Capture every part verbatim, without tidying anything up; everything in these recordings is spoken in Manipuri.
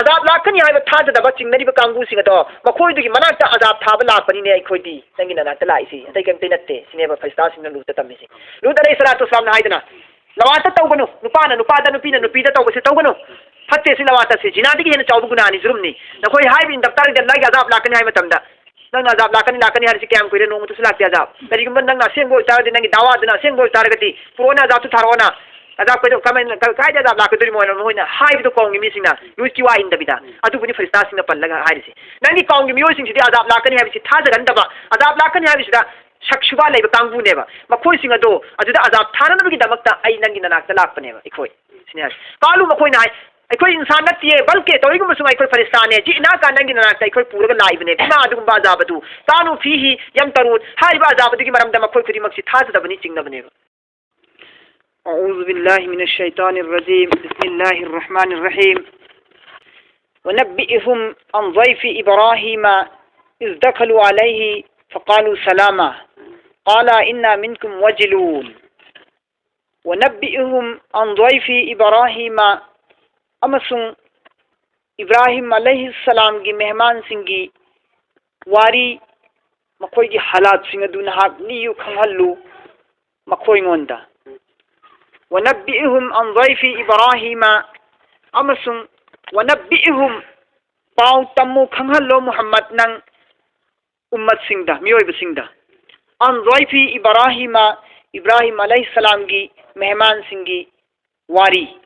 ꯑꯖꯥꯕ ꯂꯥꯛꯀꯅꯤ ꯍꯥꯏꯕ ꯊꯥꯖꯗꯕ ꯆꯤꯡꯅꯔꯤꯕ ꯀꯥꯡꯕꯨꯁꯤꯡ ꯑꯗꯣ, ꯃꯈꯣꯏꯗꯨꯒꯤ ꯃꯅꯥꯛꯇ ꯑꯖꯥꯕ ꯊꯥꯕ ꯂꯥꯛꯄꯅꯤꯅꯦ ꯑꯩꯈꯣꯏꯗꯤ ꯅꯪꯒꯤ ꯅꯅꯥꯛꯇ ꯂꯥꯛꯏꯁꯤ, ꯑꯇꯩ ꯀꯔꯤꯝꯇ ꯅꯠꯇꯦ ꯁꯤꯅꯦꯕ ꯐꯔꯤꯁꯇꯥꯁꯤꯡꯅ ꯂꯨꯠꯇ ꯇꯝꯃꯤꯁꯤ꯫ ꯂꯨꯠ ꯑꯂꯩꯍꯤ ꯁꯂꯥꯇꯨ ꯋꯁꯂꯥꯝꯅ ꯍꯥꯏꯗꯅ, ꯂꯋꯥꯇ ꯇꯧꯒꯅꯨ, ꯅꯨꯄꯥꯅ ꯅꯨꯄꯥꯗ, ꯅꯨꯄꯤꯅ ꯅꯨꯄꯤꯗ ꯇꯧꯕꯁꯦ ꯇꯧꯒꯅꯨ, ꯐꯠꯇꯦ ꯁꯤ ꯂꯋꯥꯇꯁꯦ, ꯖꯤꯅꯥꯗꯒꯤ ꯍꯦꯟꯅ ꯆꯥꯎꯕ ꯒꯨꯅꯥꯅꯤ, ꯖꯨꯔꯨꯝꯅꯤ꯫ ꯅꯈꯣꯏ ꯍꯥꯏꯔꯤꯕ ꯏꯟꯗꯛꯇꯔꯒ ꯂꯥꯏꯒꯤ ꯑꯖꯥꯕ ꯂꯥꯛꯀꯅꯤ ꯍꯥꯏꯕ ꯃꯇꯝꯗ, ꯅꯪꯅ ꯑꯖꯥꯕ ꯂꯥꯛꯀꯅꯤ, ꯂꯥꯛꯀꯅꯤ ꯍꯥꯏꯔꯤꯁꯦ ꯀꯌꯥꯝ ꯀꯨꯏꯔꯦ? ꯅꯣꯡꯃꯇꯁꯨ ꯂꯥꯛꯇꯦ ꯑꯖꯥꯕ꯫ ꯀꯔꯤꯒꯨꯝꯕ ꯅꯪꯅ ꯑꯁꯦꯡꯕ ꯑꯣꯏꯇꯥꯔꯗꯤ, ꯅꯪꯒꯤ ꯗꯥꯋꯥꯗꯨꯅ ꯑꯁꯦꯡꯕ ꯑꯣꯏꯇꯥꯔꯒꯗꯤ, ꯄꯨꯔꯛꯑꯣꯅ ꯑꯖꯥꯕꯇꯨ ꯊꯥꯔꯛꯑꯣꯅ, ꯑꯖꯥꯕ ꯀꯩꯗꯧ-, ꯀꯃꯥꯏꯅ, ꯀ-, ꯀꯥꯏꯗ ꯑꯖꯥꯕ ꯂꯥꯛꯀꯗꯣꯔꯤꯃꯣ ꯍꯥꯏꯅ ꯃꯈꯣꯏꯅ ꯍꯥꯏꯕꯗꯣ ꯀꯧꯝꯒꯤ ꯃꯤꯁꯤꯡꯅ ꯂꯨꯠꯀꯤ ꯋꯥ ꯏꯟꯗꯕꯤꯗ꯫ ꯑꯗꯨꯕꯨꯅꯤ ꯐꯔꯤꯁꯇꯥꯁꯤꯡꯅ ꯄꯜꯂꯒ ꯍꯥꯏꯔꯤꯁꯦ꯫ ꯅꯪꯒꯤ ꯀꯧꯝꯒꯤ ꯃꯤꯑꯣꯏꯁꯤꯡꯁꯤꯗꯤ ꯑꯖꯥꯕ ꯂꯥꯛꯀꯅꯤ ꯍꯥꯏꯕꯁꯤ ꯊꯥꯖꯒꯟꯗꯕ, ꯑꯖꯥꯕ ꯂꯥꯛꯀꯅꯤ ꯍꯥꯏꯕꯁꯤꯗ ꯁꯛ ꯁꯨꯕꯥ ꯂꯩꯕ ꯀꯥꯡꯕꯨꯅꯦꯕ꯫ ꯃꯈꯣꯏꯁꯤꯡ ꯑꯗꯣ ꯑꯗꯨꯗ ꯑꯖꯥꯕ ꯊꯥꯅꯅꯕꯒꯤꯗꯃꯛꯇ ꯑꯩ ꯅꯪꯒꯤ ꯅꯅꯥꯛꯇ ꯂꯥꯛꯄꯅꯦꯕ ꯑꯩꯈꯣꯏ꯫ ꯁꯤꯅꯤ ꯍꯥꯏ꯫ ꯀꯥꯂꯨ ꯃꯈꯣꯏꯅ ꯍꯥꯏ, "ꯑꯩꯈꯣꯏ ꯏꯟꯁꯥꯟ ꯅꯠꯇꯦ, ꯕꯜꯀꯦ ꯇꯧꯏꯒꯨꯝꯕꯁꯨ ꯑꯩꯈꯣꯏ ꯐꯔꯤꯁꯇꯥꯅꯦ, ꯖꯤꯅꯥꯀꯥ ꯅꯪꯒꯤ ꯅꯅꯥꯛꯇ ꯑꯩꯈꯣꯏ ꯄꯨꯔꯒ ꯂꯥꯛꯏꯕꯅꯦ, ꯕꯤꯃꯥ ꯑꯗꯨꯒꯨꯝꯕ ꯑꯖꯥꯕ ꯑꯗꯨ, ꯀꯥꯅꯨ ꯐꯤꯍꯤ ꯌꯝꯇꯔꯨꯟ", ꯍꯥꯏꯔꯤꯕ ꯑꯖꯥꯕ ꯑꯗꯨꯒꯤ ꯃꯔꯝꯗ ꯃꯈꯣꯏ ꯈꯨꯗꯤꯡꯃꯛꯁꯤ ꯊꯥꯖꯗꯕꯅꯤ, ꯆꯤꯡꯅꯕꯅꯦꯕ꯫ أعوذ بالله من الشيطان الرجيم. بسم الله الرحمن الرحيم. ونبئهم عن ضيف إبراهيم إذ دخلوا عليه فقالوا سلاما قال إنا منكم وجلون. ونبئهم عن ضيف إبراهيم, ꯑꯃꯁꯨꯡ ꯏꯕ꯭ꯔꯥꯍꯤꯝ ꯑꯂꯩꯍꯤ ꯁꯂꯥꯝꯒꯤ ꯃꯦꯍꯃꯥꯟꯁꯤꯡꯒꯤ ꯋꯥꯔꯤ, ꯃꯈꯣꯏꯒꯤ ꯍꯥꯂꯥꯠꯁꯤꯡ ꯑꯗꯨ ꯅꯍꯥꯛ ꯂꯤꯌꯨ, ꯈꯪꯍꯜꯂꯨ ꯃꯈꯣꯏꯉꯣꯟꯗ꯫ ونبئهم عن ضيف إبراهيم, ꯑꯃꯁꯨꯡ ونبئهم, ꯄꯥꯎ ꯇꯝꯃꯨ, ꯈꯪꯍꯜꯂꯣ ꯃꯨꯍꯝꯃꯗ ꯅꯪ ꯎꯝꯃꯠꯁꯤꯡꯗ, ꯃꯤꯑꯣꯏꯕꯁꯤꯡꯗ꯫ عن ضيف إبراهيم, ꯏꯕ꯭ꯔꯥꯍꯤꯝ ꯑꯂꯩꯍꯤ ꯁꯂꯥꯝꯒꯤ ꯃꯦꯍꯃꯥꯟꯁꯤꯡꯒꯤ ꯋꯥꯔꯤ,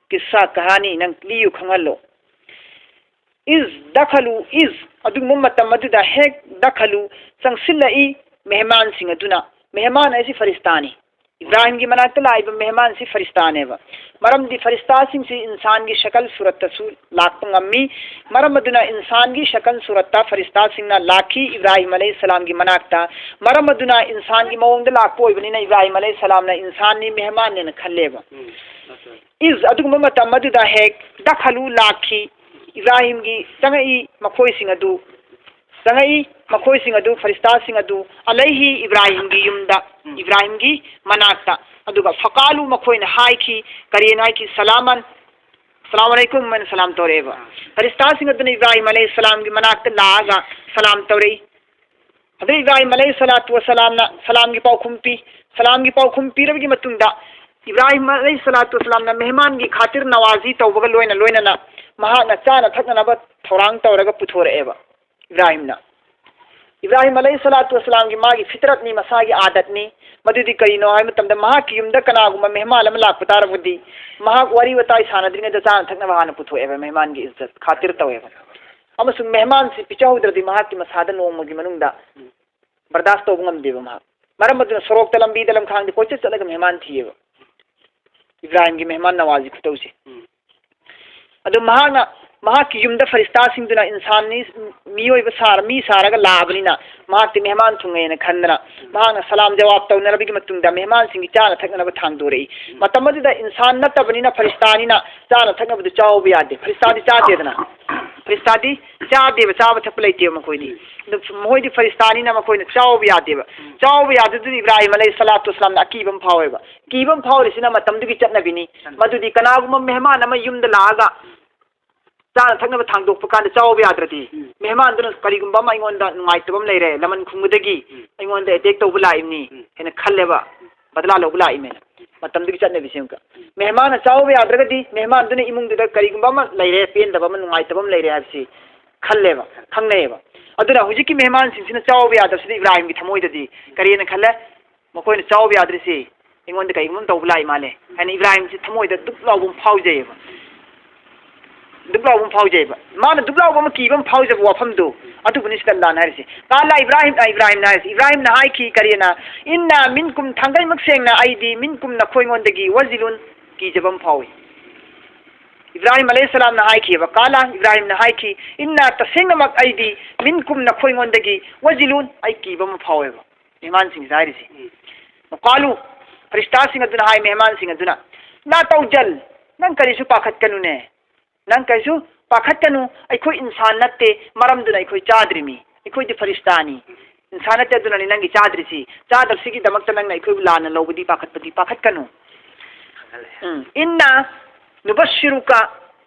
ꯀꯤꯁꯥ ꯀꯍꯥꯅꯤ ꯅꯪ ꯂꯤꯌꯨ, ꯈꯪꯍꯜꯂꯣ꯫ إذ دخلوا, إذ, ꯑꯗꯨꯒꯨꯝꯕ ꯃꯇꯝ ꯑꯗꯨꯗ ꯍꯦꯛ, دخلوا, ꯆꯪꯁꯤꯜꯂꯛꯏ ꯃꯦꯍꯃꯥꯟꯁꯤꯡ ꯑꯗꯨꯅ꯫ ꯃꯦꯍꯃꯥꯟ ꯍꯥꯏꯁꯤ ꯐꯔꯤꯁꯇꯥꯅꯤ꯫ ꯏꯕ꯭ꯔꯥꯍꯤꯝꯒꯤ ꯃꯅꯥꯛꯇ ꯂꯥꯛꯏꯕ ꯃꯦꯍꯃꯥꯟꯁꯤ ꯐꯔꯤꯁꯇꯥꯅꯦꯕ꯫ ꯃꯔꯝꯗꯤ ꯐꯔꯤꯁꯇꯥꯁꯤꯡꯁꯤ ꯏꯟꯁꯥꯟꯒꯤ ꯁꯀꯜ ꯁꯨꯔꯠꯇꯁꯨ ꯂꯥꯛꯄ ꯉꯝꯃꯤ꯫ ꯃꯔꯝ ꯑꯗꯨꯅ ꯏꯟꯁꯥꯟꯒꯤ ꯁꯀꯜ ꯁꯨꯔꯠꯇ ꯐꯔꯤꯁꯇꯥꯁꯤꯡꯅ ꯂꯥꯛꯈꯤ ꯏꯕ꯭ꯔꯥꯍꯤꯝ ꯑꯂꯩꯍꯤ ꯁꯂꯥꯝꯒꯤ ꯃꯅꯥꯛꯇ꯫ ꯃꯔꯝ ꯑꯗꯨꯅ ꯏꯟꯁꯥꯟꯒꯤ ꯃꯑꯣꯡꯗ ꯂꯥꯛꯄ ꯑꯣꯏꯕꯅꯤꯅ ꯏꯕ꯭ꯔꯥꯍꯤꯝ ꯑꯂꯩꯍꯤ ꯁꯂꯥꯝꯅ ꯏꯟꯁꯥꯟꯅꯤ, ꯃꯦꯍꯃꯥꯟꯅꯦꯅ ꯈꯜꯂꯦꯕ꯫ ꯏꯖ, ꯑꯗꯨꯒꯨꯝꯕ ꯃꯇꯝ ꯑꯗꯨꯗ ꯍꯦꯛ, ꯗꯈꯂꯨ, ꯂꯥꯛꯈꯤ, ꯏꯕ꯭ꯔꯥꯍꯤꯝꯒꯤ, ꯆꯪꯉꯛꯏ ꯃꯈꯣꯏꯁꯤꯡ ꯑꯗꯨ, ꯆꯪꯉꯛꯏ ꯃꯈꯣꯏꯁꯤꯡ ꯑꯗꯨ, ꯐꯔꯤꯁꯇꯥꯁꯤꯡ ꯑꯗꯨ, ꯑꯂꯩꯍꯤ, ꯏꯕ꯭ꯔꯥꯍꯤꯝꯒꯤ ꯌꯨꯝꯗ, ꯎꯝ꯫ ꯏꯕ꯭ꯔꯥꯍꯤꯝꯒꯤ ꯃꯅꯥꯛꯇ꯫ ꯑꯗꯨꯒ ꯐꯀꯥꯂꯨ, ꯃꯈꯣꯏꯅ ꯍꯥꯏꯈꯤ, ꯀꯔꯦꯟ ꯍꯥꯏꯈꯤ, ꯁꯂꯥꯃꯟ, "ꯑꯁꯂꯥꯃꯨ ꯑꯂꯥꯏꯀꯨꯝ" ꯍꯥꯏꯅ ꯁꯂꯥꯝ ꯇꯧꯔꯛꯑꯦꯕ꯫ ꯐꯔꯤꯁꯇꯥꯁꯤꯡ ꯑꯗꯨꯅ ꯏꯕ꯭ꯔꯥꯍꯤꯝ ꯑꯂꯩꯍꯤꯁꯁꯂꯥꯝꯒꯤ ꯃꯅꯥꯛꯇ ꯂꯥꯛꯑꯒ ꯁꯂꯥꯝ ꯇꯧꯔꯛꯏ꯫ ꯑꯗꯨ ꯏꯕ꯭ꯔꯥꯍꯤꯝ ꯑꯂꯩꯍꯤꯁꯁꯂꯥꯇꯨ ꯋꯥꯁꯁꯂꯥꯝꯅ ꯁꯂꯥꯝꯒꯤ ꯄꯥꯎꯈꯨꯝ ꯄꯤ꯫ ꯁꯂꯥꯝꯒꯤ ꯄꯥꯎꯈꯨꯝ ꯄꯤꯔꯕꯒꯤ ꯃꯇꯨꯡꯗ ꯏꯕ꯭ꯔꯥꯍꯤꯝ ꯑꯂꯩꯍꯤꯁꯁꯂꯥꯇꯨ ꯋꯥꯁꯁꯂꯥꯝꯅ ꯃꯦꯍꯃꯥꯟꯒꯤ ꯈꯥꯇꯤꯔ ꯅꯋꯥꯖꯤ ꯇꯧꯕꯒ ꯂꯣꯏꯅ ꯂꯣꯏꯅꯅ ꯃꯍꯥꯛꯅ ꯆꯥꯅ ꯊꯛꯅꯅꯕ ꯊꯧꯔꯥꯡ ꯇꯧꯔꯒ ꯄꯨꯊꯣꯔꯛꯑꯦꯕ ꯏꯕ꯭ꯔꯥꯍꯤꯝꯅ꯫ ꯏꯕ꯭ꯔꯥꯍꯤꯝ ꯑꯂꯩꯍꯤꯁꯁꯂꯥꯇꯨ ꯋꯥꯁꯁꯂꯥꯝꯒꯤ ꯃꯥꯒꯤ ꯐꯤꯇꯔꯠꯅꯤ, ꯃꯁꯥꯒꯤ ꯑꯥꯗꯠꯅꯤ꯫ ꯃꯗꯨꯗꯤ ꯀꯔꯤꯅꯣ ꯍꯥꯏꯕ ꯃꯇꯝꯗ, ꯃꯍꯥꯛꯀꯤ ꯌꯨꯝꯗ ꯀꯅꯥꯒꯨꯝꯕ ꯃꯦꯍꯃꯥꯟ ꯑꯃ ꯂꯥꯛꯄ ꯇꯥꯔꯕꯗꯤ, ꯃꯍꯥꯛ ꯋꯥꯔꯤ ꯋꯥꯇꯥꯏ ꯁꯥꯟꯅꯗ꯭ꯔꯤꯉꯩꯗ ꯆꯥꯅ ꯊꯛꯅꯕ ꯍꯥꯟꯅ ꯄꯨꯊꯣꯛꯑꯦꯕ, ꯃꯦꯍꯃꯥꯟꯒꯤ ꯏꯖꯠ ꯈꯥꯇꯤꯔ ꯇꯧꯋꯦꯕ꯫ ꯑꯃꯁꯨꯡ ꯃꯦꯍꯃꯥꯟꯁꯤ ꯄꯤꯖꯍꯧꯗ꯭ꯔꯗꯤ ꯃꯍꯥꯛꯀꯤ ꯃꯁꯥꯗ ꯅꯣꯡꯃꯒꯤ ꯃꯅꯨꯡꯗ ꯕꯔꯗꯥꯁ ꯇꯧꯕ ꯉꯝꯗꯦꯕ ꯃꯍꯥꯛ꯫ ꯃꯔꯝ ꯑꯗꯨꯅ ꯁꯣꯔꯣꯛꯇ, ꯂꯝꯕꯤꯗ, ꯂꯝꯈꯥꯡꯗ ꯀꯣꯏꯆꯠ ꯆꯠꯂꯒ ꯃꯦꯍꯃꯥꯟ ꯊꯤꯌꯦꯕ꯫ ꯏꯕ꯭ꯔꯥꯍꯤꯝꯒꯤ ꯃꯦꯍꯃꯥꯟ ꯅꯋꯥꯖꯤ ꯈꯨꯇꯧꯁꯦ꯫ ꯎꯝ꯫ ꯑꯗꯨ ꯃꯍꯥꯛꯅ, ꯃꯍꯥꯛꯀꯤ ꯌꯨꯝꯗ ꯐꯔꯤꯁꯇꯥꯁꯤꯡꯗꯨꯅ ꯏꯟꯁꯥꯟꯅꯤ, ꯃꯤꯑꯣꯏꯕ ꯁꯥꯔ-, ꯃꯤ ꯁꯥꯔꯒ ꯂꯥꯛꯑꯕꯅꯤꯅ, ꯃꯍꯥꯛꯇꯤ ꯃꯦꯍꯃꯥꯟ ꯊꯨꯡꯉꯦꯅ ꯈꯟꯗꯅ, ꯃꯍꯥꯛꯅ ꯁꯂꯥꯝ ꯖꯋꯥꯕ ꯇꯧꯅꯔꯕꯒꯤ ꯃꯇꯨꯡꯗ ꯃꯦꯍꯃꯥꯟꯁꯤꯡꯒꯤ ꯆꯥꯅ ꯊꯛꯅꯅꯕ ꯊꯥꯡꯗꯣꯔꯛꯏ꯫ ꯎꯝ꯫ ꯃꯇꯝ ꯑꯗꯨꯗ ꯏꯟꯁꯥꯟ ꯅꯠꯇꯕꯅꯤꯅ, ꯐꯔꯤꯁꯇꯥꯅꯤꯅ ꯆꯥꯅ ꯊꯛꯅꯕꯗꯨ ꯆꯥꯎꯕ ꯌꯥꯗꯦ꯫ ꯐꯔꯤꯁꯇꯥꯗꯤ ꯆꯥꯗꯦꯗꯅ꯫ ꯐꯔꯤꯁꯇꯥꯗꯤ ꯆꯥꯗꯦꯕ, ꯆꯥꯕ ꯊꯛꯄ ꯂꯩꯇꯦꯕ ꯃꯈꯣꯏꯗꯤ꯫ ꯎꯝ꯫ ꯑꯗꯨ ꯃꯈꯣꯏꯗꯤ ꯐꯔꯤꯁꯇꯥꯅꯤꯅ ꯃꯈꯣꯏꯅ ꯆꯥꯎꯕ ꯌꯥꯗꯦꯕ꯫ ꯎꯝ꯫ ꯆꯥꯎꯕ ꯌꯥꯗꯗꯨꯗꯤ ꯏꯕ꯭ꯔꯥꯍꯤꯝ ꯑꯂꯩꯍꯤꯁꯁꯂꯥꯇꯨ ꯋꯥꯁꯁꯂꯥꯝꯅ ꯑꯀꯤꯕ ꯑꯃ ꯐꯥꯎꯋꯦꯕ꯫ ꯀꯤꯕ ꯑꯃ ꯐꯥꯎꯔꯤꯁꯤꯅ ꯃꯇꯝꯗꯨꯒꯤ ꯆꯠꯅꯕꯤꯅꯤ꯫ ꯎꯝ꯫ ꯃꯗꯨꯗꯤ ꯀꯅꯥꯒꯨꯝꯕ ꯃꯦꯍꯃꯥꯟ ꯑꯃ ꯌꯨꯝꯗ ꯂꯥꯛꯑꯒ ꯆꯥꯅ ꯊꯛꯅꯕ ꯊꯥꯡꯗꯣꯛꯄ ꯀꯥꯟꯗ ꯆꯥꯎꯕ ꯌꯥꯗ꯭ꯔꯗꯤ, ꯎꯝ꯫ ꯃꯦꯍꯃꯥꯟꯗꯨꯅ ꯀꯔꯤꯒꯨꯝꯕ ꯑꯃ ꯑꯩꯉꯣꯟꯗ ꯅꯨꯡꯉꯥꯏꯇꯕ ꯑꯃ ꯂꯩꯔꯦ, ꯂꯃꯟ ꯈꯨꯝꯕꯗꯒꯤ ꯎꯝ꯫ ꯑꯩꯉꯣꯟꯗ ꯑꯦꯇꯦꯛ ꯇꯧꯕ ꯂꯥꯛꯏꯕꯅꯤ ꯎꯝ꯫ ꯍꯥꯏꯅ ꯈꯜꯂꯦꯕ, ꯎꯝ꯫ ꯕꯗꯂꯥ ꯂꯧꯕ ꯂꯥꯛꯏꯃꯦꯅ꯫ ꯃꯇꯝꯗꯨꯒꯤ ꯆꯠꯅꯕꯤꯁꯦ ꯑꯃꯨꯛꯀ꯫ ꯎꯝ꯫ ꯃꯦꯍꯃꯥꯟꯅ ꯆꯥꯎꯕ ꯌꯥꯗ꯭ꯔꯒꯗꯤ ꯃꯦꯍꯃꯥꯟꯗꯨꯅ ꯏꯃꯨꯡꯗꯨꯗ ꯀꯔꯤꯒꯨꯝꯕ ꯑꯃ ꯂꯩꯔꯦ, ꯄꯦꯟꯗꯕ ꯑꯃ, ꯅꯨꯡꯉꯥꯏꯇꯕ ꯑꯃ ꯂꯩꯔꯦ ꯍꯥꯏꯕꯁꯤ ꯈꯜꯂꯦꯕ, ꯈꯪꯅꯩꯌꯦꯕ꯫ ꯑꯗꯨꯅ ꯍꯧꯖꯤꯛꯀꯤ ꯃꯦꯍꯃꯥꯟꯁꯤꯡꯁꯤꯅ ꯆꯥꯎꯕ ꯌꯥꯗꯕꯁꯤꯗ ꯏꯕ꯭ꯔꯥꯍꯤꯝꯒꯤ ꯊꯃꯣꯏꯗꯗꯤ ꯀꯔꯤꯅ ꯈꯜꯂꯦ? ꯃꯈꯣꯏꯅ ꯆꯥꯎꯕ ꯌꯥꯗ꯭ꯔꯤꯁꯤ ꯑꯩꯉꯣꯟꯗ ꯀꯩꯒꯨꯝꯕ ꯑꯃ ꯇꯧꯕ ꯂꯥꯛꯏ ꯃꯥꯜꯂꯦ ꯍꯥꯏꯅ ꯏꯕ꯭ꯔꯥꯍꯤꯝꯁꯤ ꯊꯃꯣꯏꯗ ꯗꯨꯞ ꯂꯥꯎꯕ ꯑꯃ ꯐꯥꯎꯖꯩꯌꯦꯕ꯫ ꯗꯨꯞ ꯂꯥꯎꯕ ꯑꯃ ꯐꯥꯎꯖꯩꯕ꯫ ꯃꯥꯅ ꯗꯨꯞ ꯂꯥꯎꯕ ꯑꯃ, ꯀꯤꯕ ꯑꯃ ꯐꯥꯎꯖꯕ ꯋꯥꯐꯝꯗꯣ, ꯑꯗꯨꯕꯨꯅꯤ ꯁꯤꯗ ꯑꯜꯂꯥꯍꯅ ꯍꯥꯏꯔꯤꯁꯦ꯫ ꯀꯥꯂꯥ ꯏꯕ꯭ꯔꯥꯍꯤꯝ, ꯑ, ꯏꯕ꯭ꯔꯥꯍꯤꯝꯅ ꯍꯥꯏꯔꯤꯁꯦ꯫ ꯏꯕ꯭ꯔꯥꯍꯤꯝꯅ ꯍꯥꯏꯈꯤ ꯀꯔꯤꯅ? "ꯏꯟꯅꯥ ꯃꯤꯟꯀꯨꯝ", ꯊꯥꯡꯒꯩꯃꯛ ꯁꯦꯡꯅ ꯑꯩꯗꯤ, "ꯃꯤꯟꯀꯨꯝ", ꯅꯈꯣꯏꯉꯣꯟꯗꯒꯤ, "ꯋꯥꯖꯤꯂꯨꯟ", ꯀꯤꯖꯕ ꯑꯃ ꯐꯥꯎꯏ꯫ ꯏꯕ꯭ꯔꯥꯍꯤꯝ ꯑꯂꯩꯍꯤꯁꯁꯂꯥꯝꯅ ꯍꯥꯏꯈꯤꯕ, ꯀꯥꯂꯥ ꯏꯕ꯭ꯔꯥꯍꯤꯝꯅ ꯍꯥꯏꯈꯤ, "ꯏꯟꯅꯥ", ꯇꯁꯦꯡꯅꯃꯛ ꯑꯩꯗꯤ, "ꯃꯤꯟꯀꯨꯝ", ꯅꯈꯣꯏꯉꯣꯟꯗꯒꯤ, "ꯋꯥꯖꯤꯂꯨꯟ", ꯑꯩ ꯀꯤꯕ ꯑꯃ ꯐꯥꯎꯋꯦꯕ꯫ ꯃꯦꯍꯃꯥꯟꯁꯤꯡꯁꯤꯗ ꯍꯥꯏꯔꯤꯁꯦ꯫ ꯎꯝ꯫ ꯀꯥꯂꯨ, ꯐꯔꯤꯁꯇꯥꯁꯤꯡ ꯑꯗꯨꯅ ꯍꯥꯏ, ꯃꯦꯍꯃꯥꯟꯁꯤꯡ ꯑꯗꯨꯅ, "ꯂꯥ ꯇꯧꯖꯜ", ꯅꯪ ꯀꯔꯤꯁꯨ ꯄꯥꯈꯠꯀꯅꯨꯅꯦ꯫ ꯅꯪ ꯀꯩꯁꯨ ꯄꯥꯈꯠꯀꯅꯨ, ꯑꯩꯈꯣꯏ ꯏꯟꯁꯥꯟ ꯅꯠꯇꯦ, ꯃꯔꯝꯗꯨꯅ ꯑꯩꯈꯣꯏ ꯆꯥꯗ꯭ꯔꯤꯃꯤ, ꯑꯩꯈꯣꯏꯗꯤ ꯐꯔꯤꯁꯇꯥꯅꯤ, ꯏꯟꯁꯥꯟ ꯅꯠꯇꯦ, ꯑꯗꯨꯅꯅꯤ ꯅꯪꯒꯤ ꯆꯥꯗ꯭ꯔꯤꯁꯤ꯫ ꯆꯥꯗꯕꯁꯤꯒꯤꯗꯃꯛꯇ ꯅꯪꯅ ꯑꯩꯈꯣꯏꯕꯨ ꯂꯥꯟꯅ ꯂꯧꯕꯗꯤ ꯄꯥꯈꯠꯄꯗꯤ ꯄꯥꯈꯠꯀꯅꯨ꯫ ꯎꯝ, ꯏꯟꯅ ꯅꯨꯕꯁꯤꯔꯨꯀ,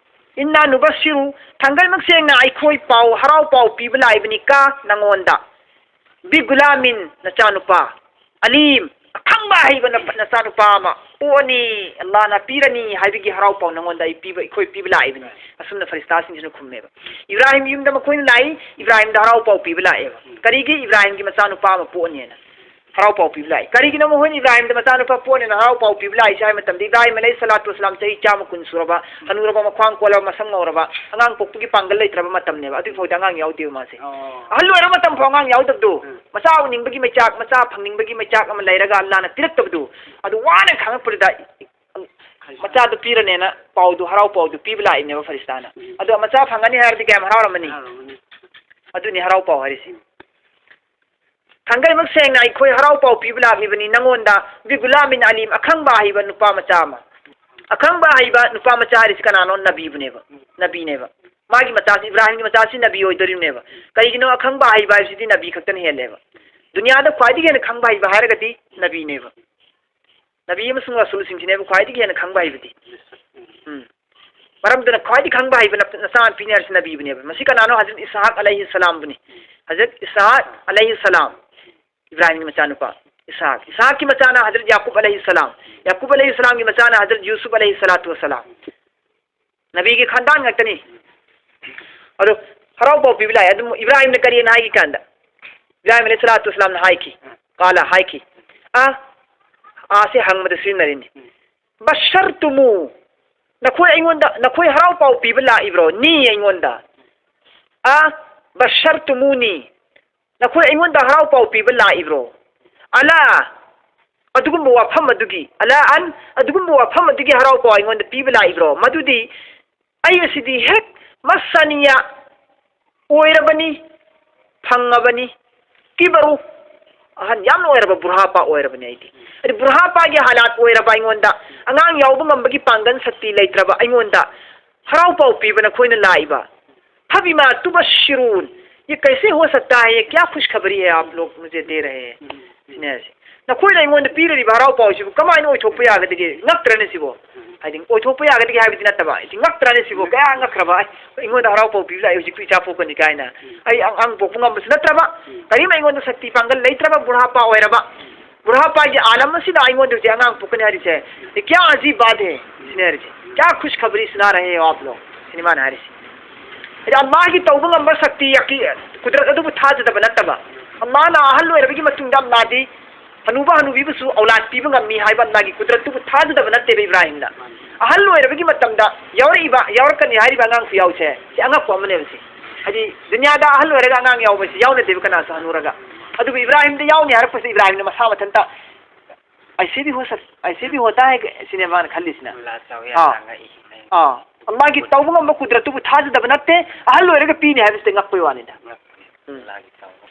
ꯏꯟꯅꯥ ꯅꯨꯕꯁꯤꯔꯨ, ꯊꯥꯡꯒꯜꯃꯛ ꯁꯦꯡꯅ ꯑꯩꯈꯣꯏ ꯄꯥꯎ, ꯍꯔꯥꯎ ꯄꯥꯎ ꯄꯤꯕ ꯂꯥꯛꯏꯕꯅꯤ ꯀ ꯅꯪꯉꯣꯟꯗ꯫ ꯕꯤꯒꯨꯂꯥꯃꯤꯟ, ꯅꯆꯥꯅꯨꯄꯥ꯫ ꯑꯂꯤꯝ, ꯑꯈꯪꯕ ꯑꯍꯩꯕ ꯅ-, ꯅꯆꯥꯅꯨꯄꯥ ꯑꯃ ꯄꯣꯛꯑꯅꯤ, ꯑꯜꯂꯥꯅ ꯄꯤꯔꯅꯤ ꯍꯥꯏꯕꯒꯤ ꯍꯔꯥꯎ ꯄꯥꯎ ꯅꯪꯉꯣꯟꯗ ꯑꯩ ꯄꯤꯕ, ꯑꯩꯈꯣꯏ ꯄꯤꯕ ꯂꯥꯛꯏꯕꯅꯤ꯫ ꯑꯁꯨꯝꯅ ꯐꯔꯤꯁꯇꯥꯁꯤꯡꯁꯤꯅ ꯈꯨꯝꯃꯦꯕ꯫ ꯏꯕ꯭ꯔꯥꯍꯤꯝ ꯌꯨꯝꯗ ꯃꯈꯣꯏꯅ ꯂꯥꯛꯏ, ꯏꯕ꯭ꯔꯥꯍꯤꯝꯗ ꯍꯔꯥꯎ ꯄꯥꯎ ꯄꯤꯕ ꯂꯥꯛꯑꯦꯕ꯫ ꯀꯔꯤꯒꯤ? ꯏꯕ꯭ꯔꯥꯍꯤꯝꯒꯤ ꯃꯆꯥꯅꯨꯄꯥ ꯑꯃ ꯄꯣꯛꯑꯅꯤꯅ ꯍꯔꯥꯎ ꯄꯥꯎ ꯄꯤꯕ ꯂꯥꯛꯏ꯫ ꯀꯔꯤꯒꯤꯅꯣ ꯃꯈꯣꯏꯅ ꯏꯕ꯭ꯔꯥꯍꯤꯝꯗ ꯃꯆꯥꯅꯨꯄꯥ ꯄꯣꯛꯑꯅꯤꯅ ꯍꯔꯥꯎ ꯄꯥꯎ ꯄꯤꯕ ꯂꯥꯛꯏꯁꯦ ꯍꯥꯏꯕ ꯃꯇꯝꯗ, ꯏꯕ꯭ꯔꯥꯍꯤꯝ ꯑꯂꯩꯍꯤ ꯁꯂꯥꯇꯨ ꯋꯁꯂꯥꯝ ꯆꯍꯤ ꯆꯥꯝꯃ ꯀꯨꯟ ꯁꯨꯔꯕ, ꯍꯅꯨꯔꯕ, ꯃꯈ꯭ꯋꯥꯡ ꯀꯣꯜꯂꯕ, ꯃꯁꯝ ꯉꯧꯔꯕ, ꯑꯉꯥꯡ ꯄꯣꯛꯄꯒꯤ ꯄꯥꯡꯒꯜ ꯂꯩꯇ꯭ꯔꯕ ꯃꯇꯝꯅꯦꯕ꯫ ꯑꯗꯨꯒꯤ ꯐꯥꯎꯗꯤ ꯑꯉꯥꯡ ꯌꯥꯎꯗꯦꯕ ꯃꯥꯁꯦ꯫ ꯑꯣ꯫ ꯑꯍꯜ ꯑꯣꯏꯔꯕ ꯃꯇꯝ ꯐꯥꯎ ꯑꯉꯥꯡ ꯌꯥꯎꯗꯕꯗꯣ, ꯎꯝ꯫ ꯃꯆꯥ ꯎꯅꯤꯡꯕꯒꯤ ꯃꯩꯆꯥꯛ, ꯃꯆꯥ ꯐꯪꯅꯤꯡꯕꯒꯤ ꯃꯩꯆꯥꯛ ꯑꯃ ꯂꯩꯔꯒ ꯑꯜꯂꯥꯅ ꯄꯤꯔꯛꯇꯕꯗꯣ, ꯑꯗꯨ ꯋꯥꯅ ꯈꯥꯡꯉꯛꯄꯗꯨꯗ ꯃꯆꯥꯗꯨ ꯄꯤꯔꯅꯦꯅ ꯄꯥꯎꯗꯨ, ꯍꯔꯥꯎ ꯄꯥꯎꯗꯨ ꯄꯤꯕ ꯂꯥꯛꯏꯅꯦꯕ ꯐꯔꯤꯁꯇꯥꯅ꯫ ꯎꯝ꯫ ꯑꯗꯣ ꯃꯆꯥ ꯐꯪꯒꯅꯤ ꯍꯥꯏꯔꯗꯤ ꯀꯌꯥꯝ ꯍꯔꯥꯎꯔꯝꯃꯅꯤ? ꯍꯔꯥꯎꯔꯝꯃꯅꯤ꯫ ꯑꯗꯨꯅꯤ ꯍꯔꯥꯎ ꯄꯥꯎ ꯍꯥꯏꯔꯤꯁꯤ꯫ ꯊꯥꯡꯒꯜꯃꯛ ꯁꯦꯡꯅ ꯑꯩꯈꯣꯏ ꯍꯔꯥꯎ ꯄꯥꯎ ꯄꯤꯕ ꯂꯥꯛꯂꯤꯕꯅꯤ ꯅꯪꯉꯣꯟꯗ, ꯕꯤꯒꯨꯂꯥꯃꯤꯟ ꯑꯂꯤꯝ, ꯑꯈꯪꯕ ꯑꯍꯩꯕ ꯅꯨꯄꯥ ꯃꯆꯥ ꯑꯃ꯫ ꯑꯈꯪꯕ ꯑꯍꯩꯕ ꯅꯨꯄꯥ ꯃꯆꯥ ꯍꯥꯏꯔꯤꯁꯤ ꯀꯅꯥꯅꯣ? ꯅꯕꯤꯕꯨꯅꯦꯕ, ꯅꯕꯤꯅꯦꯕ꯫ ꯃꯥꯒꯤ ꯃꯆꯥꯁꯤ, ꯏꯕ꯭ꯔꯥꯍꯤꯝꯒꯤ ꯃꯆꯥꯁꯤ ꯅꯕꯤ ꯑꯣꯏꯗꯣꯔꯤꯕꯅꯦꯕ꯫ ꯀꯩꯒꯤꯅꯣ? ꯑꯈꯪꯕ ꯑꯍꯩꯕ ꯍꯥꯏꯕꯁꯤꯗꯤ ꯅꯕꯤ ꯈꯛꯇꯅ ꯍꯦꯜꯂꯦꯕ꯫ ꯗꯨꯅꯤꯌꯥꯗ ꯈ꯭ꯋꯥꯏꯗꯒꯤ ꯍꯦꯟꯅ ꯈꯪꯕ ꯍꯩꯕ ꯍꯥꯏꯔꯒꯗꯤ ꯅꯕꯤꯅꯦꯕ꯫ ꯅꯕꯤ ꯑꯃꯁꯨꯡ ꯔꯁꯨꯜꯁꯤꯡꯁꯤꯅꯦꯕ ꯈ꯭ꯋꯥꯏꯗꯒꯤ ꯍꯦꯟꯅ ꯈꯪꯕ ꯍꯩꯕꯗꯤ꯫ ꯎꯝ꯫ ꯃꯔꯝꯗꯨꯅ ꯈ꯭ꯋꯥꯏꯗꯒꯤ ꯈꯪꯕ ꯍꯩꯕ ꯅ-, ꯅꯆꯥꯅꯨꯄꯤꯅꯤ ꯍꯥꯏꯔꯤꯁꯤ ꯅꯕꯤꯕꯨꯅꯦꯕ꯫ ꯃꯁꯤ ꯀꯅꯥꯅꯣ? ꯍꯖꯔꯠ ꯏꯁꯍꯥꯛ ꯑꯂꯩꯍꯤ ꯁꯂꯥꯝꯕꯨꯅꯤ꯫ ꯍꯖꯔꯠ ꯏꯁꯍꯥꯛ ꯑꯂꯩꯍꯤ ꯁꯂꯥꯝ, ꯏꯕ꯭ꯔꯥꯍꯤꯝꯒꯤ ꯃꯆꯥꯅꯨꯄꯥ ꯏꯁꯍꯥꯛ꯫ ꯏꯁꯍꯥꯛꯀꯤ ꯃꯆꯥꯅ ꯍꯖꯔꯠ ꯌꯥꯀꯨꯕ ꯑꯂꯩꯍꯤ ꯁꯂꯥꯝ꯫ ꯌꯥꯀꯨꯕ ꯑꯂꯩꯍꯤ ꯁꯂꯥꯝꯒꯤ ꯃꯆꯥꯅ ꯍꯖꯔꯠ ꯌꯨꯁꯨꯐ ꯑꯂꯩꯍꯤ ꯁꯂꯥꯇꯨ ꯋꯁꯂꯥꯝ꯫ ꯅꯕꯤꯒꯤ ꯈꯥꯟꯗꯥꯟ ꯉꯥꯛꯇꯅꯤ꯫ ꯑꯗꯣ ꯍꯔꯥꯎ ꯄꯥꯎ ꯄꯤꯕ ꯂꯥꯛꯑꯦ꯫ ꯑꯗꯨꯝ ꯏꯕ꯭ꯔꯥꯍꯤꯝꯅ ꯀꯔꯤꯅ ꯍꯥꯏꯒꯦ ꯀꯥꯟꯗ, ꯏꯕ꯭ꯔꯥꯍꯤꯝ ꯑꯂꯩꯍꯤ ꯁꯂꯥꯇꯨ ꯋꯁꯂꯥꯝꯅ ꯍꯥꯏꯈꯤ꯫ ꯀꯥꯂ ꯍꯥꯏꯈꯤ꯫ ꯑ, ꯑꯥꯁꯦ ꯍꯪꯕꯗ ꯁꯤꯖꯤꯟꯅꯔꯤꯅꯤ꯫ ꯕꯁꯔꯇꯨꯃꯨ, ꯅꯈꯣꯏ ꯑꯩꯉꯣꯟꯗ, ꯅꯈꯣꯏ ꯍꯔꯥꯎ ꯄꯥꯎ ꯄꯤꯕ ꯂꯥꯛꯏꯕ꯭ꯔꯣ? ꯅꯤ ꯑꯩꯉꯣꯟꯗ꯫ ꯑ, ꯕꯁꯔꯇꯨꯃꯨꯅꯤ, ꯅꯈꯣꯏ ꯑꯩꯉꯣꯟꯗ ꯍꯔꯥꯎ ꯄꯥꯎ ꯄꯤꯕ ꯂꯥꯛꯏꯕ꯭ꯔꯣ? ꯑꯂꯥ, ꯑꯗꯨꯒꯨꯝꯕ ꯋꯥꯐꯝ ꯑꯗꯨꯒꯤ, ꯑꯂꯥ ꯑꯟ, ꯑꯗꯨꯒꯨꯝꯕ ꯋꯥꯐꯝ ꯑꯗꯨꯒꯤ ꯍꯔꯥꯎ ꯄꯥꯎ ꯑꯩꯉꯣꯟꯗ ꯄꯤꯕ ꯂꯥꯛꯏꯕ꯭ꯔꯣ? ꯃꯗꯨꯗꯤ ꯑꯩ ꯑꯁꯤꯗꯤ ꯍꯦꯛ ꯃꯁꯥꯅꯤꯌꯥ ꯑꯣꯏꯔꯕꯅꯤ, ꯐꯪꯉꯕꯅꯤ꯫ ꯀꯤꯕꯔꯨ, ꯑꯍꯟ ꯌꯥꯝꯅ ꯑꯣꯏꯔꯕ ꯕꯨꯔꯍꯥꯄꯥ ꯑꯣꯏꯔꯕꯅꯤ ꯑꯩꯗꯤ꯫ ꯑꯗꯨ ꯕꯨꯔꯍꯥꯄꯥꯒꯤ ꯍꯥꯂꯥꯠ ꯑꯣꯏꯔꯕ ꯑꯩꯉꯣꯟꯗ, ꯑꯉꯥꯡ ꯌꯥꯎꯕ ꯉꯝꯕꯒꯤ ꯄꯥꯡꯒꯜ ꯁꯛꯇꯤ ꯂꯩꯇ꯭ꯔꯕ ꯑꯩꯉꯣꯟꯗ ꯍꯔꯥꯎ ꯄꯥꯎ ꯄꯤꯕ ꯅꯈꯣꯏꯅ ꯂꯥꯛꯏꯕ꯫ ꯐꯕꯤꯃꯥ ꯇꯨꯕꯁꯤꯔꯨꯟ, ꯌꯦ ꯀꯩꯁꯦ ꯍꯣ ꯁꯛꯇꯥ ꯍꯦ, ꯀꯌꯥ ꯈꯨꯁꯈꯕꯔꯤ ꯍꯦ ꯑꯥꯞ ꯂꯣꯒ ꯃꯨꯖꯦ ꯗꯦ ꯔꯍꯦ ꯍꯦ? ꯁꯤꯅꯦ ꯍꯥꯏꯁꯦ꯫ ꯅꯈꯣꯏꯅ ꯑꯩꯉꯣꯟꯗ ꯄꯤꯔꯤꯕ ꯍꯔꯥꯎ ꯄꯥꯎꯁꯤꯕꯨ ꯀꯃꯥꯏꯅ ꯑꯣꯏꯊꯣꯛꯄ ꯌꯥꯒꯗꯒꯦ? ꯉꯛꯇ꯭ꯔꯅꯦ ꯁꯤꯕꯨ? ꯍꯥꯏꯗꯤ ꯑꯣꯏꯊꯣꯛꯄ ꯌꯥꯒꯗꯒꯦ ꯍꯥꯏꯕꯗꯤ ꯅꯠꯇꯕ, ꯑꯩꯁꯤ ꯉꯛꯇ꯭ꯔꯅꯦ ꯁꯤꯕꯨ? ꯀꯌꯥ ꯉꯛꯈ꯭ꯔꯕ, "ꯑꯩ, ꯑꯩꯉꯣꯟꯗ ꯍꯔꯥꯎ ꯄꯥꯎ ꯄꯤꯕ ꯂꯥꯛꯑꯦ, ꯍꯧꯖꯤꯛꯄꯨ ꯏꯆꯥ ꯄꯣꯛꯀꯅꯤ" ꯀꯥꯏꯅ꯫ ꯑꯩ ꯑꯉꯥꯡ ꯄꯣꯛꯄ ꯉꯝꯕꯁꯨ ꯅꯠꯇ꯭ꯔꯕ, ꯀꯔꯤꯝ ꯑꯩꯉꯣꯟꯗ ꯁꯛꯇꯤ ꯄꯥꯡꯒꯜ ꯂꯩꯇ꯭ꯔꯕ ꯕꯨꯔꯍꯥꯄꯥ ꯑꯣꯏꯔꯕ, ꯕꯨꯔꯍꯥꯄꯥꯒꯤ ꯑꯥꯂꯝ ꯑꯁꯤꯗ ꯑꯩꯉꯣꯟꯗ ꯍꯧꯖꯤꯛ ꯑꯉꯥꯡ ꯄꯣꯛꯀꯅꯤ ꯍꯥꯏꯔꯤꯁꯦ, "ये क्या अजीब बात है?" ꯁꯤꯅꯦ ꯍꯥꯏꯔꯤꯁꯦ꯫ "क्या खुशखबरी सुना रहे हो आप लोग?" ꯁꯤꯅꯤ ꯃꯥꯅ ꯍꯥꯏꯔꯤꯁꯦ꯫ ꯍꯥꯏꯗꯤ ꯑꯜꯂꯥꯍꯒꯤ ꯇꯧꯕ ꯉꯝꯕ ꯁꯛꯇꯤ, ꯌꯥꯀꯤ-, ꯀꯨꯗꯔꯠ ꯑꯗꯨꯕꯨ ꯊꯥꯖꯗꯕ ꯅꯠꯇꯕ, ꯑꯜꯂꯥꯍꯅ ꯑꯍꯜ ꯑꯣꯏꯔꯕꯒꯤ ꯃꯇꯨꯡꯗ ꯑꯜꯂꯥꯍꯗꯤ ꯍꯅꯨꯕ ꯍꯅꯨꯕꯤꯕꯨꯁꯨ ꯑꯧꯂꯥꯗ ꯄꯤꯕ ꯉꯝꯃꯤ ꯍꯥꯏꯕ ꯑꯜꯂꯥꯍꯒꯤ ꯀꯨꯗꯔꯠꯇꯨꯕꯨ ꯊꯥꯖꯗꯕ ꯅꯠꯇꯦꯕ ꯏꯕ꯭ꯔꯥꯍꯤꯝꯅ꯫ ꯑꯍꯜ ꯑꯣꯏꯔꯕꯒꯤ ꯃꯇꯝꯗ ꯌꯥꯎꯔꯛꯏꯕ, ꯌꯥꯎꯔꯛꯀꯅꯤ ꯍꯥꯏꯔꯤꯕ ꯑꯉꯥꯡ ꯈꯨꯌꯥꯎꯁꯦ, ꯁꯤ ꯑꯉꯛꯄ ꯑꯃꯅꯦꯕ ꯁꯤ꯫ ꯍꯥꯏꯗꯤ ꯗꯨꯅꯤꯌꯥꯗ ꯑꯍꯜ ꯑꯣꯏꯔꯒ ꯑꯉꯥꯡ ꯌꯥꯎꯕꯁꯤ ꯌꯥꯎꯅꯗꯦꯕ ꯀꯅꯥꯁꯨ ꯍꯅꯨꯔꯒ꯫ ꯑꯗꯨꯕꯨ ꯏꯕ꯭ꯔꯥꯍꯤꯝꯗ ꯌꯥꯎꯅꯤ ꯍꯥꯏꯔꯛꯄꯁꯤ ꯏꯕ꯭ꯔꯥꯍꯤꯝꯅ ꯃꯁꯥ ꯃꯊꯟꯇ "ऐसे भी हो सक-, ऐसे भी होता है" ꯁꯤꯅꯦ ꯃꯥꯅ ꯈꯜꯂꯤꯁꯤꯅ꯫ ꯑꯜꯂꯥ ꯆꯥꯎ ꯑꯥ꯫ ꯌꯥ ꯉꯛꯏ꯫ ꯑꯥ꯫ ꯑꯜꯂꯥꯍꯒꯤ ꯇꯧꯕ ꯉꯝꯕ ꯀꯨꯗꯔꯠꯇꯨꯕꯨ ꯊꯥꯖꯗꯕ ꯅꯠꯇꯦ, ꯑꯍꯜ ꯑꯣꯏꯔꯒ ꯄꯤꯅꯤ ꯍꯥꯏꯕꯁꯤꯗ ꯉꯛꯄꯩ ꯋꯥꯅꯤꯗ꯫ ꯎꯝ꯫ ꯑꯜꯂꯥꯍꯒꯤ ꯇꯧꯕ꯫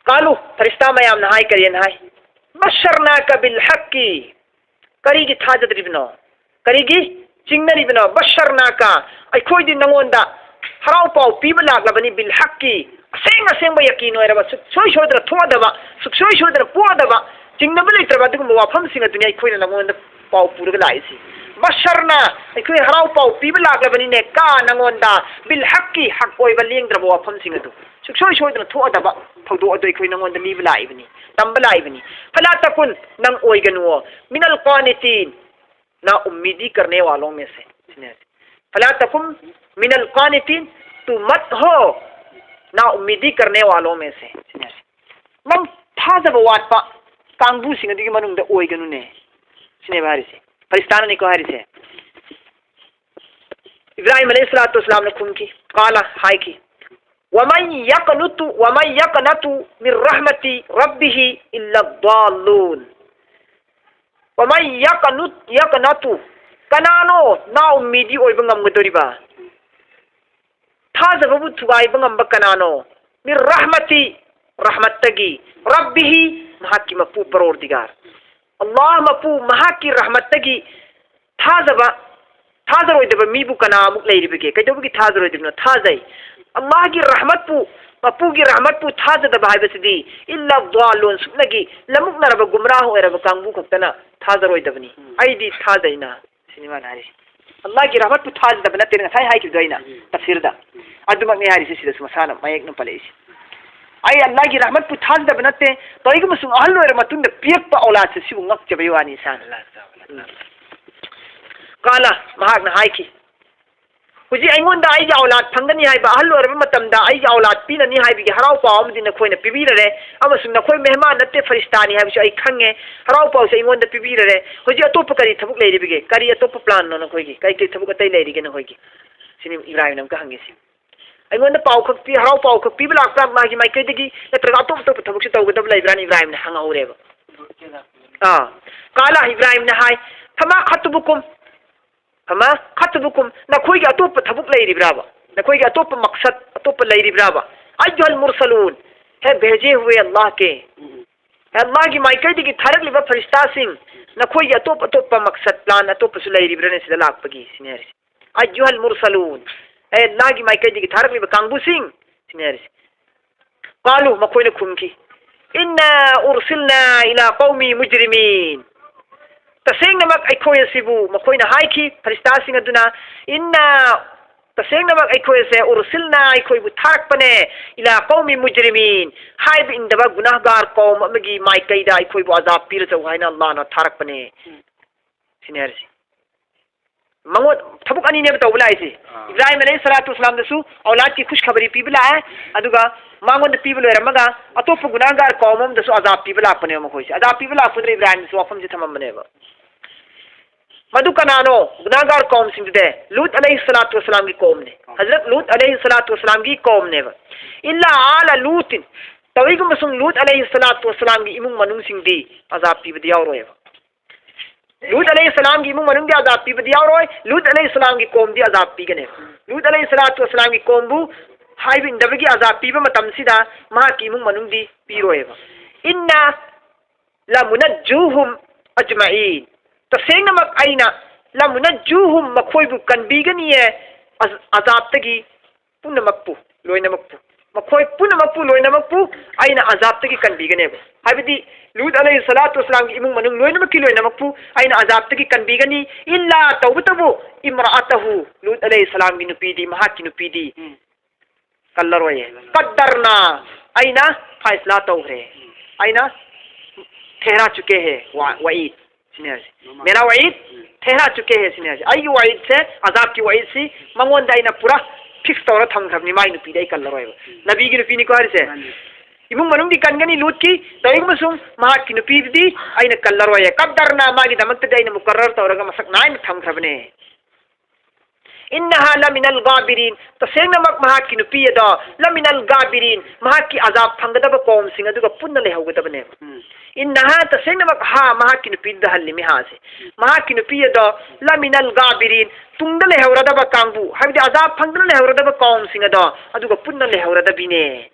ꯀꯥꯂꯨ, ꯐꯔꯤꯁꯇꯥ ꯃꯌꯥꯝꯅ ꯍꯥꯏ, ꯀꯔꯤꯅ ꯍꯥꯏ? "ꯕꯁꯔꯅꯥꯀ ꯕꯤꯜ ꯍꯛꯀꯤ", ꯀꯔꯤꯒꯤ ꯊꯥꯖꯗ꯭ꯔꯤꯕꯅꯣ? ꯀꯔꯤꯒꯤ ꯆꯤꯡꯅꯔꯤꯕꯅꯣ? "ꯕꯁꯔꯅꯥꯀ", ꯑꯩꯈꯣꯏꯗꯤ ꯅꯉꯣꯟꯗ ꯍꯔꯥꯎ ꯄꯥꯎ ꯄꯤꯕ ꯂꯥꯛꯂꯕꯅꯤ, "ꯕꯤꯜ ꯍꯛꯀꯤ", ꯑꯁꯦꯡ ꯑꯁꯦꯡꯕ ꯌꯀꯤꯟ ꯑꯣꯏꯔꯕ, ꯁꯨꯛꯁꯣꯏ ꯁꯣꯏꯗꯅ ꯊꯣꯛꯑꯗꯕ, ꯁꯨꯛꯁꯣꯏ ꯁꯣꯏꯗꯅ ꯄꯣꯛꯑꯗꯕ, ꯆꯤꯡꯅꯕ ꯂꯩꯇ꯭ꯔꯕ ꯑꯗꯨꯒꯨꯝꯕ ꯋꯥꯐꯝꯁꯤꯡ ꯑꯗꯨꯅꯤ ꯑꯩꯈꯣꯏꯅ ꯅꯉꯣꯟꯗ ꯄꯥꯎ ꯄꯨꯔꯒ ꯂꯥꯛꯏꯁꯤ꯫ "ꯕꯁꯔꯅꯥ", ꯑꯩꯈꯣꯏ ꯍꯔꯥꯎ ꯄꯥꯎ ꯄꯤꯕ ꯂꯥꯛꯂꯕꯅꯤꯅꯦ, "ꯀꯥ", ꯅꯉꯣꯟꯗ, "ꯕꯤꯜ ꯍꯛꯀꯤ", ꯍꯛ ꯑꯣꯏꯕ ꯂꯦꯡꯗ꯭ꯔꯕ ꯋꯥꯐꯝꯁꯤꯡ ꯑꯗꯨ, ꯁꯨꯛꯁꯣꯏ ꯁꯣꯏꯗꯅ ꯊꯣꯛꯑꯗꯕ ꯊꯧꯗꯣꯛ ꯑꯗꯨ ꯑꯩꯈꯣꯏ ꯅꯉꯣꯟꯗ ꯂꯤꯕ ꯂꯥꯛꯏꯕꯅꯤ, ꯇꯝꯕ ꯂꯥꯛꯏꯕꯅꯤ꯫ "ꯐꯂꯥ ꯇꯀꯨꯟ", ꯅꯪ ꯑꯣꯏꯒꯅꯨꯑꯣ, "ꯃꯤꯅꯜ ꯀꯥꯅꯤꯇꯤꯟ", ꯅꯥ ꯎꯝꯃꯤꯗꯤ ꯀꯔꯅꯦ ꯋꯥꯂꯣꯡ ꯃꯦ ꯁꯦ꯫ ꯁꯤꯅꯦ꯫ "ꯐꯂꯥ ꯇꯀꯨꯟ ꯃꯤꯅꯜ ꯀꯥꯅꯤꯇꯤꯟ", ꯇꯨ ꯃꯠ ꯍꯣ, "ꯅꯥ ꯎꯝꯃꯤꯗꯤ ꯀꯔꯅꯦ ꯋꯥꯂꯣꯡ ꯃꯦ ꯁꯦ"꯫ ꯁꯤꯅꯦ꯫ ꯅꯪ ꯊꯥꯖꯕ ꯋꯥꯠꯄ ꯀꯥꯡꯕꯨꯁꯤꯡ ꯑꯗꯨꯒꯤ ꯃꯅꯨꯡꯗ ꯑꯣꯏꯒꯅꯨꯅꯦ꯫ ꯁꯤꯅꯦꯕ ꯍꯥꯏꯔꯤꯁꯦ꯫ ꯐꯔꯤꯁꯇꯥꯅꯅꯤꯀꯣ ꯍꯥꯏꯔꯤꯁꯦ꯫ ꯏꯕ꯭ꯔꯥꯍꯤꯝ ꯑꯂꯩꯍꯤ ꯁꯂꯥꯇꯨ ꯋꯁꯁꯂꯥꯝꯅ ꯈꯨꯝꯈꯤ, ꯀꯥꯂ ꯍꯥꯏꯈꯤ, "ꯋꯃꯟ ꯌꯛꯅꯨꯇꯨ, ꯋꯃꯟ ꯌꯛꯅꯇꯨ ꯃꯤꯟ ꯔꯍꯃꯇꯤ ꯔꯕꯤꯍꯤ ꯏꯜꯂ ꯗꯥꯜꯂꯨꯟ"꯫ "ꯋꯃꯟ ꯌꯛꯅꯨ-, ꯌꯛꯅꯇꯨ", ꯀꯅꯥꯅꯣ ꯅꯥ ꯎꯝꯃꯤꯗꯤ ꯑꯣꯏꯕ ꯉꯝꯒꯗꯧꯔꯤꯕ? ꯊꯥꯖꯕꯕꯨ ꯊꯨꯒꯥꯏꯕ ꯉꯝꯕ ꯀꯅꯥꯅꯣ? "ꯃꯤꯟ ꯔꯍꯃꯇꯤ", ꯔꯍꯃꯠꯇꯒꯤ, "ꯔꯕꯤꯍꯤ", ꯃꯍꯥꯛꯀꯤ ꯃꯄꯨ ꯄꯔꯣꯔꯗꯤꯒꯥꯔ꯫ ꯑꯜꯂꯥꯍ ꯃꯄꯨ, ꯃꯍꯥꯛꯀꯤ ꯔꯍꯃꯠꯇꯒꯤ ꯊꯥꯖꯕ, ꯊꯥꯖꯔꯣꯏꯗꯕ ꯃꯤꯕꯨ ꯀꯅꯥꯃꯨꯛ ꯂꯩꯔꯤꯕꯒꯦ? ꯀꯩꯗꯧꯕꯒꯤ ꯊꯥꯖꯔꯣꯏꯗꯕꯅꯣ? ꯊꯥꯖꯩ꯫ ꯑꯜꯂꯥꯍꯒꯤ ꯔꯍꯃꯠꯄꯨ, ꯃꯄꯨꯒꯤ ꯔꯍꯃꯠꯄꯨ ꯊꯥꯖꯗꯕ ꯍꯥꯏꯕꯁꯤꯗꯤ ꯏꯜꯂꯥ ꯗꯥꯜꯂꯨꯟ, ꯁꯨꯞꯅꯒꯤ ꯂꯃꯨꯛꯅꯔꯕ ꯒꯨꯝꯔꯥꯍ ꯑꯣꯏꯔꯕ ꯀꯥꯡꯕꯨ ꯈꯛꯇꯅ ꯊꯥꯖꯔꯣꯏꯗꯕꯅꯤ꯫ ꯎꯝ꯫ ꯑꯩꯗꯤ ꯊꯥꯖꯩꯅ, ꯁꯤꯅꯤ ꯃꯥꯅ ꯍꯥꯏꯔꯤꯁꯤ꯫ ꯑꯜꯂꯥꯍꯒꯤ ꯔꯍꯃꯠꯄꯨ ꯊꯥꯖꯗꯕ ꯅꯠꯇꯦꯅ ꯉꯁꯥꯏ ꯍꯥꯏꯈꯤꯕꯗꯣ ꯑꯩꯅ, ꯎꯝ꯫ ꯇꯐꯁꯤꯔꯗ꯫ ꯎꯝ꯫ ꯑꯗꯨꯃꯛꯅꯤ ꯍꯥꯏꯔꯤꯁꯤ, ꯁꯤꯗꯁꯨ ꯃꯁꯥꯅ ꯃꯌꯦꯛꯅ ꯄꯜꯂꯛꯏꯁꯤ꯫ ꯑꯩ ꯑꯜꯂꯥꯍꯒꯤ ꯔꯍꯃꯠꯄꯨ ꯊꯥꯖꯗꯕ ꯅꯠꯇꯦ, ꯀꯔꯤꯒꯨꯝꯕ ꯁꯨꯝ ꯑꯍꯜ ꯑꯣꯏꯔ ꯃꯇꯨꯡꯗ ꯄꯤꯔꯛꯄ ꯑꯧꯂꯥꯗꯁꯦ ꯁꯤꯕꯨ ꯉꯛꯆꯕꯩ ꯋꯥꯅꯤ ꯏꯁꯥꯅ꯫ ꯎꯝ꯫ ꯀꯥꯂ, ꯃꯍꯥꯛꯅ ꯍꯥꯏꯈꯤ, ꯍꯧꯖꯤꯛ ꯑꯩꯉꯣꯟꯗ ꯑꯩꯒꯤ ꯑꯧꯂꯥꯗ ꯐꯪꯒꯅꯤ ꯍꯥꯏꯕ, ꯑꯍꯜ ꯑꯣꯏꯔꯕ ꯃꯇꯝꯗ ꯑꯩꯒꯤ ꯑꯧꯂꯥꯗ ꯄꯤꯅꯅꯤ ꯍꯥꯏꯕꯒꯤ ꯍꯔꯥꯎ ꯄꯥꯎ ꯑꯃꯗꯤ ꯅꯈꯣꯏꯅ ꯄꯤꯕꯤꯔꯔꯦ, ꯑꯃꯁꯨꯡ ꯅꯈꯣꯏ ꯃꯦꯍꯃꯥꯟ ꯅꯠꯇꯦ, ꯐꯔꯤꯁꯇꯥꯅꯤ ꯍꯥꯏꯕꯁꯨ ꯑꯩ ꯈꯪꯉꯦ꯫ ꯍꯔꯥꯎ ꯄꯥꯎꯁꯦ ꯑꯩꯉꯣꯟꯗ ꯄꯤꯕꯤꯔꯔꯦ꯫ ꯍꯧꯖꯤꯛ ꯑꯇꯣꯞꯄ ꯀꯔꯤ ꯊꯕꯛ ꯂꯩꯔꯤꯕꯒꯦ? ꯀꯔꯤ ꯑꯇꯣꯞꯄ ꯄ꯭ꯂꯥꯟꯅꯣ ꯅꯈꯣꯏꯒꯤ? ꯀꯔꯤ ꯀꯔꯤ ꯊꯕꯛ ꯑꯇꯩ ꯂꯩꯔꯤꯒꯦ ꯅꯈꯣꯏꯒꯤ? ꯁꯤꯅꯤ ꯏꯕ꯭ꯔꯥꯍꯤꯝꯅ ꯑꯃꯨꯛꯀ ꯍꯪꯉꯤꯁꯤ꯫ ꯑꯩꯉꯣꯟꯗ ꯄꯥꯎ ꯈꯛ ꯄꯤ, ꯍꯔꯥꯎ ꯄꯥꯎ ꯈꯛ ꯄꯤꯕ ꯂꯥꯛꯄ꯭ꯔꯥ ꯃꯥꯒꯤ ꯃꯥꯏꯀꯩꯗꯒꯤ, ꯅꯠꯇ꯭ꯔꯒ ꯑꯇꯣꯞ ꯑꯇꯣꯞꯄ ꯊꯕꯛꯁꯨ ꯇꯧꯒꯗꯕ ꯂꯩꯕ꯭ꯔꯥꯅ ꯏꯕ꯭ꯔꯥꯍꯤꯝꯅ ꯍꯪꯍꯧꯔꯦꯕ꯫ ꯑꯥ, ꯀꯥꯂ ꯏꯕ꯭ꯔꯥꯍꯤꯝꯅ ꯍꯥꯏ, "ꯐꯃꯥ ꯈꯠꯇꯨꯕꯨꯀꯨꯝ, ꯐꯃꯥ ꯈꯠꯇꯨꯕꯨꯀꯨꯝ, ꯅꯈꯣꯏꯒꯤ ꯑꯇꯣꯞꯄ ꯊꯕꯛ ꯂꯩꯔꯤꯕ꯭ꯔꯥꯕ? ꯅꯈꯣꯏꯒꯤ ꯑꯇꯣꯞꯄ ꯃꯛꯁꯠ, ꯑꯇꯣꯞꯄ ꯂꯩꯔꯤꯕ꯭ꯔꯥꯕ? ꯑꯩꯌꯨꯍꯜ ꯃꯨꯔꯁꯂꯨꯟ, ꯍꯦ ꯚꯦꯖꯦ ꯍꯨꯋꯦ ꯑꯜꯂꯥꯍ ꯀꯦ, ꯍꯦ ꯑꯜꯂꯥꯍꯒꯤ ꯃꯥꯏꯀꯩꯗꯒꯤ ꯊꯥꯔꯛꯂꯤꯕ ꯐꯔꯤꯁꯇꯥꯁꯤꯡ, ꯅꯈꯣꯏꯒꯤ ꯑꯇꯣꯞ ꯑꯇꯣꯞꯄ ꯃꯛꯁꯠ, ꯄ꯭ꯂꯥꯟ ꯑꯇꯣꯞꯄꯁꯨ ꯂꯩꯔꯤꯕ꯭ꯔꯥꯅꯦ ꯁꯤꯗ ꯂꯥꯛꯄꯒꯤ?" ꯁꯤꯅꯤ ꯍꯥꯏꯔꯤꯁꯦ꯫ "ꯑꯩꯌꯨꯍꯜ ꯃꯨꯔꯁꯂꯨꯟ, ꯑꯦ ꯑꯜꯂꯥꯍꯒꯤ ꯃꯥꯏꯀꯩꯗꯒꯤ ꯊꯥꯔꯛꯂꯤꯕ ꯀꯥꯡꯕꯨꯁꯤꯡ", ꯁꯤꯅꯤ ꯍꯥꯏꯔꯤꯁꯦ꯫ ꯀꯥꯂꯨ, ꯃꯈꯣꯏꯅ ꯈꯨꯝꯈꯤ, "ꯏꯟꯅ ꯎꯔꯁꯤꯜꯅꯥ ꯏꯂꯥ ꯀꯧꯃꯤ ꯃꯨꯖꯔꯤꯃꯤꯟ꯫ ꯇꯁꯦꯡꯅꯃꯛ ꯑꯩꯈꯣꯏ ꯑꯁꯤꯕꯨ", ꯃꯈꯣꯏꯅ ꯍꯥꯏꯈꯤ, ꯐꯔꯤꯁꯇꯥꯁꯤꯡ ꯑꯗꯨꯅ, "ꯏꯟꯅ, ꯇꯁꯦꯡꯅꯃꯛ ꯑꯩꯈꯣꯏ ꯑꯁꯦ ꯎꯔꯁꯤꯜꯅꯥ, ꯑꯩꯈꯣꯏꯕꯨ ꯊꯥꯔꯛꯄꯅꯦ, ꯏꯂꯥ ꯀꯧꯃꯤ ꯃꯨꯖꯔꯤꯃꯤꯟ, ꯍꯥꯏꯕ ꯏꯟꯗꯕ ꯒꯨꯅꯥꯍꯒꯥꯔ ꯀꯧꯝ ꯑꯃꯒꯤ ꯃꯥꯏꯀꯩꯗ ꯑꯩꯈꯣꯏꯕꯨ ꯑꯖꯥꯕ ꯄꯤꯔꯆꯧ ꯍꯥꯏꯅ ꯑꯜꯂꯥꯍꯅ ꯊꯥꯔꯛꯄꯅꯦ", ꯎꯝ꯫ ꯁꯤꯅꯤ ꯍꯥꯏꯔꯤꯁꯦ꯫ ꯃꯉꯣꯟ ꯊꯕꯛ ꯑꯅꯤꯅꯦꯕ ꯇꯧꯕ ꯂꯥꯛꯏꯁꯦ꯫ ꯑꯥ꯫ ꯏꯕ꯭ꯔꯥꯍꯤꯝ ꯑꯂꯩꯍꯤ ꯁꯂꯥꯇꯨ ꯋꯁꯂꯥꯝꯗꯁꯨ ꯑꯧꯂꯥꯗꯀꯤ ꯈꯨꯁꯈꯕꯔꯤ ꯄꯤꯕ ꯂꯥꯛꯑꯦ, ꯑꯗꯨꯒ ꯃꯉꯣꯟꯗ ꯄꯤꯕ ꯂꯣꯏꯔꯝꯃꯒ ꯑꯇꯣꯞꯄ ꯒꯨꯅꯥꯍꯒꯥꯔ ꯀꯧꯝ ꯑꯃꯗꯁꯨ ꯑꯖꯥꯕ ꯄꯤꯕ ꯂꯥꯛꯄꯅꯦꯕ ꯃꯈꯣꯏꯁꯦ꯫ ꯑꯖꯥꯕ ꯄꯤꯕ ꯂꯥꯛꯄꯗꯨꯗ ꯏꯕ꯭ꯔꯥꯍꯤꯝꯗꯁꯨ ꯋꯥꯐꯝꯁꯦ ꯊꯝꯃꯝꯕꯅꯦꯕ꯫ ꯃꯗꯨ ꯀꯅꯥꯅꯣ? ꯒꯨꯅꯥꯍꯒꯥꯔ ꯀꯧꯝꯁꯤꯡꯗꯨꯗꯤ ꯂꯨꯠ ꯑꯂꯩꯍꯤ ꯁꯂꯥꯇꯨ ꯋꯁꯂꯥꯝꯒꯤ ꯀꯧꯝꯅꯦ꯫ ꯍꯖꯔꯠ ꯂꯨꯠ ꯑꯂꯩꯍꯤ ꯁꯂꯥꯇꯨ ꯋꯁꯂꯥꯝꯒꯤ ꯀꯧꯝꯅꯦꯕ꯫ "ꯏꯜꯂꯥ ꯑꯥꯂ ꯂꯨꯇꯤꯟ", ꯇꯧꯏꯒꯨꯝꯕ ꯁꯨꯝ ꯂꯨꯠ ꯑꯂꯩꯍꯤ ꯁꯂꯥꯇꯨ ꯋꯁꯂꯥꯝꯒꯤ ꯏꯃꯨꯡ ꯃꯅꯨꯡꯁꯤꯡꯗꯤ ꯑꯖꯥꯕ ꯄꯤꯕꯗꯤ ꯌꯥꯎꯔꯣꯏꯕ꯫ ꯂꯨꯠ ꯑꯂꯩꯍꯤ ꯁꯂꯥꯝꯒꯤ ꯏꯃꯨꯡ ꯃꯅꯨꯡꯗꯤ ꯑꯖꯥꯕ ꯄꯤꯕꯗꯤ ꯌꯥꯎꯔꯣꯏ, ꯂꯨꯠ ꯑꯂꯩꯍꯤ ꯁꯂꯥꯝꯒꯤ ꯀꯧꯝꯗꯤ ꯑꯖꯥꯕ ꯄꯤꯒꯅꯦꯕ꯫ ꯂꯨꯠ ꯑꯂꯩꯍꯤ ꯁꯂꯥꯇꯨ ꯋꯁꯂꯥꯝꯒꯤ ꯀꯧꯝꯕꯨ ꯍꯥꯏꯕ ꯏꯟꯗꯕꯒꯤ ꯑꯖꯥꯕ ꯄꯤꯕ ꯃꯇꯝꯁꯤꯗ ꯃꯍꯥꯛꯀꯤ ꯏꯃꯨꯡ ꯃꯅꯨꯡꯗꯤ ꯄꯤꯔꯣꯏꯕ꯫ "ꯏꯟꯅ ꯂꯃꯨꯅꯖꯨꯍꯨꯝ ꯑꯖꯃꯥꯏꯟ", ꯇꯁꯦꯡꯅꯃꯛ ꯑꯩꯅ "ꯂꯃꯨꯅꯖꯨꯍꯨꯝ", ꯃꯈꯣꯏꯕꯨ ꯀꯟꯕꯤꯒꯅꯤꯌꯦ, ꯑꯖ-, ꯑꯖꯥꯕꯇꯒꯤ ꯄꯨꯝꯅꯃꯛꯄꯨ, ꯂꯣꯏꯅꯃꯛꯄꯨ꯫ ꯃꯈꯣꯏ ꯄꯨꯝꯅꯃꯛꯄꯨ, ꯂꯣꯏꯅꯃꯛꯄꯨ ꯑꯩꯅ ꯑꯖꯥꯕꯇꯒꯤ ꯀꯟꯕꯤꯒꯅꯦꯕ꯫ ꯍꯥꯏꯕꯗꯤ ꯂꯨꯠ ꯑꯂꯩꯍꯤ ꯁꯂꯥꯇꯨ ꯋꯁꯂꯥꯝꯒꯤ ꯏꯃꯨꯡ ꯃꯅꯨꯡ ꯂꯣꯏꯅꯃꯛꯀꯤ ꯂꯣꯏꯅꯃꯛꯄꯨ ꯑꯩꯅ ꯑꯖꯥꯕꯇꯒꯤ ꯀꯟꯕꯤꯒꯅꯤ꯫ ꯏꯜꯂꯥ, ꯇꯧꯕꯇꯕꯨ, ꯏꯝꯔꯥꯑꯇꯍꯨ, ꯂꯨꯠ ꯑꯂꯩꯍꯤ ꯁꯂꯥꯝꯒꯤ ꯅꯨꯄꯤꯗꯤ, ꯃꯍꯥꯛꯀꯤ ꯅꯨꯄꯤꯗꯤ ꯎꯝ꯫ ꯀꯜꯂꯔꯣꯏꯌꯦ꯫ ꯀꯠꯗꯔꯅꯥ, ꯑꯩꯅ ꯐꯥꯏꯁꯂꯥ ꯇꯧꯈ꯭ꯔꯦ꯫ ꯎꯝ꯫ ꯑꯩꯅ ꯊꯦꯍꯔꯥ ꯆꯨꯀꯦ ꯍꯦ, ꯋꯥ-, ꯋꯥꯏꯗ꯫ ꯁꯤꯅꯦ ꯍꯥꯏꯁꯦ꯫ ꯃꯦꯔꯥ ꯋꯥꯏꯗ ꯊꯦꯍꯔꯥ ꯆꯨꯀꯦ ꯍꯦ ꯁꯤꯅꯦ ꯍꯥꯏꯁꯦ꯫ ꯑꯩꯒꯤ ꯋꯥꯏꯗꯁꯦ, ꯑꯖꯥꯕꯀꯤ ꯋꯥꯏꯗꯁꯤ ꯃꯉꯣꯟꯗ ꯑꯩꯅ ꯄꯨꯔꯥ ꯐꯤꯛꯁ ꯇꯧꯔ ꯊꯝꯈ꯭ꯔꯕꯅꯤ, ꯃꯥꯏ ꯅꯨꯄꯤꯗ ꯑꯩ ꯀꯜꯂꯔꯣꯏꯕ꯫ ꯎꯝ꯫ ꯅꯕꯤꯒꯤ ꯅꯨꯄꯤꯅꯤꯀꯣ ꯍꯥꯏꯔꯤꯁꯦ꯫ ꯃꯥꯅꯤ꯫ ꯏꯃꯨꯡ ꯃꯅꯨꯡꯗꯤ ꯀꯟꯒꯅꯤ ꯂꯨꯠꯀꯤ, ꯇꯧꯏꯒꯨꯝꯕꯁꯨꯡ ꯃꯍꯥꯛꯀꯤ ꯅꯨꯄꯤꯗꯨꯗꯤ ꯑꯩꯅ ꯀꯜꯂꯔꯣꯏꯌꯦ꯫ ꯀꯠꯗꯔꯅꯥ, ꯃꯥꯒꯤꯗꯃꯛꯇꯗꯤ ꯑꯩꯅ ꯃꯨꯀꯔꯔ ꯇꯧꯔꯒ ꯃꯁꯛ ꯅꯥꯏꯅ ꯊꯝꯈ꯭ꯔꯕꯅꯦ꯫ ꯏꯟꯅꯍꯥ ꯂꯃꯤꯅꯜ ꯒꯥꯕꯤꯔꯤꯟ, ꯇꯁꯦꯡꯅꯃꯛ ꯃꯍꯥꯛꯀꯤ ꯅꯨꯄꯤ ꯑꯗꯣ ꯂꯃꯤꯅꯜ ꯒꯥꯕꯤꯔꯤꯟ, ꯃꯍꯥꯛꯀꯤ ꯑꯖꯥꯕ ꯐꯪꯒꯗꯕ ꯀꯧꯝꯁꯤꯡ ꯑꯗꯨꯒ ꯄꯨꯟꯅ ꯂꯩꯍꯧꯒꯗꯕꯅꯦꯕ꯫ ꯎꯝ꯫ ꯏꯟꯅꯍꯥ, ꯇꯁꯦꯡꯅꯃꯛ ꯍꯥ, ꯃꯍꯥꯛꯀꯤ ꯅꯨꯄꯤꯗꯨꯗ ꯍꯜꯂꯤꯃꯤ ꯍꯥꯁꯦ꯫ ꯃꯍꯥꯛꯀꯤ ꯅꯨꯄꯤ ꯑꯗꯣ ꯂꯃꯤꯅꯜ ꯒꯥꯕꯤꯔꯤꯟ, ꯇꯨꯡꯗ ꯂꯩꯍꯧꯔꯗꯕ ꯀꯥꯡꯕꯨ, ꯍꯥꯏꯕꯗꯤ ꯑꯖꯥꯕ ꯐꯪꯗꯨꯅ ꯂꯩꯍꯧꯔꯗꯕ ꯀꯧꯝꯁꯤꯡ ꯑꯗꯣ ꯑꯗꯨꯒ ꯄꯨꯟꯅ ꯂꯩꯍꯧꯔꯗꯕꯤꯅꯦ꯫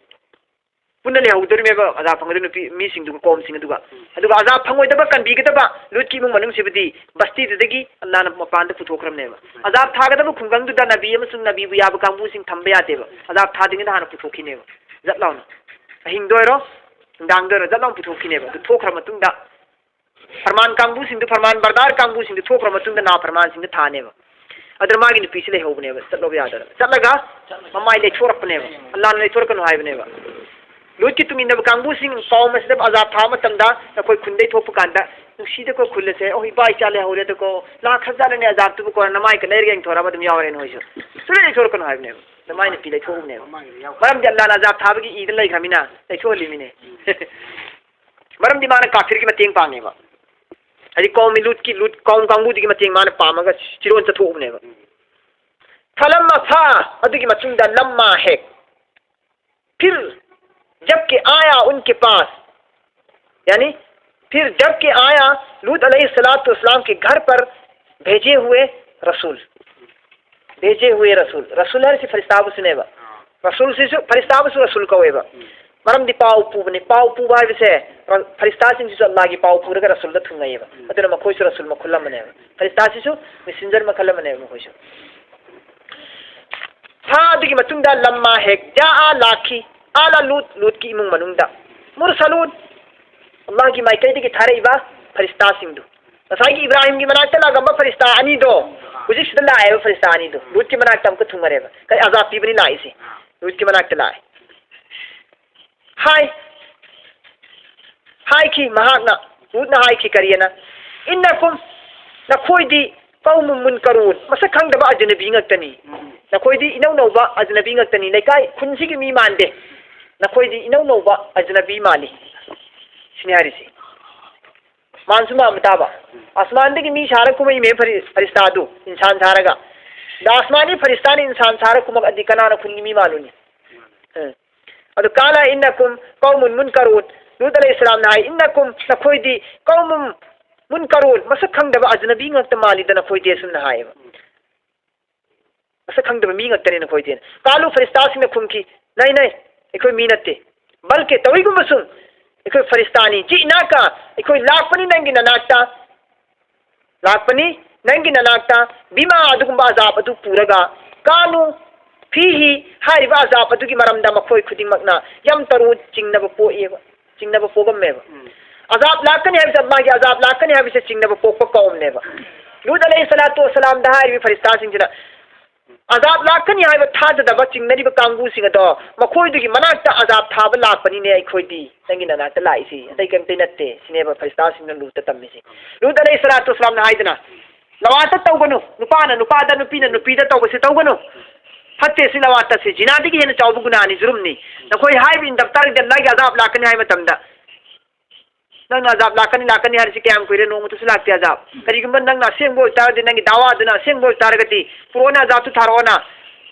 ꯄꯨꯟꯅ ꯂꯩꯍꯧꯗꯣꯔꯤꯃꯦꯕ ꯑꯖꯥꯕ ꯐꯪꯒꯗꯕ ꯅꯨꯄꯤ ꯃꯤꯁꯤꯡꯗꯨꯒ, ꯀꯧꯝꯁꯤꯡ ꯑꯗꯨꯒ꯫ ꯎꯝ꯫ ꯑꯗꯨꯒ ꯑꯖꯥꯕ ꯐꯪꯉꯣꯏꯗꯕ ꯀꯟꯕꯤꯒꯗꯕ ꯂꯨꯠꯀꯤ ꯏꯃꯨꯡ ꯃꯅꯨꯡꯁꯤꯕꯨꯗꯤ ꯕꯁꯇꯤꯗꯨꯗꯒꯤ ꯑꯜꯂꯥꯅ ꯃꯄꯥꯟꯗ ꯄꯨꯊꯣꯛꯈ꯭ꯔꯕꯅꯦꯕ꯫ ꯎꯝ꯫ ꯑꯖꯥꯕ ꯊꯥꯒꯗꯕ ꯈꯨꯡꯒꯪꯗꯨꯗ ꯅꯕꯤ ꯑꯃꯁꯨꯡ ꯅꯕꯤꯕꯨ ꯌꯥꯕ ꯀꯥꯡꯕꯨꯁꯤꯡ ꯊꯝꯕ ꯌꯥꯗꯦꯕ꯫ ꯑꯖꯥꯕ ꯊꯥꯗ꯭ꯔꯤꯉꯩꯗ ꯍꯥꯟꯅ ꯄꯨꯊꯣꯛꯈꯤꯅꯦꯕ꯫ ꯖꯠ ꯂꯥꯎꯅ꯫ ꯑꯍꯤꯡꯗ ꯑꯣꯏꯔꯣ, ꯅꯨꯡꯗꯥꯡꯗ ꯑꯣꯏꯔꯣ, ꯖꯠ ꯂꯥꯎꯅ ꯄꯨꯊꯣꯛꯈꯤꯅꯦꯕ꯫ ꯑꯗꯨ ꯊꯣꯛꯈ꯭ꯔ ꯃꯇꯨꯡꯗ ꯐꯔꯃꯥꯟ ꯀꯥꯡꯕꯨꯁꯤꯡꯗꯨ, ꯐꯔꯃꯥꯟ ꯕꯔꯗꯥꯔ ꯀꯥꯡꯕꯨꯁꯤꯡꯗꯨ ꯊꯣꯛꯈ꯭ꯔ ꯃꯇꯨꯡꯗ ꯅꯥꯐꯔꯃꯥꯟꯁꯤꯡꯗ ꯊꯥꯅꯦꯕ꯫ ꯑꯗꯨꯅ ꯃꯥꯒꯤ ꯅꯨꯄꯤꯁꯤ ꯂꯩꯍꯧꯕꯅꯦꯕ, ꯆꯠꯂꯣꯕ ꯌꯥꯗꯅ꯫ ꯆꯠꯂꯒ ꯃꯃꯥꯏ ꯂꯩꯊꯣꯔꯛꯄꯅꯦꯕ꯫ ꯑꯜꯂꯥꯅ ꯂꯩꯊꯣꯔꯛꯀꯅꯨ ꯍꯥꯏꯕꯅꯦꯕ꯫ ꯂꯨꯠꯀꯤ ꯇꯨꯡ ꯏꯟꯅꯕ ꯀꯥꯡꯕꯨꯁꯤꯡ ꯄꯥꯎ ꯑꯃ ꯁꯤꯗ ꯑꯖꯥꯕ ꯊꯥꯕ ꯃꯇꯝꯗ ꯅꯈꯣꯏ ꯈꯨꯟꯗꯩ ꯊꯣꯛꯄ ꯀꯥꯟꯗ, "ꯅꯨꯡꯁꯤꯗꯀꯣ ꯈꯨꯜ ꯑꯁꯦ, ꯑꯣ, ꯏꯄꯥ ꯏꯆꯥ ꯂꯩꯍꯧꯔꯦꯗꯀꯣ, ꯂꯥꯛꯈ꯭ꯔꯖꯥꯠꯂꯅꯦ ꯑꯖꯥꯕꯇꯨꯕꯨ, ꯀꯣ, ꯅꯃꯥꯏ ꯀ ꯂꯩꯔꯒ ꯌꯦꯡꯊꯣꯔꯛꯑꯕ ꯑꯗꯨꯝ ꯌꯥꯎꯔꯦ ꯅꯣꯏꯁꯨ꯫ ꯁꯨꯡꯂꯩ ꯂꯩꯊꯣꯔꯛꯀꯅꯨ" ꯍꯥꯏꯕꯅꯦꯕ꯫ ꯅꯃꯥꯏ ꯅꯨꯄꯤ ꯂꯩꯊꯣꯛꯎꯕꯅꯦꯕ꯫ ꯃꯔꯝꯗꯤ ꯑꯜꯂꯥꯅ ꯑꯖꯥꯕ ꯊꯥꯕꯒꯤ ꯏꯗ ꯂꯩꯈ꯭ꯔꯃꯤꯅ ꯂꯩꯊꯣꯛꯍꯜꯂꯤꯃꯤꯅꯦ꯫ ꯃꯔꯝꯗꯤ ꯃꯥꯅ ꯀꯥꯐꯤꯔꯒꯤ ꯃꯇꯦꯡ ꯄꯥꯡꯉꯦꯕ꯫ ꯍꯥꯏꯗꯤ ꯀꯧꯃꯤ ꯂꯨꯠꯀꯤ, ꯂꯨꯠ ꯀꯧꯝ ꯀꯥꯡꯕꯨꯗꯨꯒꯤ ꯃꯇꯦꯡ ꯃꯥꯅ ꯄꯥꯝꯃꯒ ꯆꯤꯔꯣꯟ ꯆꯠꯊꯣꯛꯎꯕꯅꯦꯕ꯫ ꯐꯂꯝꯃ ꯐꯥ, ꯑꯗꯨꯒꯤ ꯃꯇꯨꯡꯗ ꯂꯝꯃꯥ ꯍꯦꯛ꯫ फिर जबकि आया उनके पास, यानी फिर जबकि आया लूत अलैहिस्सलातु वस्सलाम के घर पर भेजे हुए रसूल, भेजे हुए रसूल, ꯔꯁꯨꯜ ꯍꯥꯏꯔꯤꯁꯤ ꯐꯔꯤꯁꯇꯥꯕꯨꯁꯨꯅꯦꯕ꯫ ꯔꯁꯨꯜꯁꯤꯁꯨ, ꯐꯔꯤꯁꯇꯥꯕꯨꯁꯨ ꯔꯁꯨꯜ ꯀꯧꯋꯦꯕ꯫ ꯃꯔꯝꯗꯤ ꯄꯥꯎ ꯄꯨꯕꯅꯤ꯫ ꯄꯥꯎ ꯄꯨꯕ ꯍꯥꯏꯕꯁꯦ ꯔ-, ꯐꯔꯤꯁꯇꯥꯁꯤꯡꯁꯤꯁꯨ ꯑꯜꯂꯥꯍꯒꯤ ꯄꯥꯎ ꯄꯨꯔꯒ ꯔꯁꯨꯜꯗ ꯊꯨꯡꯅꯩꯌꯦꯕ꯫ ꯑꯗꯨꯅ ꯃꯈꯣꯏꯁꯨ ꯔꯁꯨꯜ ꯃꯈꯜ ꯑꯃꯅꯦꯕ꯫ ꯐꯔꯤꯁꯇꯥꯁꯤꯁꯨ ꯃꯦꯁꯦꯟꯖꯔ ꯃꯈꯜ ꯑꯃꯅꯦꯕ ꯃꯈꯣꯏꯁꯨ꯫ ꯐꯥ ꯑꯗꯨꯒꯤ ꯃꯇꯨꯡꯗ ꯂꯝꯃꯥ ꯍꯦꯛ ꯖꯥꯑ ꯂꯥꯛꯈꯤ꯫ ꯑꯥꯂ ꯂꯨꯠ, ꯂꯨꯠꯀꯤ ꯏꯃꯨꯡ ꯃꯅꯨꯡꯗ꯫ ꯃꯨꯔꯁꯂꯨꯟ, ꯑꯜꯂꯥꯍꯒꯤ ꯃꯥꯏꯀꯩꯗꯒꯤ ꯊꯥꯔꯛꯏꯕ ꯐꯔꯤꯁꯇꯥꯁꯤꯡꯗꯨ꯫ ꯉꯁꯥꯏꯒꯤ ꯏꯕ꯭ꯔꯥꯍꯤꯝꯒꯤ ꯃꯅꯥꯛꯇ ꯂꯥꯛꯂꯝꯕ ꯐꯔꯤꯁꯇꯥ ꯑꯅꯤꯗꯣ, ꯍꯧꯖꯤꯛ ꯁꯤꯗ ꯂꯥꯛꯑꯦꯕ ꯐꯔꯤꯁꯇꯥ ꯑꯅꯤꯗꯣ꯫ ꯂꯨꯠꯀꯤ ꯃꯅꯥꯛꯇ ꯑꯃꯨꯛꯀ ꯊꯨꯡꯉꯔꯦꯕ꯫ ꯀꯔꯤ ꯑꯖꯥꯕ ꯄꯤꯕꯅꯤ ꯂꯥꯛꯏꯁꯦ? ꯂꯨꯠꯀꯤ ꯃꯅꯥꯛꯇ ꯂꯥꯛꯑꯦ꯫ ꯍꯥꯏ, ꯍꯥꯏꯈꯤ ꯃꯍꯥꯛꯅ, ꯂꯨꯠꯅ ꯍꯥꯏꯈꯤ ꯀꯔꯤꯑꯅ? "ꯏꯟꯅꯀꯨꯝ, ꯅꯈꯣꯏꯗꯤ ꯀꯧꯃꯨ ꯃꯨꯟꯀꯔꯨꯟ, ꯃꯁꯛ ꯈꯪꯗꯕ ꯑꯖꯅꯕꯤ ꯉꯥꯛꯇꯅꯤ꯫ ꯅꯈꯣꯏꯗꯤ ꯏꯅꯧ ꯅꯧꯕ ꯑꯖꯅꯕꯤ ꯉꯥꯛꯇꯅꯤ꯫ ꯂꯩꯀꯥꯏ ꯈꯨꯟꯁꯤꯒꯤ ꯃꯤ ꯃꯥꯟꯗꯦ꯫ ꯅꯈꯣꯏꯗꯤ ꯏꯅꯧ ꯅꯧꯕ ꯑꯖꯅꯕꯤ ꯃꯥꯜꯂꯤ", ꯁꯤꯅꯤ ꯍꯥꯏꯔꯤꯁꯤ꯫ ꯃꯥꯟꯁꯨ ꯃꯥꯟꯕ ꯇꯥꯕ꯫ ꯑꯁꯃꯥꯟꯗꯒꯤ ꯃꯤ ꯁꯥꯔ ꯀꯨꯝꯃꯛꯏꯃꯦ ꯐꯔꯤ-, ꯐꯔꯤꯁꯇꯥꯗꯨ, ꯏꯟꯁꯥꯟ ꯁꯥꯔꯒ꯫ ꯑꯗ ꯑꯁꯃꯥꯟꯒꯤ ꯐꯔꯤꯁꯇꯥꯅ ꯏꯟꯁꯥꯟ ꯁꯥꯔ ꯀꯨꯝꯃꯛꯑꯗꯤ ꯀꯅꯥꯅ ꯈꯨꯟꯒꯤ ꯃꯤ ꯃꯥꯜꯂꯨꯅꯤ? ꯎꯝ꯫ ꯑꯗꯨ ꯀꯥꯂ ꯏꯟꯅꯀꯨꯝ ꯀꯧꯃꯨꯟ ꯃꯨꯟꯀꯔꯨꯟ꯫ ꯂꯨꯠ ꯑꯂꯩꯍꯤꯁꯁꯂꯥꯝꯅ ꯍꯥꯏ, "ꯏꯟꯅꯀꯨꯝ, ꯅꯈꯣꯏꯗꯤ ꯀꯧꯃꯨꯟ ꯃꯨꯟꯀꯔꯨꯟ, ꯃꯁꯛ ꯈꯪꯗꯕ ꯑꯖꯅꯕꯤ ꯉꯥꯛꯇ ꯃꯥꯜꯂꯤꯗ ꯅꯈꯣꯏꯗꯤ", ꯑꯁꯨꯝꯅ ꯍꯥꯏꯌꯦꯕ꯫ "ꯃꯁꯛ ꯈꯪꯗꯕ ꯃꯤ ꯉꯥꯛꯇꯅꯤ ꯅꯈꯣꯏꯗꯤ"꯫ ꯀꯥꯂꯨ, ꯐꯔꯤꯁꯇꯥꯁꯤꯡꯅ ꯈꯨꯝꯈꯤ, "ꯅꯩ, ꯅꯩ, ꯑꯩꯈꯣꯏ ꯃꯤ ꯅꯠꯇꯦ꯫ ꯕꯜꯀꯦ, ꯇꯧꯏꯒꯨꯝꯕꯁꯨꯡ ꯑꯩꯈꯣꯏ ꯐꯔꯤꯁꯇꯥꯅꯤ꯫ ꯖꯤꯅꯥꯀ, ꯑꯩꯈꯣꯏ ꯂꯥꯛꯄꯅꯤ ꯅꯪꯒꯤ ꯅꯅꯥꯛꯇ꯫ ꯂꯥꯛꯄꯅꯤ ꯅꯪꯒꯤ ꯅꯅꯥꯛꯇ꯫ ꯕꯤꯃꯥ, ꯑꯗꯨꯒꯨꯝꯕ ꯑꯖꯥꯕ ꯑꯗꯨ ꯄꯨꯔꯒ꯫ ꯀꯥꯅꯨ ꯐꯤꯍꯤ, ꯍꯥꯏꯔꯤꯕ ꯑꯖꯥꯕ ꯑꯗꯨꯒꯤ ꯃꯔꯝꯗ ꯃꯈꯣꯏ ꯈꯨꯗꯤꯡꯃꯛꯅ ꯌꯥꯝ ꯇꯔꯨ ꯆꯤꯡꯅꯕ ꯄꯣꯛꯏꯕ, ꯆꯤꯡꯅꯕ ꯄꯣꯛꯑꯝꯃꯦꯕ꯫ ꯎꯝ꯫ ꯑꯖꯥꯕ ꯂꯥꯛꯀꯅꯤ ꯍꯥꯏꯕꯁꯦ, ꯃꯥꯒꯤ ꯑꯖꯥꯕ ꯂꯥꯛꯀꯅꯤ ꯍꯥꯏꯕꯁꯦ ꯆꯤꯡꯅꯕ ꯄꯣꯛꯄ ꯀꯧꯝꯅꯦꯕ꯫ ꯂꯨꯠ ꯑꯂꯩꯍꯤ ꯁꯂꯥꯇꯨ ꯋꯁꯂꯥꯝꯗ ꯍꯥꯏꯔꯤꯕ ꯐꯔꯤꯁꯇꯥꯁꯤꯡꯁꯤꯅ ꯑꯖꯥꯕ ꯂꯥꯛꯀꯅꯤ ꯍꯥꯏꯕ ꯊꯥꯖꯗꯕ ꯆꯤꯡꯅꯔꯤꯕ ꯀꯥꯡꯕꯨꯁꯤꯡ ꯑꯗꯣ, ꯃꯈꯣꯏꯗꯨꯒꯤ ꯃꯅꯥꯛꯇ ꯑꯖꯥꯕ ꯊꯥꯕ ꯂꯥꯛꯄꯅꯤꯅꯦ ꯑꯩꯈꯣꯏꯗꯤ, ꯅꯪꯒꯤ ꯅꯅꯥꯛꯇ ꯂꯥꯛꯏꯁꯤ, ꯑꯇꯩ ꯀꯔꯤꯝꯇ ꯅꯠꯇꯦ, ꯁꯤꯅꯦꯕ ꯐꯔꯤꯁꯇꯥꯁꯤꯡꯅ ꯂꯨꯠꯇ ꯇꯝꯃꯤꯁꯤ꯫ ꯂꯨꯠ ꯑꯂꯩꯍꯤ ꯁꯂꯥꯇꯨ ꯋꯁꯂꯥꯝꯅ ꯍꯥꯏꯗꯅ, "ꯂꯋꯥꯇ ꯇꯧꯒꯅꯨ, ꯅꯨꯄꯥꯅ ꯅꯨꯄꯥꯗ, ꯅꯨꯄꯤꯅ ꯅꯨꯄꯤꯗ ꯇꯧꯕꯁꯤ ꯇꯧꯒꯅꯨ꯫ ꯐꯠꯇꯦ ꯁꯤ, ꯂꯋꯥꯇꯁꯤ ꯖꯤꯅꯥꯗꯒꯤ ꯍꯦꯟꯅ ꯆꯥꯎꯕ ꯒꯨꯅꯥꯅꯤ, ꯖꯨꯔꯨꯝꯅꯤ꯫ ꯅꯈꯣꯏ ꯍꯥꯏꯔꯤꯕ ꯏꯟꯗꯞ ꯇꯥꯔꯒꯗꯤ ꯑꯜꯂꯥꯍꯒꯤ ꯑꯖꯥꯕ ꯂꯥꯛꯀꯅꯤ ꯍꯥꯏꯕ ꯃꯇꯝꯗ, ꯅꯪꯅ ꯑꯖꯥꯕ ꯂꯥꯛꯀꯅꯤ, ꯂꯥꯛꯀꯅꯤ ꯍꯥꯏꯔꯤꯁꯤ ꯀꯌꯥꯝ ꯀꯨꯏꯔꯦ, ꯅꯣꯡꯃꯇꯁꯨ ꯂꯥꯛꯇꯦ ꯑꯖꯥꯕ꯫ ꯀꯔꯤꯒꯨꯝꯕ ꯅꯪꯅ ꯑꯁꯦꯡꯕ ꯑꯣꯏꯇꯥꯔꯗꯤ, ꯅꯪꯒꯤ ꯗꯥꯋꯥꯗꯨꯅ ꯑꯁꯦꯡꯕ ꯑꯣꯏꯇꯥꯔꯒꯗꯤ, ꯄꯨꯔꯛꯑꯣꯅ ꯑꯖꯥꯕꯇꯨ ꯊꯥꯔꯛꯑꯣꯅ꯫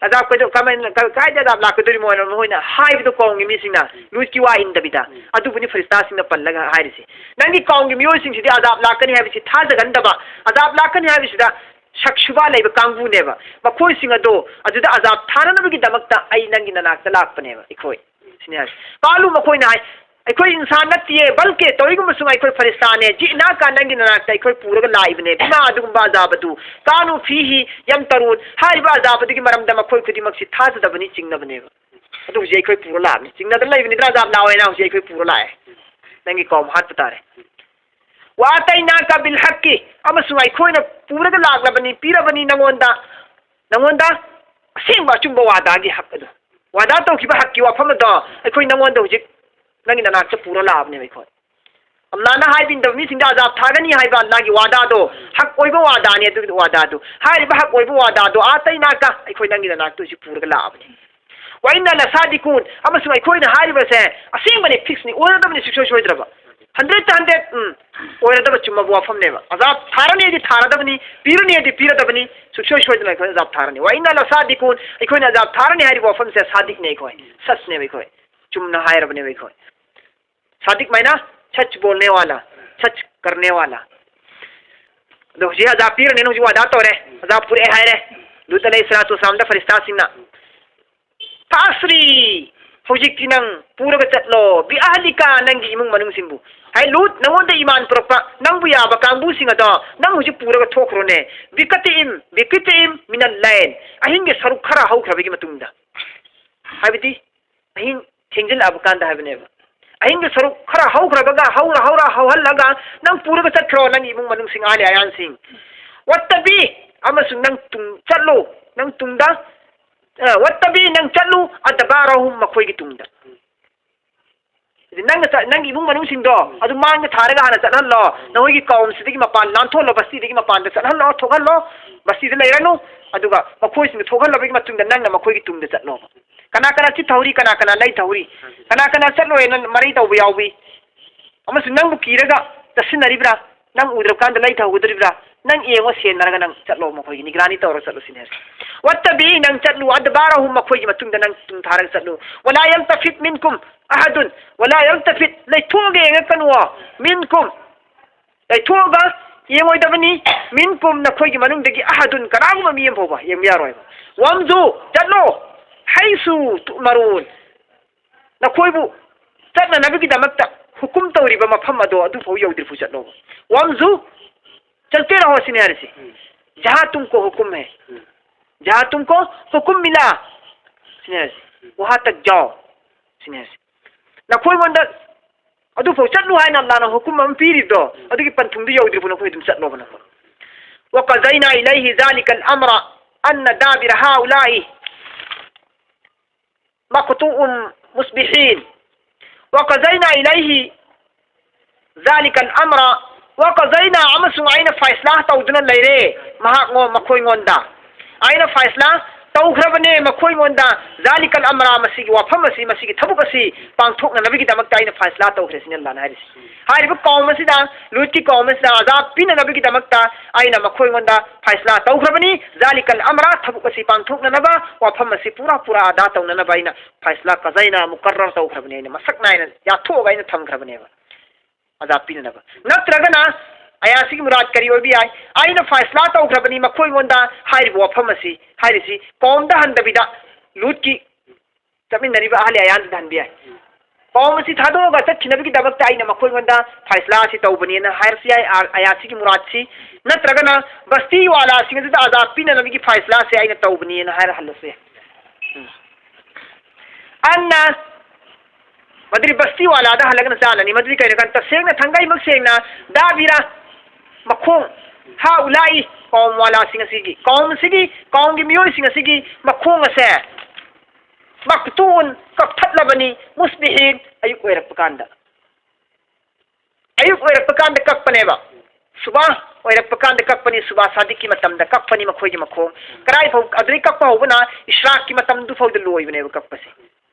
ꯑꯖꯥꯕ ꯀꯩꯗꯧ-, ꯀꯃꯥꯏꯅ, ꯀ-, ꯀꯥꯏꯗ ꯑꯖꯥꯕ ꯂꯥꯛꯀꯗꯣꯔꯤꯃꯣ?" ꯍꯥꯏꯅ ꯃꯈꯣꯏꯅ ꯍꯥꯏꯕꯗꯣ ꯀꯧꯝꯒꯤ ꯃꯤꯁꯤꯡꯅ, ꯂꯨꯠꯀꯤ ꯋꯥ ꯏꯟꯗꯕꯤꯗ꯫ ꯎꯝ꯫ ꯑꯗꯨꯕꯨꯅꯤ ꯐꯔꯤꯁꯇꯥꯁꯤꯡꯅ ꯄꯜꯂꯒ ꯍꯥꯏꯔꯤꯁꯤ꯫ ꯅꯪꯒꯤ ꯀꯧꯝꯒꯤ ꯃꯤꯑꯣꯏꯁꯤꯡꯁꯤꯗꯤ ꯑꯖꯥꯕ ꯂꯥꯛꯀꯅꯤ ꯍꯥꯏꯕꯁꯤ ꯊꯥꯖꯒꯟꯗꯕ, ꯑꯖꯥꯕ ꯂꯥꯛꯀꯅꯤ ꯍꯥꯏꯕꯁꯤꯗ ꯁꯛ ꯁꯨꯕꯥ ꯂꯩꯕ ꯀꯥꯡꯕꯨꯅꯦꯕ꯫ ꯃꯈꯣꯏꯁꯤꯡ ꯑꯗꯣ ꯑꯗꯨꯗ ꯑꯖꯥꯕ ꯊꯥꯅꯅꯕꯒꯤꯗꯃꯛꯇ ꯑꯩ ꯅꯪꯒꯤ ꯅꯅꯥꯛꯇ ꯂꯥꯛꯄꯅꯦꯕ ꯑꯩꯈꯣꯏ꯫ ꯁꯤꯅꯤ ꯍꯥꯏꯁꯦ꯫ ꯀꯥꯂꯨ, ꯃꯈꯣꯏꯅ ꯍꯥꯏ, ꯑꯩꯈꯣꯏ ꯏꯟꯁꯥꯟ ꯅꯠꯇꯤꯌꯦ, ꯕꯜꯀꯦ ꯇꯧꯏꯒꯨꯝꯕꯁꯨ ꯑꯩꯈꯣꯏ ꯐꯔꯤꯁꯇꯥꯅꯦ꯫ ꯖꯤꯅꯥꯀ ꯅꯪꯒꯤ ꯅꯅꯥꯛꯇ ꯑꯩꯈꯣꯏ ꯄꯨꯔꯒ ꯂꯥꯛꯏꯕꯅꯦ꯫ ꯕꯤꯃꯥ ꯑꯗꯨꯒꯨꯝꯕ ꯑꯖꯥꯕ ꯑꯗꯨ ꯀꯥꯅꯨ ꯐꯤꯍꯤ ꯌꯝꯇꯔꯨꯟ ꯍꯥꯏꯔꯤꯕ ꯑꯖꯥꯕ ꯑꯗꯨꯒꯤ ꯃꯔꯝꯗ ꯃꯈꯣꯏ ꯈꯨꯗꯤꯡꯃꯛꯁꯤ ꯊꯥꯖꯗꯕꯅꯤ, ꯆꯤꯡꯅꯕꯅꯦꯕ꯫ ꯑꯗꯨ ꯍꯧꯖꯤꯛ ꯑꯩꯈꯣꯏ ꯄꯨꯔ ꯂꯥꯛꯑꯕꯅꯤ꯫ ꯆꯤꯡꯅꯗꯅ ꯂꯩꯕꯅꯤꯗꯅ ꯑꯖꯥꯕ ꯂꯥꯛꯑꯣ ꯍꯥꯏꯅ ꯍꯧꯖꯤꯛ ꯑꯩꯈꯣꯏ ꯄꯨꯔ ꯂꯥꯛꯑꯦ꯫ ꯅꯪꯒꯤ ꯀꯧꯝ ꯍꯥꯠꯄ ꯇꯥꯔꯦ꯫ ꯋꯥꯇꯩꯅꯥꯀ ꯕꯤꯜ ꯍꯛꯀꯤ, ꯑꯃꯁꯨꯡ ꯑꯩꯈꯣꯏꯅ ꯄꯨꯔꯒ ꯂꯥꯛꯂꯕꯅꯤ, ꯄꯤꯔꯕꯅꯤ ꯅꯉꯣꯟꯗ, ꯅꯉꯣꯟꯗ ꯑꯁꯦꯡꯕ ꯑꯆꯨꯝꯕ ꯋꯥꯗꯥꯒꯤ ꯍꯛ ꯑꯗꯨ꯫ ꯋꯥꯗꯥ ꯇꯧꯈꯤꯕ ꯍꯛꯀꯤ ꯋꯥꯐꯝ ꯑꯗꯣ ꯑꯩꯈꯣꯏ ꯅꯉꯣꯟꯗ ꯍꯧꯖꯤꯛ ꯅꯪꯒꯤ ꯅꯅꯥꯛꯇ ꯄꯨꯔ ꯂꯥꯛꯑꯕꯅꯦꯕ ꯑꯩꯈꯣꯏ꯫ ꯑꯜꯂꯥꯍꯅ ꯍꯥꯏꯕꯤꯗꯕ ꯃꯤꯁꯤꯡꯗ ꯑꯖꯥꯕ ꯊꯥꯒꯅꯤ ꯍꯥꯏꯕ ꯑꯜꯂꯥꯍꯒꯤ ꯋꯥꯗꯥꯗꯣ ꯍꯛ ꯑꯣꯏꯕ ꯋꯥꯗꯥꯅꯤ꯫ ꯑꯗꯨꯒꯤ ꯋꯥꯗꯥꯗꯣ, ꯍꯥꯏꯔꯤꯕ ꯍꯛ ꯑꯣꯏꯕ ꯋꯥꯗꯥꯗꯣ ꯑꯥꯇꯩꯅꯥꯀ ꯑꯩꯈꯣꯏ ꯅꯪꯒꯤ ꯅꯅꯥꯛꯇ ꯍꯧꯖꯤꯛ ꯄꯨꯔꯒ ꯂꯥꯛꯑꯕꯅꯤ꯫ ꯋꯥꯏꯟꯅ ꯂꯁꯥꯗꯤꯀꯨꯟ, ꯑꯃꯁꯨꯡ ꯑꯩꯈꯣꯏꯅ ꯍꯥꯏꯔꯤꯕꯁꯦ ꯑꯁꯦꯡꯕꯅꯤ, ꯐꯤꯛꯁꯅꯤ, ꯑꯣꯏꯔꯗꯕꯅꯤ, ꯁꯨꯡꯁꯣꯏ ꯁꯣꯏꯗ꯭ꯔꯕ꯫ ꯍꯟꯗ꯭ꯔꯦꯠꯇ ꯍꯟꯗ꯭ꯔꯦꯠ, ꯎꯝ, ꯑꯣꯏꯔꯗꯕ ꯆꯨꯝꯃꯕ ꯋꯥꯐꯝꯅꯦꯕ꯫ ꯑꯖꯥꯕ ꯊꯥꯔꯅꯤ ꯍꯥꯏꯗꯤ ꯊꯥꯔꯗꯕꯅꯤ, ꯄꯤꯔꯅꯤ ꯍꯥꯏꯗꯤ ꯄꯤꯔꯗꯕꯅꯤ, ꯁꯨꯡꯁꯣꯏ ꯁꯣꯏꯗꯅ ꯑꯩꯈꯣꯏ ꯑꯖꯥꯕ ꯊꯥꯔꯅꯤ꯫ ꯋꯥꯏꯟꯅ ꯂꯁꯥꯗꯤꯀꯨꯟ, ꯑꯩꯈꯣꯏꯅ ꯑꯖꯥꯕ ꯊꯥꯔꯅꯤ ꯍꯥꯏꯔꯤꯕ ꯋꯥꯐꯝꯁꯦ ꯁꯥꯗꯤꯛꯅꯦ ꯑꯩꯈꯣꯏ, ꯁꯁꯅꯦꯕ ꯑꯩꯈꯣꯏ, ꯆꯨꯝꯅ ꯍꯥꯏꯔꯕꯅꯦꯕ ꯑꯩꯈꯣꯏ, ꯁꯥꯗꯤꯛ ꯃꯥꯏꯅ ꯁꯆ ꯕꯣꯜꯅꯦ ꯋꯥꯂꯥ, ꯁꯆ ꯀꯔꯅꯦ ꯋꯥꯂꯥ꯫ ꯑꯗꯣ ꯍꯧꯖꯤꯛ ꯑꯖꯥꯕ ꯄꯤꯔꯅꯤ, ꯍꯧꯖꯤꯛ ꯋꯥꯗꯥ ꯇꯧꯔꯦ, ꯑꯖꯥꯕ ꯄꯨꯔꯛꯑꯦ ꯍꯥꯏꯔꯦ꯫ ꯂꯨꯠ ꯑꯂꯩꯍꯤ ꯁꯂꯥꯇꯨ ꯋꯁꯂꯥꯝꯗ ꯐꯔꯤꯁꯇꯥꯁꯤꯡꯅ, "ꯐꯥꯁ꯭ꯔꯤ, ꯍꯧꯖꯤꯛꯇꯤ ꯅꯪ ꯄꯨꯔꯒ ꯆꯠꯂꯣ, ꯕꯤ ꯑꯍꯂꯤꯀ, ꯅꯪꯒꯤ ꯏꯃꯨꯡ ꯃꯅꯨꯡꯁꯤꯡꯕꯨ꯫ ꯍꯥꯏ ꯂꯨꯠ, ꯅꯉꯣꯟꯗ ꯏꯃꯥꯟ ꯄꯨꯔꯛꯄ, ꯅꯪꯕꯨ ꯌꯥꯕ ꯀꯥꯡꯕꯨꯁꯤꯡ ꯑꯗꯣ ꯅꯪ ꯍꯧꯖꯤꯛ ꯄꯨꯔꯒ ꯊꯣꯛꯈ꯭ꯔꯣꯅꯦ꯫ ꯕꯤꯀꯇꯤꯝ, ꯕꯤꯀꯇꯤꯝ ꯃꯤꯅꯜ ꯂꯩꯜ, ꯑꯍꯤꯡꯒꯤ ꯁꯔꯨꯛ ꯈꯔ ꯍꯧꯈ꯭ꯔꯕꯒꯤ ꯃꯇꯨꯡꯗ"꯫ ꯍꯥꯏꯕꯗꯤ ꯑꯍꯤꯡ ꯊꯦꯡꯖꯤꯜꯂꯛꯑꯕ ꯀꯥꯟꯗ ꯍꯥꯏꯕꯅꯦꯕ꯫ ꯑꯍꯤꯡꯒꯤ ꯁꯔꯨꯛ ꯈꯔ ꯍꯧꯈ꯭ꯔꯕꯒ, ꯍꯧꯔ, ꯍꯧꯔ, ꯍꯧꯍꯜꯂꯒ ꯅꯪ ꯄꯨꯔꯒ ꯆꯠꯈ꯭ꯔꯣ, ꯅꯪꯒꯤ ꯏꯃꯨꯡ ꯃꯅꯨꯡꯁꯤꯡ, ꯑꯍꯂꯤ ꯑꯌꯥꯜꯁꯤꯡ꯫ ꯋꯠꯇꯕꯤ, ꯑꯃꯁꯨꯡ ꯅꯪ ꯇꯨꯡ ꯆꯠꯂꯨ, ꯅꯪ ꯇꯨꯡꯗ, ꯑ, ꯋꯠꯇꯕꯤ, ꯅꯪ ꯆꯠꯂꯨ, ꯑꯗꯕꯥꯔꯍꯨꯝ, ꯃꯈꯣꯏꯒꯤ ꯇꯨꯡꯗ꯫ ꯑꯗꯨ ꯅꯪꯅ ꯆꯠ-, ꯅꯪꯒꯤ ꯏꯃꯨꯡ ꯃꯅꯨꯡꯁꯤꯡꯗꯣ ꯑꯗꯨ ꯃꯥꯡꯗ ꯊꯥꯔꯒ ꯍꯥꯟꯅ ꯆꯠꯍꯜꯂꯣ, ꯅꯈꯣꯏꯒꯤ ꯀꯧꯝꯁꯤꯗꯒꯤ ꯃꯄꯥꯟ ꯅꯥꯟꯊꯣꯛꯍꯜꯂꯣ, ꯕꯁꯇꯤꯗꯒꯤ ꯃꯄꯥꯟꯗ ꯆꯠꯍꯜꯂꯣ, ꯊꯣꯛꯍꯜꯂꯣ, ꯕꯁꯇꯤꯗ ꯂꯩꯔꯅꯨ꯫ ꯑꯗꯨꯒ ꯃꯈꯣꯏꯁꯤꯡꯗꯨ ꯊꯣꯛꯍꯜꯂꯕꯒꯤ ꯃꯇꯨꯡꯗ ꯅꯪꯅ ꯃꯈꯣꯏꯒꯤ ꯇꯨꯡꯗ ꯆꯠꯂꯣ꯫ ꯀꯅꯥ ꯀꯅꯥ ꯆꯤꯠ ꯊꯧꯔꯤ, ꯀꯅꯥ ꯀꯅꯥ ꯂꯩ ꯊꯧꯔꯤ, ꯀꯅꯥ ꯀꯅꯥ ꯆꯠꯂꯣꯏꯅ ꯃꯔꯩ ꯇꯧꯕ ꯌꯥꯎꯏ, ꯑꯃꯁꯨꯡ ꯅꯪꯕꯨ ꯀꯤꯔꯒ ꯆꯠꯁꯤꯟꯅꯔꯤꯕ꯭ꯔꯥ? ꯅꯪ ꯎꯗ꯭ꯔꯕ ꯀꯥꯟꯗ ꯂꯩ ꯊꯧꯒꯗꯧꯔꯤꯕ꯭ꯔꯥ? ꯅꯪ ꯌꯦꯡꯉꯣ, ꯁꯦꯟꯅꯔꯒ ꯅꯪ ꯆꯠꯂꯣ, ꯃꯈꯣꯏꯒꯤ ꯅꯤꯒꯔꯥꯅꯤ ꯇꯧꯔꯒ ꯆꯠꯂꯣ ꯁꯤꯅꯦ꯫ ꯋꯠꯇꯕꯤ, ꯅꯪ ꯆꯠꯂꯨ, ꯑꯗꯕꯥꯔꯍꯨꯝ, ꯃꯈꯣꯏꯒꯤ ꯃꯇꯨꯡꯗ ꯅꯪ ꯇꯨꯡ ꯊꯥꯔꯒ ꯆꯠꯂꯨ꯫ ꯋꯂꯥ ꯌꯜꯇꯐꯤꯠ ꯃꯤꯟꯀꯨꯝ ꯑꯍꯗꯨꯟ, ꯋꯂꯥ ꯌꯜꯇꯐꯤꯠ, ꯂꯩꯊꯣꯛꯑꯒ ꯌꯦꯡꯉꯛꯀꯅꯨ, ꯃꯤꯟꯀꯨꯝ, ꯂꯩꯊꯣꯛꯑꯒ ꯌꯦꯡꯉꯣꯏꯗꯕꯅꯤ꯫ ꯃꯤꯟꯀꯨꯝ, ꯅꯈꯣꯏꯒꯤ ꯃꯅꯨꯡꯗꯒꯤ, ꯑꯍꯗꯨꯟ, ꯀꯅꯥꯒꯨꯝꯕ ꯃꯤ ꯑꯃ ꯐꯥꯎꯕ ꯌꯦꯡꯕ ꯌꯥꯔꯣꯏꯕ꯫ ꯋꯝꯖꯨ, ꯆꯠꯂꯣ, ꯍꯩꯁꯨ ꯇꯨꯃꯔꯨꯟ, ꯅꯈꯣꯏꯕꯨ ꯆꯠꯅꯅꯕꯒꯤꯗꯃꯛꯇ ꯍꯨꯀꯨꯝ ꯇꯧꯔꯤꯕ ꯃꯐꯝ ꯑꯗꯣ ꯑꯗꯨꯐꯥꯎ ꯌꯧꯗ꯭ꯔꯤꯐꯥꯎ ꯆꯠꯂꯣꯕ꯫ "ꯋꯥꯝꯖꯨ, ꯆꯠꯀꯦꯔꯣ?" ꯁꯤꯅꯦ ꯍꯥꯏꯔꯤꯁꯦ꯫ ꯎꯝ꯫ "ꯖꯍꯥ ꯇꯨꯝꯀꯣ ꯍꯨꯀꯨꯝ ꯍꯦ꯫ ꯎꯝ꯫ ꯖꯍꯥ ꯇꯨꯝꯀꯣ ꯍꯨꯀꯨꯝ ꯃꯤꯂꯥ" ꯁꯤꯅꯦ ꯍꯥꯏꯔꯤꯁꯦ꯫ "ꯋꯍꯥ ꯇꯛ ꯖꯥꯎ" ꯁꯤꯅꯦ ꯍꯥꯏꯔꯤꯁꯦ꯫ ꯅꯈꯣꯏꯉꯣꯟꯗ ꯑꯗꯨꯐꯥꯎ ꯆꯠꯂꯨ ꯍꯥꯏꯅ ꯑꯜꯂꯥꯅ ꯍꯨꯀꯨꯝ ꯑꯃ ꯄꯤꯔꯤꯕꯗꯣ, ꯎꯝ꯫ ꯑꯗꯨꯒꯤ ꯄꯟꯊꯨꯡꯗꯨ ꯌꯧꯗ꯭ꯔꯤꯐꯥꯎ ꯅꯈꯣꯏ ꯑꯗꯨꯝ ꯆꯠꯂꯣꯕ ꯅꯈꯣꯏ꯫ "وقضينا إليه ذلك الأمر أن دابر هؤلاء مقطوع مصبحين وقضينا إليه ذلك الأمر وقضينا" ꯑꯃꯁꯨꯡ ꯑꯩꯅ ꯐꯩꯁꯂꯥ ꯇꯧꯗꯨꯅ ꯂꯩꯔꯦ ꯃꯍꯥꯛꯉꯣ-, ꯃꯈꯣꯏꯉꯣꯟꯗ꯫ ꯑꯩꯅ ꯐꯩꯁꯂꯥ ꯇꯧꯈ꯭ꯔꯕꯅꯦ ꯃꯈꯣꯏꯉꯣꯟꯗ, "ذلك الأمر" ꯃꯁꯤꯒꯤ ꯋꯥꯐꯝ ꯑꯁꯤ, ꯃꯁꯤꯒꯤ ꯊꯕꯛ ꯑꯁꯤ ꯄꯥꯡꯊꯣꯛꯅꯅꯕꯒꯤꯗꯃꯛꯇ ꯑꯩꯅ ꯐꯩꯁꯂꯥ ꯇꯧꯈ꯭ꯔꯦ ꯁꯤꯅꯤ ꯑꯜꯂꯥꯅ ꯍꯥꯏꯔꯤꯁꯤ꯫ ꯍꯥꯏꯔꯤꯕ ꯀꯧꯝ ꯑꯁꯤꯗ, ꯂꯨꯠꯀꯤ ꯀꯧꯝ ꯑꯁꯤꯗ ꯑꯖꯥꯕ ꯄꯤꯅꯅꯕꯒꯤꯗꯃꯛꯇ ꯑꯩꯅ ꯃꯈꯣꯏꯉꯣꯟꯗ ꯐꯩꯁꯂꯥ ꯇꯧꯈ꯭ꯔꯕꯅꯤ꯫ "ذلك الأمر" ꯊꯕꯛ ꯑꯁꯤ ꯄꯥꯡꯊꯣꯛꯅꯅꯕ, ꯋꯥꯐꯝ ꯑꯁꯤ ꯄꯨꯔꯥ ꯄꯨꯔꯥ ꯑꯗꯥ ꯇꯧꯅꯅꯕ ꯑꯩꯅ ꯐꯩꯁꯂꯥ ꯀꯖꯩꯅ ꯃꯨꯀꯔꯔ ꯇꯧꯈ꯭ꯔꯕꯅꯤ, ꯑꯩꯅ ꯃꯁꯛ ꯅꯥꯏꯅ ꯌꯥꯊꯣꯛꯑꯒ ꯑꯩꯅ ꯊꯝꯈ꯭ꯔꯕꯅꯦꯕ꯫ ꯑꯖꯥꯕ ꯄꯤꯅꯅꯕ꯫ ꯅꯠꯇ꯭ꯔꯒꯅ ꯑꯌꯥꯁꯤꯒꯤ ꯃꯨꯔꯥꯗ ꯀꯔꯤ ꯑꯣꯏꯕ ꯌꯥꯏ? "ꯑꯩꯅ ꯐꯩꯁꯂꯥ ꯇꯧꯈ꯭ꯔꯕꯅꯤ ꯃꯈꯣꯏꯉꯣꯟꯗ" ꯍꯥꯏꯔꯤꯕ ꯋꯥꯐꯝ ꯑꯁꯤ, ꯍꯥꯏꯔꯤꯁꯤ ꯀꯧꯝꯗ ꯍꯟꯗꯕꯤꯗ ꯂꯨꯠꯀꯤ ꯆꯠꯃꯤꯟꯅꯔꯤꯕ ꯑꯍꯜ ꯑꯌꯥꯟꯗꯨꯗ ꯍꯟꯕ ꯌꯥꯏ꯫ ꯀꯧꯝ ꯑꯁꯤ ꯊꯥꯗꯣꯛꯑꯒ ꯆꯠꯈꯤꯅꯕꯒꯤꯗꯃꯛꯇ ꯑꯩꯅ ꯃꯈꯣꯏꯉꯣꯟꯗ ꯐꯩꯁꯂꯥ ꯑꯁꯤ ꯇꯧꯕꯅꯦꯅ ꯍꯥꯏꯔꯁꯨ ꯌꯥꯏ, ꯑ-, ꯑꯌꯥꯁꯤꯒꯤ ꯃꯨꯔꯥꯗꯁꯤ꯫ ꯅꯠꯇ꯭ꯔꯒꯅ ꯕꯁꯇꯤ ꯋꯥꯂꯥꯁꯤꯡ ꯑꯗꯨꯗ ꯑꯖꯥꯕ ꯄꯤꯅꯅꯕꯒꯤ ꯐꯩꯁꯂꯥꯁꯦ ꯑꯩꯅ ꯇꯧꯕꯅꯦꯅ ꯍꯥꯏꯔ ꯍꯜꯂꯁꯨ ꯌꯥꯏ꯫ ꯎꯝ꯫ ꯑꯟꯅ, ꯃꯗꯨꯗꯤ ꯕꯁꯇꯤ ꯋꯥꯂꯥꯗ ꯍꯜꯂꯒꯅ ꯆꯥꯜꯂꯅꯤ꯫ ꯃꯗꯨꯗꯤ ꯀꯩꯅꯣ ꯀꯥꯟꯗ, ꯇꯁꯦꯡꯅ ꯊꯥꯡꯒꯩꯃꯛ ꯁꯦꯡꯅ ꯗꯥꯕꯤꯔ ꯃꯈꯣꯡ, ꯍꯥꯎꯂꯥꯏ ꯀꯧꯝ ꯋꯥꯂꯥꯁꯤꯡ ꯑꯁꯤꯒꯤ, ꯀꯧꯝ ꯑꯁꯤꯒꯤ, ꯀꯧꯝꯒꯤ ꯃꯤꯑꯣꯏꯁꯤꯡ ꯑꯁꯤꯒꯤ ꯃꯈꯣꯡ ꯑꯁꯦ ꯃꯛꯇꯨꯟ, ꯀꯛꯊꯠꯂꯕꯅꯤ, ꯃꯨꯁꯕꯤꯍꯤꯟ, ꯑꯌꯨꯛ ꯑꯣꯏꯔꯛꯄ ꯀꯥꯟꯗ꯫ ꯑꯌꯨꯛ ꯑꯣꯏꯔꯛꯄ ꯀꯥꯟꯗ ꯀꯛꯄꯅꯦꯕ꯫ ꯁꯨꯕꯥ ꯑꯣꯏꯔꯛꯄ ꯀꯥꯟꯗ ꯀꯛꯄꯅꯤ, ꯁꯨꯕꯥ ꯁꯥꯗꯤꯛꯀꯤ ꯃꯇꯝꯗ ꯀꯛꯄꯅꯤ ꯃꯈꯣꯏꯒꯤ ꯃꯈꯣꯡ꯫ ꯀꯗꯥꯏ ꯐꯥꯎ, ꯑꯗꯨꯗꯩ ꯀꯛꯄ ꯍꯧꯕꯅ ꯏꯁ꯭ꯔꯥꯛꯀꯤ ꯃꯇꯝꯗꯨ ꯐꯥꯎꯗ ꯂꯣꯏꯕꯅꯦꯕ ꯀꯛꯄꯁꯦ꯫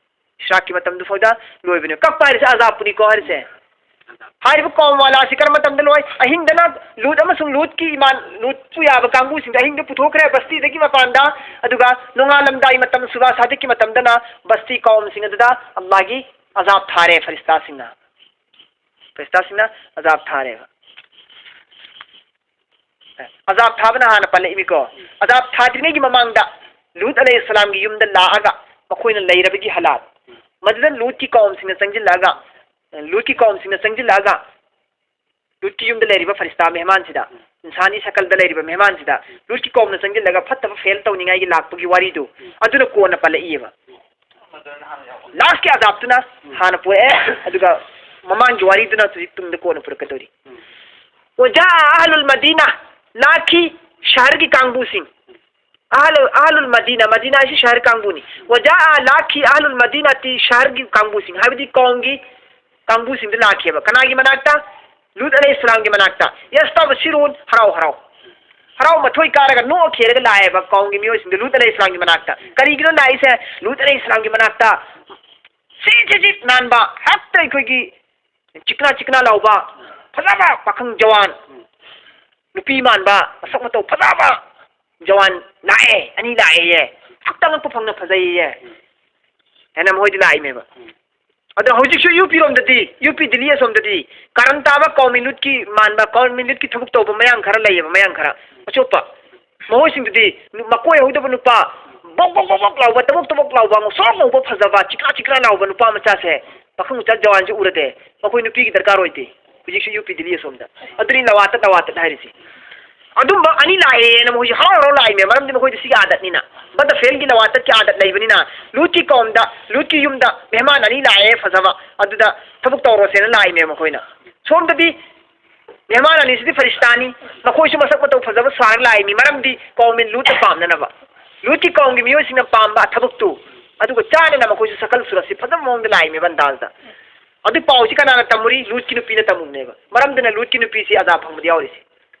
ꯏꯁ꯭ꯔꯥꯛꯀꯤ ꯃꯇꯝꯗꯨ ꯐꯥꯎꯗ ꯂꯣꯏꯕꯅꯦꯕ꯫ ꯀꯛꯄ ꯍꯥꯏꯔꯤꯁꯦ ꯑꯖꯥꯕꯄꯨꯅꯤꯀꯣ ꯍꯥꯏꯔꯤꯁꯦ꯫ ꯍꯥꯏꯔꯤꯕ ꯀꯧꯝ ꯋꯥꯂꯥꯁꯤ ꯀꯔꯝꯕ ꯃꯇꯝꯗ ꯂꯣꯏ? ꯑꯍꯤꯡꯗꯅ ꯂꯨꯠ ꯑꯃꯁꯨꯡ ꯂꯨꯠꯀꯤ ꯏꯃꯥꯟ-, ꯂꯨꯠꯄꯨ ꯌꯥꯕ ꯀꯥꯡꯕꯨꯁꯤꯡꯗꯣ ꯑꯍꯤꯡꯗ ꯄꯨꯊꯣꯛꯈ꯭ꯔꯦ ꯕꯁꯇꯤꯗꯒꯤ ꯃꯄꯥꯟꯗ, ꯑꯗꯨꯒ ꯅꯣꯡꯉꯥꯜꯂꯝꯗꯥꯏ ꯃꯇꯝ ꯁꯨꯕꯥ ꯁꯥꯗꯤꯛꯀꯤ ꯃꯇꯝꯗꯅ ꯕꯁꯇꯤ ꯀꯧꯝꯁꯤꯡ ꯑꯗꯨꯗ ꯑꯜꯂꯥꯍꯒꯤ ꯑꯖꯥꯕ ꯊꯥꯔꯦ ꯐꯔꯤꯁꯇꯥꯁꯤꯡꯅ꯫ ꯐꯔꯤꯁꯇꯥꯁꯤꯡꯅ ꯑꯖꯥꯕ ꯊꯥꯔꯦꯕ꯫ ꯑꯖꯥꯕ ꯊꯥꯕꯅ ꯍꯥꯟꯅ ꯄꯜꯂꯛꯏꯃꯤꯀꯣ꯫ ꯑꯖꯥꯕ ꯊꯥꯗ꯭ꯔꯤꯉꯩꯒꯤ ꯃꯃꯥꯡꯗ ꯂꯨꯠ ꯑꯂꯩꯍꯤꯁꯁꯂꯥꯝꯒꯤ ꯌꯨꯝꯗ ꯂꯥꯛꯑꯒ ꯃꯈꯣꯏꯅ ꯂꯩꯔꯕꯒꯤ ꯍꯥꯂꯥꯠ, ꯃꯗꯨꯗ ꯂꯨꯠꯀꯤ ꯀꯧꯝꯁꯤꯡꯅ ꯆꯪꯁꯤꯜꯂꯛꯑꯒ, ꯂꯨꯠꯀꯤ ꯀꯧꯝꯁꯤꯡꯅ ꯆꯪꯁꯤꯜꯂꯛꯑꯒ, ꯂꯨꯠꯀꯤ ꯌꯨꯝꯗ ꯂꯩꯔꯤꯕ ꯐꯔꯤꯁꯇꯥ ꯃꯦꯍꯃꯥꯟꯁꯤꯗ, ꯏꯟꯁꯥꯅꯤ ꯁꯀꯜꯗ ꯂꯩꯔꯤꯕ ꯃꯦꯍꯃꯥꯟꯁꯤꯗ, ꯂꯨꯠꯀꯤ ꯀꯧꯝꯅ ꯆꯪꯁꯤꯜꯂꯒ ꯐꯠꯇꯕ ꯐꯦꯜ ꯇꯧꯅꯤꯡꯉꯥꯏꯒꯤ ꯂꯥꯛꯄꯒꯤ ꯋꯥꯔꯤꯗꯨ, ꯑꯗꯨꯅ ꯀꯣꯟꯅ ꯄꯜꯂꯛꯏꯑꯕ꯫ ꯂꯥꯁꯀꯤ ꯑꯖꯥꯕꯇꯨꯅ ꯍꯥꯟꯅ ꯄꯨꯔꯛꯑꯦ, ꯑꯗꯨꯒ ꯃꯃꯥꯡꯒꯤ ꯋꯥꯔꯤꯗꯨꯅ ꯍꯧꯖꯤꯛ ꯇꯨꯡꯗ ꯀꯣꯟꯅ ꯄꯨꯔꯛꯀꯗꯧꯔꯤ꯫ ꯋꯥꯖꯥ ꯑꯍꯂꯨꯜ ꯃꯗꯤꯅꯥ, ꯂꯥꯛꯈꯤ ꯁꯍꯔꯒꯤ ꯀꯥꯡꯕꯨꯁꯤꯡ꯫ ꯑꯍꯂꯨ-, ꯑꯍꯂꯨꯜ ꯃꯗꯤꯅꯥ, ꯃꯗꯤꯅꯥ ꯍꯥꯏꯁꯤ ꯁꯍꯔ ꯀꯥꯡꯕꯨꯅꯤ꯫ ꯋꯥꯖꯥ, ꯂꯥꯛꯈꯤ, ꯑꯍꯂꯨꯜ ꯃꯗꯤꯅꯥꯇꯤ, ꯁꯍꯔꯒꯤ ꯀꯥꯡꯕꯨꯁꯤꯡ, ꯍꯥꯏꯕꯗꯤ ꯀꯧꯝꯒꯤ ꯀꯥꯡꯕꯨꯁꯤꯡꯗꯨ ꯂꯥꯛꯈꯤꯕ꯫ ꯀꯅꯥꯒꯤ ꯃꯅꯥꯛꯇ? ꯂꯨꯠ ꯑꯂꯩꯍꯤꯁꯁꯂꯥꯝꯒꯤ ꯃꯅꯥꯛꯇ꯫ ꯌꯁꯇꯕꯁꯤꯔꯨꯟ, ꯍꯔꯥꯎ ꯍꯔꯥꯎ꯫ ꯍꯔꯥꯎ ꯃꯊꯣꯏ ꯀꯥꯔꯒ ꯅꯣꯛꯑ ꯈꯦꯔꯒ ꯂꯥꯛꯑꯦꯕ ꯀꯧꯝꯒꯤ ꯃꯤꯑꯣꯏꯁꯤꯡꯗꯣ ꯂꯨꯠ ꯑꯂꯩꯍꯤꯁꯁꯂꯥꯝꯒꯤ ꯃꯅꯥꯛꯇ꯫ ꯀꯔꯤꯒꯤꯅꯣ ꯂꯥꯛꯏꯁꯦ? ꯂꯨꯠ ꯑꯂꯩꯍꯤꯁꯁꯂꯥꯝꯒꯤ ꯃꯅꯥꯛꯇ ꯁꯤ ꯆꯤꯖꯤꯛ ꯅꯥꯟꯕ, ꯍꯦꯛꯇ ꯑꯩꯈꯣꯏꯒꯤ ꯆꯤꯛꯅꯥ ꯆꯤꯛꯅꯥ ꯂꯥꯎꯕ, ꯐꯖꯕ ꯄꯥꯈꯪ ꯖꯋꯥꯟ, ꯅꯨꯄꯤ ꯃꯥꯟꯕ, ꯃꯁꯛ ꯃꯇꯧ ꯐꯖꯕ ꯖꯋꯥꯟ ꯂꯥꯛꯑꯦ, ꯑꯅꯤ ꯂꯥꯛꯑꯦꯌꯦ꯫ ꯁꯨꯛꯇ ꯉꯛꯄ ꯐꯪꯅ ꯐꯖꯩꯌꯦ꯫ ꯍꯥꯏꯅ ꯃꯈꯣꯏꯗꯤ ꯂꯥꯛꯏꯅꯦꯕ꯫ ꯑꯗꯣ ꯍꯧꯖꯤꯛꯁꯨ ꯌꯨ ꯄꯤ ꯔꯣꯝꯗꯗꯤ, ꯌꯨ ꯄꯤ ꯗꯤꯜꯂꯤ ꯑꯁꯣꯝꯗꯗꯤ ꯀꯔꯟ ꯇꯥꯕ ꯀꯧꯃꯤ ꯂꯨꯠꯀꯤ ꯃꯥꯟꯕ, ꯀꯧꯃꯤ ꯂꯨꯠꯀꯤ ꯊꯕꯛ ꯇꯧꯕ ꯃꯌꯥꯡ ꯈꯔ ꯂꯩꯌꯦꯕ, ꯃꯌꯥꯡ ꯈꯔ ꯑꯆꯣꯞꯄ꯫ ꯃꯈꯣꯏꯁꯤꯡꯗꯨꯗꯤ ꯅꯨ-, ꯃꯀꯣꯏ ꯍꯧꯗꯕ ꯅꯨꯄꯥ, ꯕꯣꯛ ꯕꯣꯛ ꯕꯣꯛ ꯕꯣꯛ ꯂꯥꯎꯕ, ꯇꯕꯣꯛ ꯇꯕꯣꯛ ꯂꯥꯎꯕ, ꯉꯧꯁꯣꯛ ꯉꯧꯕ ꯐꯖꯕ, ꯆꯤꯛꯅꯥ ꯆꯤꯛꯅꯥ ꯂꯥꯎꯕ ꯅꯨꯄꯥ ꯃꯆꯥꯁꯦ, ꯄꯥꯈꯪ ꯃꯆꯥ ꯖꯋꯥꯟꯁꯦ ꯎꯔꯗꯤ ꯃꯈꯣꯏ ꯅꯨꯄꯤꯒꯤ ꯗꯔꯀꯥꯔ ꯑꯣꯏꯗꯦ꯫ ꯍꯧꯖꯤꯛꯁꯨ ꯌꯨ ꯄꯤ ꯗꯤꯜꯂꯤ ꯑꯁꯣꯝꯗ꯫ ꯑꯗꯨꯅꯤ ꯂꯋꯥꯇꯠ, ꯂꯋꯥꯇꯠ ꯍꯥꯏꯔꯤꯁꯤ꯫ ꯑꯗꯨꯝꯕ ꯑꯅꯤ ꯂꯥꯛꯑꯦꯅ ꯃꯈꯣꯏꯁꯦ ꯍꯔꯥꯎ ꯍꯔꯥꯎ ꯂꯥꯛꯏꯅꯦ, ꯃꯔꯝꯗꯤ ꯃꯈꯣꯏꯗꯤ ꯁꯤꯒꯤ ꯑꯥꯗꯠꯅꯤꯅ꯫ ꯕꯗ ꯐꯦꯜꯒꯤ ꯂꯋꯥꯇꯠꯀꯤ ꯑꯥꯗꯠ ꯂꯩꯕꯅꯤꯅ, ꯂꯨꯠꯀꯤ ꯀꯧꯝꯗ, ꯂꯨꯠꯀꯤ ꯌꯨꯝꯗ ꯃꯦꯍꯃꯥꯟ ꯑꯅꯤ ꯂꯥꯛꯑꯦ ꯐꯖꯕ, ꯑꯗꯨꯗ ꯊꯕꯛ ꯇꯧꯔꯣꯁꯦꯅ ꯂꯥꯛꯏꯅꯦ ꯃꯈꯣꯏꯅ꯫ ꯁꯣꯝꯗꯗꯤ ꯃꯦꯍꯃꯥꯟ ꯑꯅꯤꯁꯤꯗꯤ ꯐꯔꯤꯁꯇꯥꯅꯤ, ꯃꯈꯣꯏꯁꯨ ꯃꯁꯛ ꯃꯇꯧ ꯐꯖꯕ ꯁꯥꯔꯒ ꯂꯥꯛꯏꯅꯤ, ꯃꯔꯝꯗꯤ ꯀꯧꯃꯤ ꯂꯨꯠꯇ ꯄꯥꯝꯅꯅꯕ꯫ ꯂꯨꯠꯀꯤ ꯀꯧꯝꯒꯤ ꯃꯤꯑꯣꯏꯁꯤꯡꯅ ꯄꯥꯝꯕ ꯊꯕꯛꯇꯨ, ꯑꯗꯨꯒ ꯆꯥꯟꯅꯅ ꯃꯈꯣꯏꯁꯨ ꯁꯀꯜ ꯁꯨꯔꯠꯁꯤ ꯐꯖꯕ ꯃꯑꯣꯡꯗ ꯂꯥꯛꯏꯅꯦꯕ ꯑꯟꯗꯥꯖꯗ꯫ ꯑꯗꯨ ꯄꯥꯎꯁꯤ ꯀꯅꯥꯅ ꯇꯝꯃꯨꯔꯤ? ꯂꯨꯠꯀꯤ ꯅꯨꯄꯤꯅ ꯇꯝꯃꯨꯕꯅꯦꯕ꯫ ꯃꯔꯝꯗꯨꯅ ꯂꯨꯠꯀꯤ ꯅꯨꯄꯤꯁꯤ ꯑꯖꯥ ꯐꯪꯕꯗ ꯌꯥꯎꯔꯤꯁꯤ꯫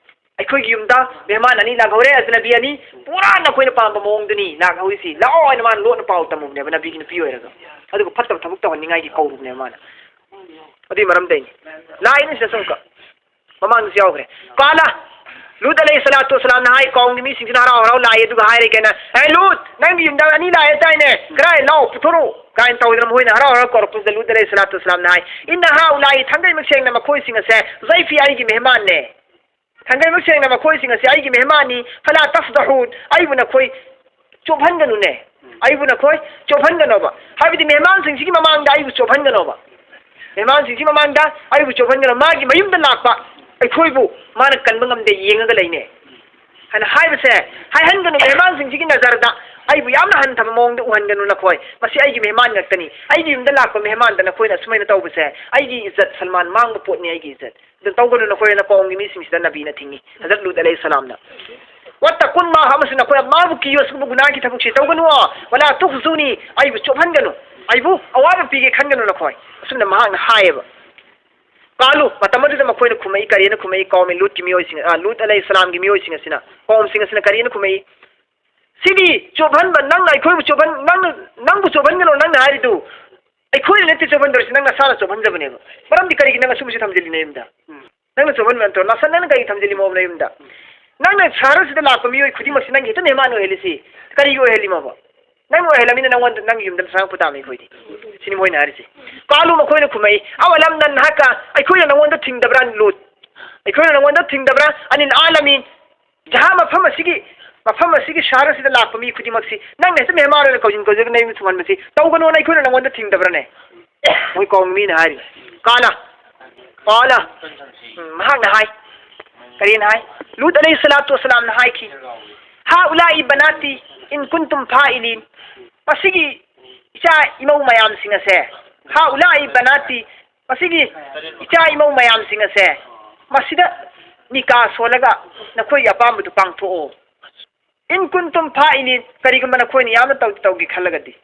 ꯑꯩꯈꯣꯏꯒꯤ ꯌꯨꯝꯗ ꯃꯦꯍꯃꯥꯟ ꯑꯅꯤ ꯂꯥꯛꯍꯧꯔꯦ, ꯑꯖꯅꯕꯤ ꯑꯅꯤ, ꯄꯨꯔꯥ ꯅꯈꯣꯏꯅ ꯄꯥꯝꯕ ꯃꯑꯣꯡꯗꯨꯅꯤ ꯂꯥꯛꯍꯧꯔꯤꯁꯤ, ꯂꯥꯛꯑꯣ ꯍꯥꯏꯅ ꯃꯥꯅ ꯂꯣꯠꯅ ꯄꯥꯎ ꯇꯝꯃꯨꯕꯅꯦꯕ, ꯅꯕꯤꯒꯤ ꯅꯨꯄꯤ ꯑꯣꯏꯔꯒ꯫ ꯑꯗꯨꯒ ꯐꯠꯇꯕ ꯊꯕꯛ ꯇꯧꯍꯟꯅꯤꯡꯉꯥꯏꯒꯤ ꯀꯧꯔꯨꯕꯅꯦꯕ ꯃꯥꯅ꯫ ꯑꯗꯨꯏ ꯃꯔꯝꯗꯩꯅꯤ꯫ ꯂꯥꯛꯏꯅꯤ ꯁꯤꯗꯁꯨ ꯑꯃꯨꯛꯀ꯫ ꯃꯃꯥꯡꯗꯁꯨ ꯌꯥꯎꯈ꯭ꯔꯦ꯫ ꯀꯥꯂ, ꯂꯨꯠ ꯑꯂꯩꯍꯤ ꯁꯂꯥꯇꯨ ꯋꯁꯂꯥꯝꯅ ꯍꯥꯏ, ꯀꯧꯝꯒꯤ ꯃꯤꯁꯤꯡꯁꯤꯅ ꯍꯔꯥꯎ ꯍꯔꯥꯎ ꯂꯥꯛꯑꯦ, ꯑꯗꯨꯒ ꯍꯥꯏꯔꯦ ꯀꯩꯅꯣ, "ꯑꯦ ꯂꯨꯠ, ꯅꯪꯒꯤ ꯌꯨꯝꯗ ꯑꯅꯤ ꯂꯥꯛꯑꯦ ꯇꯥꯏꯅꯦ, ꯀꯔꯥꯏ ꯂꯥꯛꯑꯣ, ꯄꯨꯊꯣꯔꯛꯑꯣ" ꯀꯥꯏꯅ ꯇꯧꯗꯅ ꯃꯈꯣꯏꯅ ꯍꯔꯥꯎ ꯍꯔꯥꯎ ꯀꯧꯔꯛꯄꯁꯤꯗ ꯂꯨꯠ ꯑꯂꯩꯍꯤ ꯁꯂꯥꯇꯨ ꯋꯁꯂꯥꯝꯅ ꯍꯥꯏ, "ꯏꯟꯅ ꯍꯥꯎꯂꯥꯏ, ꯊꯥꯡꯒꯩ ꯃꯁꯦꯡꯅ ꯃꯈꯣꯏꯁꯤꯡ ꯑꯁꯦ ꯖꯩꯐꯤ, ꯑꯩꯒꯤ ꯃꯦꯍꯃꯥꯟꯅꯦ꯫ ꯊꯥꯡꯒꯩ ꯃꯁꯦꯡꯅ ꯃꯈꯣꯏꯁꯤꯡ ꯑꯁꯦ ꯑꯩꯒꯤ ꯃꯦꯍꯃꯥꯟꯅꯤ, ꯐꯂꯥ ꯇꯐꯗꯍꯨꯟ, ꯑꯩꯕꯨ ꯅꯈꯣꯏ ꯆꯣꯞꯍꯟꯒꯅꯨꯅꯦ, ꯑꯩꯕꯨ ꯅꯈꯣꯏ ꯆꯣꯞꯍꯟꯒꯅꯣꯕ꯫ ꯍꯥꯏꯕꯗꯤ ꯃꯦꯍꯃꯥꯟꯁꯤꯡꯁꯤꯒꯤ ꯃꯃꯥꯡꯗ ꯑꯩꯕꯨ ꯆꯣꯞꯍꯟꯒꯅꯣꯕ꯫ ꯃꯦꯍꯃꯥꯟꯁꯤꯡꯁꯤꯒꯤ ꯃꯃꯥꯡꯗ ꯑꯩꯕꯨ ꯆꯣꯞꯍꯟꯒꯅꯣ꯫ ꯃꯥꯒꯤ ꯃꯌꯨꯝꯗ ꯂꯥꯛꯄ ꯑꯩꯈꯣꯏꯕꯨ ꯃꯥꯅ ꯀꯟꯕ ꯉꯝꯗꯦ, ꯌꯦꯡꯉꯒ ꯂꯩꯅꯦ ꯍꯥꯏꯅ ꯍꯥꯏꯕꯁꯦ ꯍꯥꯏꯍꯟꯒꯅꯨ꯫ ꯃꯦꯍꯃꯥꯟꯁꯤꯡꯁꯤꯒꯤ ꯅꯖꯔꯗ ꯑꯩꯕꯨ ꯌꯥꯝꯅ ꯍꯟꯊꯕ ꯃꯑꯣꯡꯗ ꯎꯍꯟꯒꯅꯨ ꯅꯈꯣꯏ꯫ ꯃꯁꯤ ꯑꯩꯒꯤ ꯃꯦꯍꯃꯥꯟ ꯉꯥꯛꯇꯅꯤ꯫ ꯑꯩꯒꯤ ꯌꯨꯝꯗ ꯂꯥꯛꯄ ꯃꯦꯍꯃꯥꯟꯗ ꯅꯈꯣꯏꯅ ꯑꯁꯨꯃꯥꯏꯅ ꯇꯧꯕꯁꯦ ꯑꯩꯒꯤ ꯏꯖꯠ ꯁꯜꯃꯥꯟ ꯃꯥꯡꯕ ꯄꯣꯠꯅꯤ, ꯑꯩꯒꯤ ꯏꯖꯠ꯫ ꯑꯗꯨ ꯇꯧꯒꯅꯨ ꯅꯈꯣꯏꯅ ꯀꯧꯝꯒꯤ ꯃꯤꯁꯤꯡꯁꯤꯗ ꯅꯕꯤꯅ ꯊꯤꯡꯉꯤ꯫ ꯍꯖꯔꯠ ꯂꯨꯠ ꯑꯂꯩꯍꯤ ꯁꯂꯥꯝꯅ "ꯋꯠꯇꯀꯨꯜꯂꯥꯍ" ꯑꯃꯁꯨꯡ ꯅꯈꯣꯏ ꯑꯜꯂꯥꯍꯕꯨ ꯀꯤꯌꯨ, ꯑꯁꯤꯒꯨꯝꯕ ꯒꯨꯅꯥꯒꯤ ꯊꯕꯛꯁꯤ ꯇꯧꯒꯅꯨ꯫ "ꯋꯂꯥ ꯇꯨꯈꯖꯨꯅꯤ", ꯑꯩꯕꯨ ꯆꯣꯞꯍꯟꯒꯅꯨ, ꯑꯩꯕꯨ ꯑꯋꯥꯕ ꯄꯤꯒꯦ ꯈꯟꯒꯅꯨ ꯅꯈꯣꯏ꯫ ꯑꯁꯨꯝꯅ ꯃꯍꯥꯛꯅ ꯍꯥꯏꯌꯦꯕ꯫ ꯀꯥꯂꯨ, ꯃꯇꯝ ꯑꯗꯨꯗ ꯃꯈꯣꯏꯅ ꯈꯨꯝꯃꯛꯏ, ꯀꯔꯤꯅ ꯈꯨꯝꯃꯛꯏ? ꯀꯧꯃꯤ ꯂꯨꯠꯀꯤ ꯃꯤꯑꯣꯏꯁꯤꯡ, ꯑ, ꯂꯨꯠ ꯑꯂꯩꯍꯤ ꯁꯂꯥꯝꯒꯤ ꯃꯤꯑꯣꯏꯁꯤꯡ ꯑꯁꯤꯅ, ꯀꯧꯝꯁꯤꯡ ꯑꯁꯤꯅ ꯀꯔꯤꯅ ꯈꯨꯝꯃꯛꯏ? "ꯁꯤꯗꯤ ꯆꯣꯞꯍꯟꯕ, ꯅꯪꯅ ꯑꯩꯈꯣꯏꯕꯨ ꯆꯣꯞꯍꯟ-, ꯅꯪꯅ, ꯅꯪꯕꯨ ꯆꯣꯞꯍꯟꯒꯅꯣ ꯅꯪꯅ ꯍꯥꯏꯔꯤꯗꯨ꯫ ꯑꯩꯈꯣꯏꯅ ꯅꯠꯇꯦ ꯆꯣꯞꯍꯟꯗꯧꯔꯤꯁꯤ, ꯅꯪ ꯅꯁꯥꯅ ꯆꯣꯞꯍꯟꯖꯕꯅꯦꯕ꯫ ꯃꯔꯝꯗꯤ ꯀꯔꯤꯒꯤ ꯅꯪ ꯑꯁꯨꯝꯕꯁꯤ ꯊꯝꯖꯤꯜꯂꯤ ꯅꯌꯨꯝꯗ? ꯎꯝ꯫ ꯅꯪꯅ ꯆꯣꯞꯍꯟꯕ ꯅꯠꯇ꯭ꯔꯣ? ꯅꯁꯥ ꯅꯪꯅ ꯀꯔꯤꯒꯤ ꯊꯝꯖꯤꯜꯂꯤꯃꯣꯕ ꯅꯌꯨꯝꯗ? ꯎꯝ꯫ ꯅꯪꯅ ꯁꯍꯔꯁꯤꯗ ꯂꯥꯛꯄ ꯃꯤꯑꯣꯏ ꯈꯨꯗꯤꯡꯃꯛꯁꯤ ꯅꯪꯒꯤ ꯍꯦꯛꯇ ꯃꯦꯍꯃꯥꯟ ꯑꯣꯏꯍꯜꯂꯤꯁꯤ ꯀꯔꯤꯒꯤ ꯑꯣꯏꯍꯜꯂꯤꯃꯣꯕ? ꯅꯪꯅ ꯑꯣꯏꯍꯜꯂꯝꯃꯤꯅ ꯅꯪꯉꯣꯟꯗ, ꯅꯪꯒꯤ ꯌꯨꯝꯗ ꯅꯁꯥ ꯄꯨ ꯇꯥꯕꯅꯤ ꯑꯩꯈꯣꯏꯗꯤ꯫ ꯁꯤꯅꯤ ꯃꯣꯏꯅ ꯍꯥꯏꯔꯤꯁꯤ꯫ ꯀꯥꯂꯨ, ꯃꯈꯣꯏꯅ ꯈꯨꯝꯃꯛꯏ, "ꯑꯋꯂꯝ ꯅꯟꯍꯥꯀ", ꯑꯩꯈꯣꯏꯅ ꯅꯪꯉꯣꯟꯗ ꯊꯤꯡꯗꯕ꯭ꯔꯥ ꯂꯨꯠ? ꯑꯩꯈꯣꯏꯅ ꯅꯪꯉꯣꯟꯗ ꯊꯤꯡꯗꯕ꯭ꯔꯥ? "ꯑꯅꯤꯜ ꯑꯥꯂꯃꯤꯟ", ꯖꯍꯥ ꯃꯐꯝ ꯑꯁꯤꯒꯤ, ꯃꯐꯝ ꯑꯁꯤꯒꯤ ꯁꯍꯔ ꯑꯁꯤꯗ ꯂꯥꯛꯄ ꯃꯤ ꯈꯨꯗꯤꯡꯃꯛꯁꯤ ꯅꯪꯅ ꯍꯦꯛꯇ ꯃꯦꯍꯃꯥꯟ ꯑꯣꯏꯅ ꯀꯧꯁꯤꯟ ꯀꯧꯖꯔꯒ ꯅꯌꯨꯝꯗ ꯊꯨꯡꯍꯟꯕꯁꯤ ꯇꯧꯒꯅꯣꯅ ꯑꯩꯈꯣꯏꯅ ꯅꯪꯉꯣꯟꯗ ꯊꯤꯡꯗꯕ꯭ꯔꯅꯦ? ꯃꯣꯏ ꯀꯧꯃꯤ ꯃꯤꯅ ꯍꯥꯏꯔꯤ꯫ ꯀꯥꯂ, ꯀꯥꯂ, ꯎꯝ, ꯃꯍꯥꯛꯅ ꯍꯥꯏ꯫ ꯀꯔꯤꯅ ꯍꯥꯏ? ꯂꯨꯠ ꯑꯂꯩꯍꯤ ꯁꯂꯥꯇꯨ ꯋꯁꯁꯂꯥꯝꯅ ꯍꯥꯏꯈꯤ, "ꯍꯥꯎꯂꯥꯏ ꯕꯅꯥꯇꯤ ꯏꯟ ꯀꯨꯟꯇꯨꯝ ꯐꯥꯏꯂꯤꯟ", ꯃꯁꯤꯒꯤ ꯏꯆꯥ ꯏꯃꯧ ꯃꯌꯥꯝꯁꯤꯡ ꯑꯁꯦ, "ꯍꯥꯎꯂꯥꯏ ꯕꯅꯥꯇꯤ", ꯃꯁꯤꯒꯤ ꯏꯆꯥ ꯏꯃꯧ ꯃꯌꯥꯝꯁꯤꯡ ꯑꯁꯦ ꯃꯁꯤꯗ ꯅꯤꯀꯥ ꯁꯣꯜꯂꯒ ꯅꯈꯣꯏꯒꯤ ꯑꯄꯥꯝꯕꯗꯨ ꯄꯥꯡꯊꯣꯛꯑꯣ꯫ "ꯏꯟ ꯀꯨꯟꯇꯨꯝ ꯐꯥꯏꯂꯤꯟ", ꯀꯔꯤꯒꯨꯝꯕ ꯅꯈꯣꯏꯅ ꯌꯥꯝꯅ ꯇꯧ-, ꯇꯧꯒꯦ ꯈꯜꯂꯒꯗꯤ,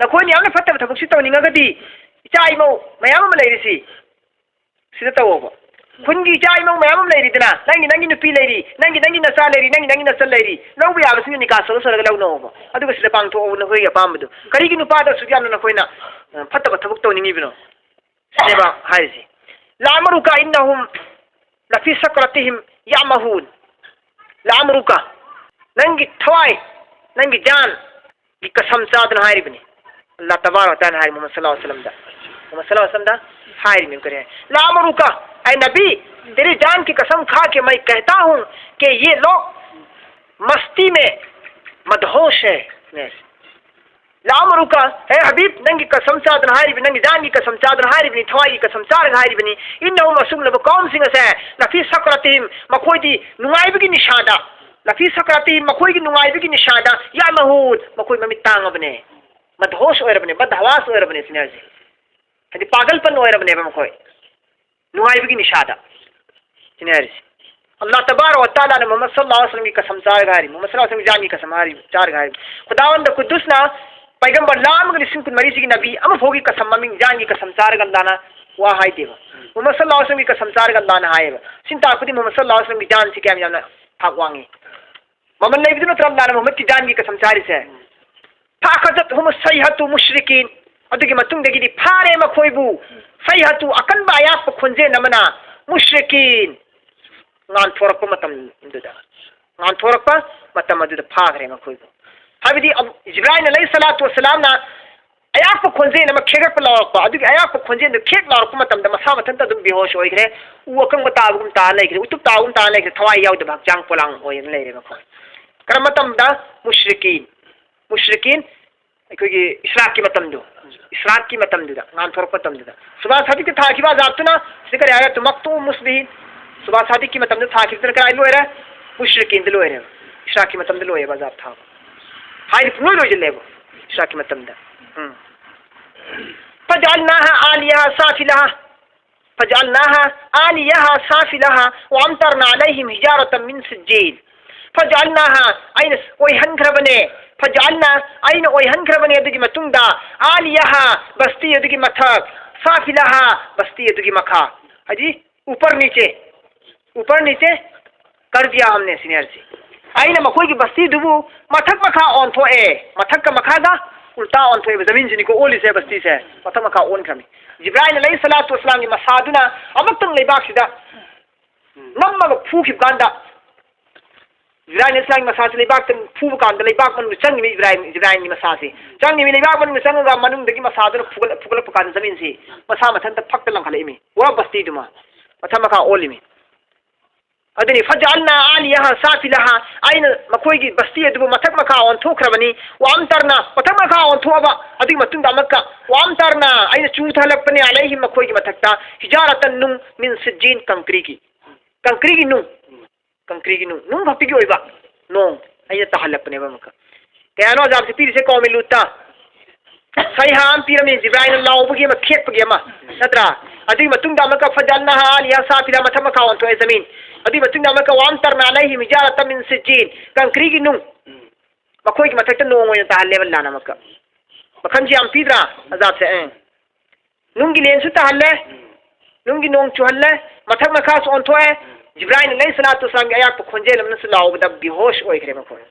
ꯅꯈꯣꯏꯅ ꯌꯥꯝꯅ ꯐꯠꯇꯕ ꯊꯕꯛꯁꯤ ꯇꯧꯅꯤꯡꯉꯒꯗꯤ, ꯏꯆꯥ ꯏꯃꯧ ꯃꯌꯥꯝ ꯑꯃ ꯂꯩꯔꯤꯁꯤ ꯁꯤꯗ ꯇꯧꯑꯣꯕ꯫ ꯈꯨꯟꯒꯤ ꯏꯆꯥ ꯏꯃꯧ ꯃꯌꯥꯝ ꯑꯃ ꯂꯩꯔꯤꯗꯅ, ꯅꯪꯒꯤ, ꯅꯪꯒꯤ ꯅꯨꯄꯤ ꯂꯩꯔꯤ, ꯅꯪꯒꯤ, ꯅꯪꯒꯤ ꯅꯆꯥ ꯂꯩꯔꯤ, ꯅꯪꯒꯤ, ꯅꯪꯒꯤ ꯅꯆꯟ ꯂꯩꯔꯤ, ꯂꯧꯕ ꯌꯥꯕꯁꯤꯡꯗꯨ ꯅꯤꯀꯥ ꯁꯣꯜꯂ ꯁꯣꯜꯂꯒ ꯂꯧꯅꯧꯑꯣꯕ꯫ ꯑꯗꯨꯒ ꯁꯤꯗ ꯄꯥꯡꯊꯣꯛꯑꯣꯕ ꯅꯈꯣꯏꯒꯤ ꯑꯄꯥꯝꯕꯗꯨ꯫ ꯀꯔꯤꯒꯤ ꯅꯨꯄꯥꯗ ꯑꯁꯨꯛ ꯌꯥꯝꯅ ꯅꯈꯣꯏꯅ, ꯑ, ꯐꯠꯇꯕ ꯊꯕꯛ ꯇꯧꯅꯤꯡꯉꯤꯕꯅꯣ? ꯁꯤꯅꯦꯕ ꯍꯥꯏꯔꯤꯁꯤ꯫ "ꯂꯥꯃꯔꯨꯀ ꯏꯟꯅꯍꯨꯝ ꯂꯐꯤ ꯁꯀ꯭ꯔꯇꯤꯍꯤꯝ ꯌꯥꯃꯍꯨꯟ꯫ ꯂꯥꯃꯔꯨꯀ, ꯅꯪꯒꯤ ꯊꯋꯥꯏ, ꯅꯪꯒꯤ ꯖꯥꯟꯒꯤ ꯀꯁꯝ ꯆꯥꯗꯨꯅ ꯍꯥꯏꯔꯤꯕꯅꯤ꯫" ꯑꯜꯂꯥꯍ ꯇꯕꯥꯔꯛ ꯋ ꯇꯥꯂꯥꯅ ꯍꯥꯏꯔꯤ ꯃꯨꯍꯝꯃꯗ ꯁꯜꯂꯜꯂꯥꯍꯨ ꯑꯂꯩꯍꯤ ꯋꯁꯜꯂꯝꯗ꯫ ꯃꯨꯍꯝꯃꯗ ꯁꯜꯂꯜꯂꯥꯍꯨ ꯑꯂꯩꯍꯤ ꯋꯁꯜꯂꯝꯗ ꯍꯥꯏꯔꯤꯕꯅꯤ ꯀꯔꯤ ꯍꯥꯏ? "ꯂꯥꯃꯔꯨꯀ, ꯑꯦ ꯅꯕꯤ, ꯇꯦꯔꯤ ꯖꯥꯟ ꯀꯤ ꯀꯁꯝ ꯈꯥ ꯀꯦ ꯃꯩ ꯀꯍꯇꯥ ꯍꯨ ꯀꯤ ꯌꯦ ꯂꯣꯒ ꯃꯁꯇꯤ ꯃꯦ ꯃꯗꯍꯣꯁ ꯍꯦ ꯅꯦ꯫ "ꯂꯥ ꯑꯃꯔꯨꯀ, ꯍꯦ ꯍꯕꯤꯕ, ꯅꯪꯒꯤ ꯀꯁꯝ ꯆꯥꯗꯅ ꯍꯥꯏꯔꯤꯕꯅꯤ, ꯅꯪꯒꯤ ꯖꯥꯟꯒꯤ ꯀꯁꯝ ꯆꯥꯗꯅ ꯍꯥꯏꯔꯤꯕꯅꯤ, ꯊꯋꯥꯏꯒꯤ ꯀꯁꯝ ꯆꯥꯔꯒ ꯍꯥꯏꯔꯤꯕꯅꯤ, ꯏꯟꯅꯍꯨꯝ, ꯑꯁꯤꯒꯨꯝꯂꯕ ꯀꯧꯝꯁꯤꯡ ꯑꯁꯦ, ꯂꯐꯤ ꯁꯀꯔꯥꯇꯤꯍꯤꯝ, ꯃꯈꯣꯏꯗꯤ ꯅꯨꯡꯉꯥꯏꯕꯒꯤ ꯅꯤꯁꯥꯗ, ꯂꯐꯤ ꯁꯀꯔꯥꯇꯤꯍꯤꯝ, ꯃꯈꯣꯏꯒꯤ ꯅꯨꯡꯉꯥꯏꯕꯒꯤ ꯅꯤꯁꯥꯗ, ꯌꯥꯃꯍꯨꯟ, ꯃꯈꯣꯏ ꯃꯃꯤꯠ ꯇꯥꯡꯉꯕꯅꯦ, ꯃꯗꯍꯣꯁ ꯑꯣꯏꯔꯕꯅꯦ, ꯕꯗꯍꯋꯥꯁ ꯑꯣꯏꯔꯕꯅꯦ" ꯁꯤꯅꯦ ꯍꯥꯏꯁꯦ꯫ ꯍꯥꯏꯗꯤ ꯄꯥꯒꯜꯄꯟ ꯑꯣꯏꯔꯕꯅꯦꯕ ꯃꯈꯣꯏ꯫ ꯅꯨꯡꯉꯥꯏꯕꯒꯤ ꯅꯤꯁꯥꯗ꯫ ꯁꯤꯅꯦ ꯍꯥꯏꯔꯤꯁꯦ꯫ ꯑꯜꯂꯥꯍ ꯇꯕꯥꯔꯛ ꯋ ꯇꯥꯂꯥꯅ ꯃꯨꯍꯝꯃꯗ ꯁꯜꯂꯜꯂꯥꯍꯨ ꯑꯂꯩꯍꯤ ꯋꯁꯜꯂꯝꯒꯤ ꯀꯁꯝ ꯆꯥꯔꯒ ꯍꯥꯏꯔꯤ, ꯃꯨꯍꯝꯃꯗ ꯁꯜꯂꯜꯂꯥꯍꯨ ꯑꯂꯩꯍꯤ ꯋꯁꯜꯂꯝꯒꯤ ꯖꯥꯟꯒꯤ ꯀꯁꯝ ꯍꯥꯏꯔꯤ, ꯆꯥꯔꯒ ꯍꯥꯏꯔꯤ꯫ ꯈꯨꯗꯥꯋꯟꯗ ꯀꯨꯗꯨꯁꯅ ꯄꯥꯏꯒꯝꯕꯔ ꯂꯥꯈ ꯑꯃꯒ ꯂꯤꯁꯤꯡ ꯀꯨꯟꯃꯔꯤꯁꯤꯒꯤ ꯅꯕꯤ ꯑꯃꯐꯥꯎꯒꯤ ꯀꯁꯝ ꯃꯃꯤꯡ ꯖꯥꯟꯒꯤ ꯀꯁꯝ ꯆꯥꯔꯒ ꯑꯜꯂꯥꯍꯅ ꯋꯥ ꯍꯥꯏꯗꯦꯕ꯫ ꯃꯨꯍꯝꯃꯗ ꯁꯜꯂꯜꯂꯥꯍꯨ ꯑꯂꯩꯍꯤ ꯋꯁꯜꯂꯝꯒꯤ ꯀꯁꯝ ꯆꯥꯔꯒ ꯑꯜꯂꯥꯍꯅ ꯍꯥꯏꯌꯦꯕ꯫ ꯁꯤꯅ ꯇꯥꯛꯄꯗꯤ ꯃꯨꯍꯝꯃꯗ ꯁꯜꯂꯜꯂꯥꯍꯨ ꯑꯂꯩꯍꯤ ꯋꯁꯜꯂꯝꯒꯤ ꯖꯥꯟꯁꯤ ꯀꯌꯥꯝ ꯌꯥꯝꯅ ꯊꯥꯛ ꯋꯥꯡꯉꯤ꯫ ꯃꯃꯜ ꯂꯩꯕꯗꯨ ꯅꯠꯇ꯭ꯔꯣ ꯑꯜꯂꯥꯍꯅ ꯃꯨꯍꯝꯃꯗꯀꯤ ꯖꯥꯟꯒꯤ ꯀꯁꯝ ꯆꯥꯔꯤꯁꯦ? "ꯐꯥꯈꯖꯠꯍꯨꯝ ꯁꯩꯍꯇꯨ ꯃꯨꯁ꯭ꯔꯤꯀꯤꯟ"꯫ ꯑꯗꯨꯒꯤ ꯃꯇꯨꯡꯗꯒꯤꯗꯤ ꯐꯥꯔꯦ ꯃꯈꯣꯏꯕꯨ ꯁꯩꯍꯇꯨ, ꯑꯀꯟꯕ ꯑꯌꯥꯛꯄ ꯈꯣꯟꯖꯦꯜ ꯑꯃꯅ, ꯃꯨꯁ꯭ꯔꯤꯀꯤꯟ, ꯉꯥꯟꯊꯣꯔꯛꯄ ꯃꯇꯝꯗꯨꯗ, ꯉꯥꯟꯊꯣꯔꯛꯄ ꯃꯇꯝ ꯑꯗꯨꯗ ꯐꯥꯈ꯭ꯔꯦ ꯃꯈꯣꯏꯕꯨ꯫ ꯍꯥꯏꯕꯗꯤ ꯑꯜ-, ꯖꯤꯕ꯭ꯔꯥꯏꯜ ꯑꯂꯩꯍꯤ ꯁꯂꯥꯇꯨ ꯋꯁꯁꯂꯥꯝꯅ ꯑꯌꯥꯛꯄ ꯈꯣꯟꯖꯦꯜ ꯑꯃ ꯈꯦꯒꯠꯄ ꯂꯥꯎꯔꯛꯄ, ꯑꯗꯨꯒꯤ ꯑꯌꯥꯛꯄ ꯈꯣꯟꯖꯦꯜꯗꯨ ꯈꯦꯛ ꯂꯥꯎꯔꯛꯄ ꯃꯇꯝꯗ ꯃꯁꯥ ꯃꯊꯟꯇ ꯑꯗꯨꯝ ꯕꯦꯍꯣꯁ ꯑꯣꯏꯈ꯭ꯔꯦ꯫ ꯎ ꯑꯀꯪꯕ ꯇꯥꯕꯒꯨꯝ ꯇꯥ ꯂꯩꯈ꯭ꯔꯦ, ꯎꯇꯨꯞ ꯇꯥꯕꯒꯨꯝ ꯇꯥ ꯂꯩꯈ꯭ꯔꯦ, ꯊꯋꯥꯏ ꯌꯥꯎꯗꯕ ꯍꯛꯆꯥꯡ ꯄꯣꯂꯥꯡ ꯑꯣꯏꯅ ꯂꯩꯔꯦ ꯃꯈꯣꯏ꯫ ꯀꯔꯝꯕ ꯃꯇꯝꯗ? ꯃꯨꯁ꯭ꯔꯤꯀꯤꯟ, ꯃꯨꯁ꯭ꯔꯤꯀꯤꯟ, ꯑꯩꯈꯣꯏꯒꯤ ꯏꯁ꯭ꯔꯥꯛꯀꯤ ꯃꯇꯝꯗꯣ, ꯏꯁ꯭ꯔꯥꯛꯀꯤ ꯃꯇꯝꯗꯨꯗ, ꯉꯥꯟꯊꯣꯔꯛꯄ ꯃꯇꯝꯗꯨꯗ꯫ ꯁꯨꯕꯥꯟ ꯁꯥꯗꯤꯛꯇ ꯊꯥꯈꯤꯕ ꯑꯖꯥꯕꯇꯨꯅ ꯁꯤꯗ ꯀꯔꯤ ꯍꯥꯏꯔꯦ? "ꯇꯨꯃꯛꯇꯨ ꯃꯨꯁꯕꯤꯍꯤꯟ"꯫ ꯁꯨꯕꯥꯟ ꯁꯥꯗꯤꯛꯀꯤ ꯃꯇꯝꯗ ꯊꯥꯈꯤꯕꯗꯨꯅ ꯀꯗꯥꯏ ꯂꯣꯏꯔꯦ? ꯃꯨꯁ꯭ꯔꯤꯀꯤꯟꯗ ꯂꯣꯏꯔꯦꯕ꯫ ꯏꯁ꯭ꯔꯥꯛꯀꯤ ꯃꯇꯝꯗ ꯂꯣꯏꯌꯦꯕ ꯑꯖꯥꯕ ꯊꯥꯕ꯫ ꯍꯥꯏꯗꯤ ꯄꯨꯡꯂꯣꯏ ꯂꯣꯏꯁꯤꯜꯂꯦꯕ ꯏꯁ꯭ꯔꯥꯛꯀꯤ ꯃꯇꯝꯗ꯫ ꯎꯝ꯫ "ꯐꯖꯑꯜꯅꯥꯍꯥ ꯑꯥꯂꯤꯌꯥꯍꯥ ꯁꯥꯐꯤꯂꯥꯍꯥ"꯫ "ꯐꯖꯑꯜꯅꯥꯍꯥ ꯑꯥꯂꯤꯌꯥꯍꯥ ꯁꯥꯐꯤꯂꯥꯍꯥ ꯋꯥ ꯑꯝꯇꯔꯅꯥ ꯑꯂꯩꯍꯤꯝ ꯍꯤꯖꯥꯔꯇꯝ ꯃꯤꯟ ꯁꯤꯖꯤꯜ"꯫ "ꯐꯖꯑꯜꯅꯥꯍꯥ", ꯑꯩꯅ ꯑꯣꯏꯍꯟꯈ꯭ꯔꯕꯅꯦ꯫ "ꯐꯖꯑꯜꯅꯥ", ꯑꯩꯅ ꯑꯣꯏꯍꯟꯈ꯭ꯔꯕꯅꯦ꯫ ꯑꯗꯨꯒꯤ ꯃꯇꯨꯡꯗ, "ꯑꯥꯂꯤꯌꯥꯍꯥ", ꯕꯁꯇꯤ ꯑꯗꯨꯒꯤ ꯃꯊꯛ, "ꯁꯥꯐꯤꯂꯥꯍꯥ", ꯕꯁꯇꯤ ꯑꯗꯨꯒꯤ ꯃꯈꯥ꯫ ꯍꯥꯏꯗꯤ ꯎꯄꯔ ꯅꯤꯆꯦ, ꯎꯄꯔ ꯅꯤꯆꯦ ꯀꯔ ꯗꯤꯌꯥ ꯍꯝꯅꯦ ꯁꯤꯅꯦ ꯍꯥꯏꯔꯤꯁꯦ꯫ ꯑꯩꯅ ꯃꯈꯣꯏꯒꯤ ꯕꯁꯇꯤꯗꯨꯕꯨ ꯃꯊꯛ ꯃꯈꯥ ꯑꯣꯟꯊꯣꯛꯑꯦ, ꯃꯊꯛꯀ ꯃꯈꯥꯒ ꯎꯜꯇꯥ ꯑꯣꯟꯊꯣꯛꯑꯦꯕ꯫ ꯖꯃꯤꯟꯁꯤꯅꯤꯀꯣ ꯑꯣꯜꯂꯤꯁꯦ, ꯕꯁꯇꯤꯁꯦ ꯃꯊꯛ ꯃꯈꯥ ꯑꯣꯟꯈ꯭ꯔꯃꯤ꯫ ꯖꯤꯕ꯭ꯔꯥꯏꯜ ꯑꯂꯩꯍꯤ ꯁꯂꯥꯇꯨ ꯋꯁꯂꯥꯝꯒꯤ ꯃꯁꯥꯗꯨꯅ ꯑꯃꯨꯛꯇꯪ ꯂꯩꯕꯥꯛꯁꯤꯗ ꯅꯝꯃꯒ ꯐꯨꯈꯤꯕ ꯀꯥꯟꯗ, ꯖꯤꯕ꯭ꯔꯥꯏꯜ ꯏꯁꯂꯥꯝꯒꯤ ꯃꯁꯥꯁꯤ ꯂꯩꯕꯥꯛꯇ ꯐꯨꯕ ꯀꯥꯟꯗ ꯂꯩꯕꯥꯛ ꯃꯅꯨꯡꯗ ꯆꯪꯉꯤꯕ ꯏꯕ꯭ꯔꯥꯍꯤꯝ, ꯖꯤꯕ꯭ꯔꯥꯏꯜꯒꯤ ꯃꯁꯥꯁꯤ ꯆꯪꯉꯤꯕ ꯂꯩꯕꯥꯛ ꯃꯅꯨꯡꯗ ꯆꯪꯉꯒ ꯃꯅꯨꯡꯗꯒꯤ ꯃꯁꯥꯗꯨꯅ ꯐꯨꯒꯠꯂ-, ꯐꯨꯒꯠꯂꯛꯄ ꯀꯥꯟꯗ ꯖꯃꯤꯟꯁꯤ ꯃꯁꯥ ꯃꯊꯟꯇ ꯐꯛꯇ ꯂꯪꯈꯠꯂꯛꯏꯃꯤ꯫ ꯄꯨꯔꯥ ꯕꯁꯇꯤꯗꯨꯃ ꯃꯊꯛ ꯃꯈꯥ ꯑꯣꯜꯂꯤꯃꯤ꯫ ꯑꯗꯨꯅꯤ, "ꯐꯖꯥꯜꯅꯥ ꯑꯥꯂꯤꯌꯥꯍꯥ ꯁꯥꯐꯤꯂꯥꯍꯥ", ꯑꯩꯅ ꯃꯈꯣꯏꯒꯤ ꯕꯁꯇꯤ ꯑꯗꯨꯕꯨ ꯃꯊꯛ ꯃꯈꯥ ꯑꯣꯟꯊꯣꯛꯈ꯭ꯔꯕꯅꯤ꯫ "ꯋꯥꯝꯇꯔꯅꯥ", ꯃꯊꯛ ꯃꯈꯥ ꯑꯣꯟꯊꯣꯛꯑꯕ, ꯑꯗꯨꯒꯤ ꯃꯇꯨꯡꯗ ꯑꯃꯨꯛꯀ "ꯋꯥꯝꯇꯔꯅꯥ", ꯑꯩꯅ ꯆꯨꯊꯍꯜꯂꯛꯄꯅꯤ, "ꯑꯂꯩꯍꯤꯝ", ꯃꯈꯣꯏꯒꯤ ꯃꯊꯛꯇ, "ꯍꯤꯖꯥꯔꯇꯟ", ꯅꯨꯡ, "ꯃꯤꯟ ꯁꯤꯖꯤꯟ", ꯀꯪꯀ꯭ꯔꯤꯒꯤ, ꯀꯪꯀ꯭ꯔꯤꯒꯤ ꯅꯨꯡ, ꯀꯪꯀ꯭ꯔꯤꯒꯤ ꯅꯨꯡ, ꯅꯨꯡ ꯈꯛꯇꯒꯤ ꯑꯣꯏꯕ ꯅꯣꯡ ꯑꯩꯅ ꯇꯥꯍꯜꯂꯛꯄꯅꯦꯕ ꯑꯃꯨꯛꯀ꯫ ꯀꯌꯥꯅꯣ ꯑꯖꯥꯕꯁꯦ ꯄꯤꯔꯤꯁꯦ ꯀꯧꯃꯤ ꯂꯨꯠꯇ? ꯁꯩꯍꯥ ꯑꯃ ꯄꯤꯔꯝꯃꯤ, ꯖꯤꯕ꯭ꯔꯥꯏꯜꯅ ꯂꯥꯎꯕꯒꯤ ꯑꯃ, ꯈꯦꯠꯄꯒꯤ ꯑꯃ, ꯅꯠꯇ꯭ꯔꯥ? ꯑꯗꯨꯒꯤ ꯃꯇꯨꯡꯗ ꯑꯃꯨꯛꯀ "ꯐꯖꯥꯜꯅꯥꯍꯥ ꯑꯥꯂꯤꯌꯥꯍꯥ ꯁꯥꯐꯤꯂꯥꯍꯥ", ꯃꯊꯛ ꯃꯈꯥ ꯑꯣꯟꯊꯣꯛꯑꯦ ꯖꯃꯤꯟ꯫ ꯑꯗꯨꯒꯤ ꯃꯇꯨꯡꯗ ꯑꯃꯨꯛꯀ "ꯋꯥꯝꯇꯔꯅꯥ ꯑꯂꯩꯍꯤꯝ ꯍꯤꯖꯥꯔꯇꯝ ꯃꯤꯟ ꯁꯤꯖꯤꯟ", ꯀꯪꯀ꯭ꯔꯤꯒꯤ ꯅꯨꯡ, ꯃꯈꯣꯏꯒꯤ ꯃꯊꯛꯇ ꯅꯣꯡ ꯑꯣꯏꯅ ꯇꯥꯍꯜꯂꯦꯕ ꯂꯥꯟ ꯑꯃꯨꯛꯀ꯫ ꯃꯈꯜꯁꯤ ꯌꯥꯝ ꯄꯤꯗ꯭ꯔꯥ ꯑꯖꯥꯕꯁꯦ? ꯑꯦ꯫ ꯅꯨꯡꯒꯤ ꯂꯦꯟꯁꯨ ꯇꯥꯍꯜꯂꯦ, ꯅꯨꯡꯒꯤ ꯅꯣꯡ ꯆꯨꯍꯜꯂꯦ, ꯃꯊꯛ ꯃꯈꯥꯁꯨ ꯑꯣꯟꯊꯣꯛꯑꯦ꯫ ꯖꯤꯕ꯭ꯔꯥꯏꯜ ꯑꯂꯩꯍꯤ ꯁꯂꯥꯇꯨ ꯋꯁꯂꯥꯝꯒꯤ ꯑꯌꯥꯛꯄ ꯈꯣꯟꯖꯦꯜ ꯑꯃꯅꯁꯨ ꯂꯥꯎꯕꯗ ꯕꯤꯍꯣꯁ ꯑꯣꯏꯈ꯭ꯔꯦ ꯃꯈꯣꯏ꯫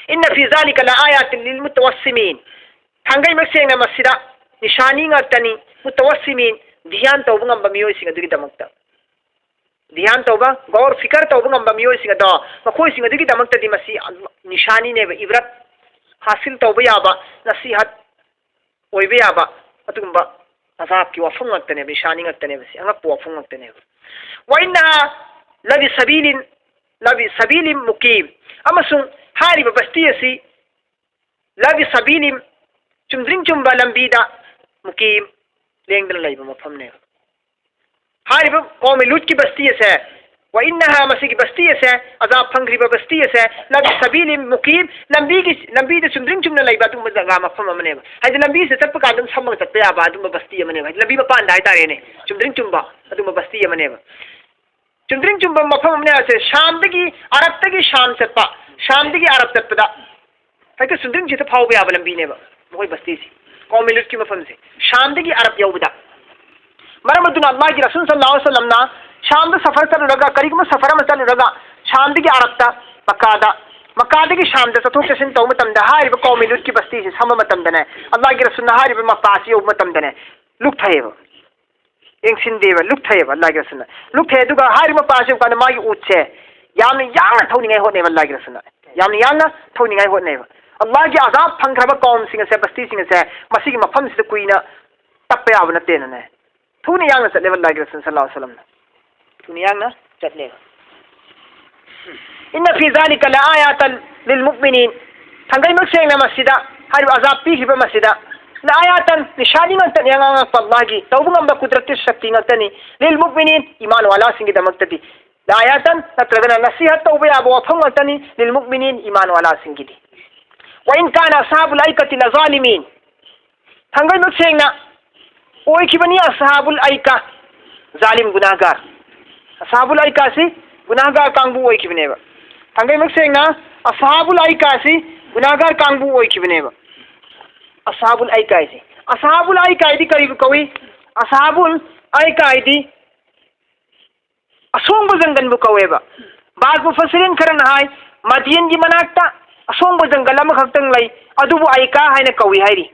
"ꯏꯟꯅ ꯐꯤ ꯖꯥꯂꯤꯀ ꯂ ꯑꯥꯌꯥꯇꯤꯟ ꯂꯤꯜ ꯃꯨꯇꯋꯥꯁꯤꯃꯤꯟ", ꯊꯥꯡꯒꯩꯃꯛ ꯁꯦꯡꯅ ꯃꯁꯤꯗ ꯅꯤꯁꯥꯅꯤ ꯉꯥꯛꯇꯅꯤ꯫ "ꯃꯨꯇꯋꯥꯁꯤꯃꯤꯟ", ꯙ꯭ꯌꯥꯟ ꯇꯧꯕ ꯉꯝꯕ ꯃꯤꯑꯣꯏꯁꯤꯡ ꯑꯗꯨꯒꯤꯗꯃꯛꯇ꯫ ꯙ꯭ꯌꯥꯟ ꯇꯧꯕ, ꯒꯧꯔ ꯐꯤꯀꯔ ꯇꯧꯕ ꯉꯝꯕ ꯃꯤꯑꯣꯏꯁꯤꯡ ꯑꯗꯣ, ꯃꯈꯣꯏꯁꯤꯡ ꯑꯗꯨꯒꯤꯗꯃꯛꯇꯗꯤ ꯃꯁꯤ ꯅꯤꯁꯥꯅꯤꯅꯦꯕ, ꯏꯕ꯭ꯔꯠ ꯍꯥꯁꯤꯜ ꯇꯧꯕ ꯌꯥꯕ, ꯅꯁꯤꯍꯠ ꯑꯣꯏꯕ ꯌꯥꯕ ꯑꯗꯨꯒꯨꯝꯕ ꯑꯖꯥꯕꯀꯤ ꯋꯥꯐꯝ ꯉꯥꯛꯇꯅꯦꯕ, ꯅꯤꯁꯥꯅꯤ ꯉꯥꯛꯇꯅꯦꯕ, ꯁꯤ ꯑꯉꯛꯄ ꯋꯥꯐꯝ ꯉꯥꯛꯇꯅꯦꯕ꯫ "ꯋꯥ ꯏꯟꯅꯍꯥ ꯂꯕꯤ ꯁꯕꯤꯂꯤꯟ, ꯂꯕꯤ ꯁꯕꯤꯂꯤꯟ ꯃꯨꯀꯤꯝ", ꯑꯃꯁꯨꯡ ꯍꯥꯏꯔꯤꯕ ꯕꯁꯇꯤ ꯑꯁꯤ "ꯂꯕꯤ ꯁꯕꯤꯂꯤꯝ", ꯆꯨꯝꯗ꯭ꯔꯤꯡ ꯆꯨꯝꯕ ꯂꯝꯕꯤꯗ, "ꯃꯨꯀꯤꯝ", ꯂꯦꯡꯗꯅ ꯂꯩꯕ ꯃꯐꯝꯅꯦꯕ꯫ ꯍꯥꯏꯔꯤꯕ ꯀꯧꯃꯤ ꯂꯨꯠꯀꯤ ꯕꯁꯇꯤ ꯑꯁꯦ, "ꯋꯥ ꯏꯟꯅꯍꯥ", ꯃꯁꯤꯒꯤ ꯕꯁꯇꯤ ꯑꯁꯦ, ꯑꯖꯥꯕ ꯐꯪꯈ꯭ꯔꯤꯕ ꯕꯁꯇꯤ ꯑꯁꯦ, "ꯂꯕꯤ ꯁꯕꯤꯂꯤꯝ ꯃꯨꯀꯤꯝ", ꯂꯝꯕꯤꯒꯤ, ꯂꯝꯕꯤꯗ ꯆꯨꯝꯗ꯭ꯔꯤꯡ ꯆꯨꯝꯅ ꯂꯩꯕ ꯑꯗꯨꯒꯨꯝꯕ ꯖꯒꯥ ꯃꯐꯝ ꯑꯃꯅꯦꯕ꯫ ꯍꯥꯏꯗꯤ ꯂꯝꯕꯤꯁꯤꯗ ꯆꯠꯄ ꯀꯥꯟꯗ ꯑꯗꯨꯝ ꯁꯝꯃꯒ ꯆꯠꯄ ꯌꯥꯕ ꯑꯗꯨꯒꯨꯝꯕ ꯕꯁꯇꯤ ꯑꯃꯅꯦꯕ꯫ ꯍꯥꯏꯗꯤ ꯂꯝꯕꯤ ꯃꯄꯥꯟꯗ ꯍꯥꯏꯇꯥꯔꯦꯅꯦ, ꯆꯨꯝꯗ꯭ꯔꯤꯡ ꯆꯨꯝꯕ ꯑꯗꯨꯒꯨꯝꯕ ꯕꯁꯇꯤ ꯑꯃꯅꯦꯕ꯫ ꯆꯨꯝꯗ꯭ꯔꯤꯡ ꯆꯨꯝꯕ ꯃꯐꯝ ꯑꯃꯅꯦ ꯍꯥꯏꯁꯦ, ꯁꯥꯝꯗꯒꯤ ꯑꯔꯕꯇꯒꯤ ꯁꯥꯝ ꯆꯠꯄ, ꯁꯥꯝꯗꯒꯤ ꯑꯔꯕ ꯆꯠꯄꯗ ꯍꯦꯛꯇ ꯆꯨꯝꯗ꯭ꯔꯤꯡꯁꯤꯗ ꯐꯥꯎꯕ ꯌꯥꯕ ꯂꯝꯕꯤꯅꯦꯕ ꯃꯈꯣꯏ ꯕꯁꯇꯤꯁꯤ, ꯀꯧꯃꯤ ꯂꯨꯠꯀꯤ ꯃꯐꯝꯁꯦ, ꯁꯥꯝꯗꯒꯤ ꯑꯔꯕ ꯌꯧꯕꯗ꯫ ꯃꯔꯝ ꯑꯗꯨꯅ ꯑꯜꯂꯥꯍꯒꯤ ꯔꯁꯨꯜ ꯁꯜꯂꯜꯂꯥꯍꯨ ꯑꯂꯩꯍꯤ ꯋꯁꯜꯂꯝꯅ ꯁꯥꯝꯗ ꯁꯐꯔ ꯆꯠꯂꯨꯔꯒ, ꯀꯔꯤꯒꯨꯝꯕ ꯁꯐꯔ ꯑꯃ ꯆꯠꯂꯨꯔꯒ, ꯁꯥꯝꯗꯒꯤ ꯑꯔꯕꯇ ꯃꯛꯀꯥꯗ, ꯃꯛꯀꯥꯗꯒꯤ ꯁꯥꯝꯗ ꯆꯠꯊꯣꯛ ꯆꯠꯁꯤꯟ ꯇꯧꯕ ꯃꯇꯝꯗ ꯍꯥꯏꯔꯤꯕ ꯀꯧꯃꯤ ꯂꯨꯠꯀꯤ ꯕꯁꯇꯤꯁꯤ ꯁꯝꯕ ꯃꯇꯝꯗꯅꯦ, ꯑꯜꯂꯥꯍꯒꯤ ꯔꯁꯨꯜꯅ ꯍꯥꯏꯔꯤꯕ ꯃꯄꯥꯁꯤ ꯌꯧꯕ ꯃꯇꯝꯗꯅꯦ, ꯂꯨꯞꯊꯩꯑꯕ꯫ ꯌꯦꯡꯁꯤꯟꯗꯦꯕ, ꯂꯨꯞꯊꯩꯑꯕ ꯑꯜꯂꯥꯍꯒꯤ ꯔꯁꯨꯜꯅ꯫ ꯂꯨꯞꯊꯩ ꯑꯗꯨꯒ ꯍꯥꯏꯔꯤꯕ ꯃꯄꯥꯁꯤ ꯌꯧꯕ ꯀꯥꯟꯗ ꯃꯥꯒꯤ ꯎꯠꯁꯦ ꯌꯥꯝꯅ ꯌꯥꯡꯅ ꯊꯧꯅꯤꯡꯉꯥꯏ ꯍꯣꯠꯅꯩꯕ ꯑꯜꯂꯥꯍꯒꯤ ꯔꯁꯨꯜꯅ꯫ ꯌꯥꯝꯅ ꯌꯥꯡꯅ ꯊꯧꯅꯤꯡꯉꯥꯏ ꯍꯣꯠꯅꯩꯕ꯫ ꯑꯜꯂꯥꯍꯒꯤ ꯑꯖꯥꯕ ꯐꯪꯈ꯭ꯔꯕ ꯀꯧꯝꯁꯤꯡ ꯑꯁꯦ, ꯕꯁꯇꯤꯁꯤꯡ ꯑꯁꯦ ꯃꯁꯤꯒꯤ ꯃꯐꯝꯁꯤꯗ ꯀꯨꯏꯅ ꯇꯞꯄ ꯌꯥꯕ ꯅꯠꯇꯦꯅꯅꯦ꯫ ꯊꯨꯅ ꯌꯥꯡꯅ ꯆꯠꯂꯦꯕ ꯑꯜꯂꯥꯍꯒꯤ ꯔꯁꯨꯜ ꯁꯜꯂꯜꯂꯥꯍꯨ ꯑꯂꯩꯍꯤ ꯋꯁꯜꯂꯝꯅ꯫ ꯊꯨꯅ ꯌꯥꯡꯅ ꯆꯠꯂꯦꯕ꯫ "ꯏꯟꯅ ꯐꯤ ꯖꯥꯂꯤꯀ ꯂꯑꯥꯌꯥꯇꯟ ꯂꯤꯜ ꯃꯨꯛꯃꯤꯅꯤꯟ", ꯊꯥꯡꯒꯩꯃꯛ ꯁꯦꯡꯅ ꯃꯁꯤꯗ, ꯍꯥꯏꯔꯤꯕ ꯑꯖꯥꯕ ꯄꯤꯈꯤꯕ ꯃꯁꯤꯗ, "ꯂꯑꯥꯌꯥꯇꯟ", ꯅꯤꯁꯥꯅꯤ ꯉꯥꯛꯇꯅꯤ, ꯑꯉꯥꯡ ꯑꯉꯛꯄ ꯑꯜꯂꯥꯍꯒꯤ ꯇꯧꯕ ꯉꯝꯕ ꯀꯨꯗꯔꯠꯇꯤ ꯁꯛꯇꯤ ꯉꯥꯛꯇꯅꯤ, "ꯂꯤꯜ ꯃꯨꯛꯃꯤꯅꯤꯟ", ꯏꯃꯥꯟ ꯋꯥꯂꯥꯁꯤꯡꯒꯤꯗꯃꯛꯇꯗꯤ, "ꯂꯑꯥꯌꯥꯇꯟ", ꯅꯠꯇ꯭ꯔꯒꯅ ꯅꯁꯤꯍꯠ ꯇꯧꯕ ꯌꯥꯕ ꯋꯥꯐꯝ ꯉꯥꯛꯇꯅꯤ, "ꯂꯤꯜ ꯃꯨꯛꯃꯤꯅꯤꯟ", ꯏꯃꯥꯟ ꯋꯥꯂꯥꯁꯤꯡꯒꯤꯗꯤ꯫ "ꯋ ꯏꯟ ꯀꯥꯅ ꯑꯁꯍꯥꯕꯨꯜ ꯑꯥꯏꯀꯥꯇꯤ ꯂꯖꯥꯂꯤꯃꯤꯟ", ꯊꯥꯡꯒꯩꯃꯛ ꯁꯦꯡꯅ ꯑꯣꯏꯈꯤꯕꯅꯤ ꯑꯁꯍꯥꯕꯨꯜ ꯑꯥꯏꯀꯥ, ꯖꯥꯂꯤꯝ ꯒꯨꯅꯥꯍꯒꯥꯔ꯫ ꯑꯁꯍꯥꯕꯨꯜ ꯑꯥꯏꯀꯥꯁꯤ ꯒꯨꯅꯥꯍꯒꯥꯔ ꯀꯥꯡꯕꯨ ꯑꯣꯏꯈꯤꯕꯅꯦꯕ꯫ ꯊꯥꯡꯒꯩꯃꯛ ꯁꯦꯡꯅ ꯑꯁꯍꯥꯕꯨꯜ ꯑꯥꯏꯀꯥꯁꯤ ꯒꯨꯅꯥꯍꯒꯥꯔ ꯀꯥꯡꯕꯨ ꯑꯣꯏꯈꯤꯕꯅꯦꯕ꯫ ꯑꯁꯍꯥꯕꯨꯜ ꯑꯥꯏꯀꯥ ꯍꯥꯏꯁꯦ, ꯑꯁꯍꯥꯕꯨꯜ ꯑꯥꯏꯀꯥ ꯍꯥꯏꯗꯤ ꯀꯔꯤꯕꯨ ꯀꯧꯏ? ꯑꯁꯍꯥꯕꯨꯜ ꯑꯥꯏꯀꯥ ꯍꯥꯏꯗꯤ ꯑꯁꯣꯡꯕ ꯖꯪꯒꯜꯕꯨ ꯀꯧꯋꯦꯕ꯫ ꯕꯥꯖ ꯃꯨꯐꯁꯤꯔꯤꯟ ꯈꯔꯅ ꯍꯥꯏ, ꯃꯗꯤꯌꯟꯒꯤ ꯃꯅꯥꯛꯇ ꯑꯁꯣꯡꯕ ꯖꯪꯒꯜ ꯑꯃꯈꯛꯇꯪ ꯂꯩ, ꯑꯗꯨꯕꯨ ꯑꯥꯏꯀꯥ ꯍꯥꯏꯅ ꯀꯧꯏ ꯍꯥꯏꯔꯤ꯫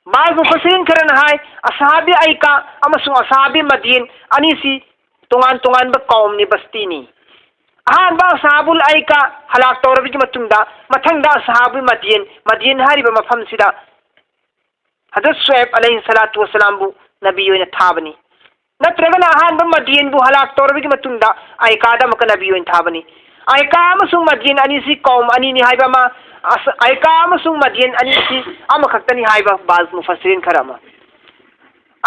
ꯕꯥꯖ ꯃꯨꯐꯁꯤꯔꯤꯟ ꯈꯔꯅ ꯍꯥꯏ, ꯑꯁꯍꯥꯕꯤ ꯑꯥꯏꯀꯥ ꯑꯃꯁꯨꯡ ꯑꯁꯍꯥꯕꯤ ꯃꯗꯤꯌꯟ ꯑꯅꯤꯁꯤ ꯇꯣꯉꯥꯟ ꯇꯣꯉꯥꯟꯕ ꯀꯧꯝꯅꯤ, ꯕꯁꯇꯤꯅꯤ꯫ ꯑꯍꯥꯟꯕ ꯑꯁꯍꯥꯕꯨꯜ ꯑꯥꯏꯀꯥ ꯍꯂꯥꯛ ꯇꯧꯔꯕꯒꯤ ꯃꯇꯨꯡꯗ, ꯃꯊꯪꯗ ꯑꯁꯍꯥꯕꯨꯜ ꯃꯗꯤꯌꯟ, ꯃꯗꯤꯌꯟ ꯍꯥꯏꯔꯤꯕ ꯃꯐꯝꯁꯤꯗ ꯍꯖꯔꯠ ꯁꯨꯑꯦꯕ ꯑꯂꯩꯍꯤ ꯁꯂꯥꯇꯨ ꯋꯁꯁꯂꯥꯝꯕꯨ ꯅꯕꯤ ꯑꯣꯏꯅ ꯊꯥꯕꯅꯤ꯫ ꯅꯠꯇ꯭ꯔꯒꯅ ꯑꯍꯥꯟꯕ ꯃꯗꯤꯌꯟꯕꯨ ꯍꯂꯥꯛ ꯇꯧꯔꯕꯒꯤ ꯃꯇꯨꯡꯗ ꯑꯥꯏꯀꯥꯗ ꯑꯃꯨꯛꯀ ꯅꯕꯤ ꯑꯣꯏꯅ ꯊꯥꯕꯅꯤ꯫ ꯑꯥꯏꯀꯥ ꯑꯃꯁꯨꯡ ꯃꯗꯤꯌꯟ ꯑꯅꯤꯁꯤ ꯀꯧꯝ ꯑꯅꯤꯅꯤ ꯍꯥꯏꯕ ꯑꯃ, ꯑꯁ-, ꯑꯥꯏꯀꯥ ꯑꯃꯁꯨꯡ ꯃꯗꯤꯌꯟ ꯑꯅꯤꯁꯤ ꯑꯃꯈꯛꯇꯅꯤ ꯍꯥꯏꯕ ꯕꯥꯖ ꯃꯨꯐꯁꯤꯔꯤꯟ ꯈꯔ ꯑꯃ꯫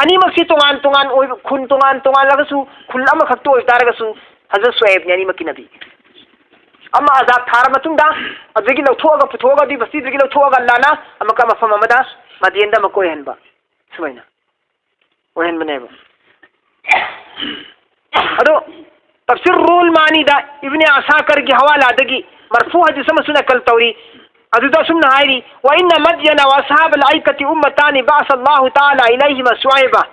ꯑꯅꯤꯃꯛꯁꯤ ꯇꯣꯉꯥꯟ ꯇꯣꯉꯥꯟ ꯑꯣꯏꯕ, ꯈꯨꯟ ꯇꯣꯉꯥꯟ ꯇꯣꯉꯥꯟꯂꯒꯁꯨ ꯈꯨꯜ ꯑꯃꯈꯛꯇ ꯑꯣꯏꯕ ꯇꯥꯔꯒꯁꯨ ꯍꯖꯔꯠ ꯁꯨꯑꯦꯕꯅꯤ ꯑꯅꯤꯃꯛꯀꯤ ꯅꯕꯤ꯫ ꯑꯃ ꯑꯖꯥꯕ ꯊꯥꯔ ꯃꯇꯨꯡꯗ ꯑꯗꯨꯗꯒꯤ ꯂꯧꯊꯣꯛꯑꯒ, ꯄꯨꯊꯣꯛꯑꯒ, ꯑꯗꯨꯒꯤ ꯕꯁꯇꯤꯗꯒꯤ ꯂꯧꯊꯣꯛꯑꯒ ꯑꯜꯂꯥꯅ ꯑꯃꯨꯛꯀ ꯃꯐꯝ ꯑꯃꯗ ꯃꯗꯤꯌꯟꯗ ꯑꯃꯨꯛꯀ ꯑꯣꯏꯍꯟꯕ, ꯁꯨꯃꯥꯏꯅ ꯑꯣꯏꯍꯟꯕꯅꯦꯕ꯫ ꯑꯗꯣ ꯇꯐꯁꯤꯔ ꯔꯨꯍꯨꯜ ꯃꯥꯅꯤꯗ ꯏꯕꯅꯤ ꯑꯁꯥꯀꯔꯒꯤ ꯍꯋꯥꯂꯥꯗꯒꯤ ꯃꯔꯐꯨ ꯍꯗꯤꯁ ꯑꯃꯁꯨ ꯅꯀꯜ ꯇꯧꯔꯤ꯫ ꯑꯗꯨꯗ ꯑꯁꯨꯝꯅ ꯍꯥꯏꯔꯤ, "ꯋ ꯏꯟꯅ ꯃꯗꯤꯌꯅ ꯋ ꯑꯁꯍꯥꯕꯜ ꯑꯥꯏꯀꯥꯇꯤ ꯎꯝꯃꯇꯥꯅꯤ ꯕꯥꯁ ꯑꯜꯂꯥꯍꯨ ꯇꯥꯂꯥ ꯏꯂꯩꯍꯤꯃ ꯁꯨꯑꯩꯕ."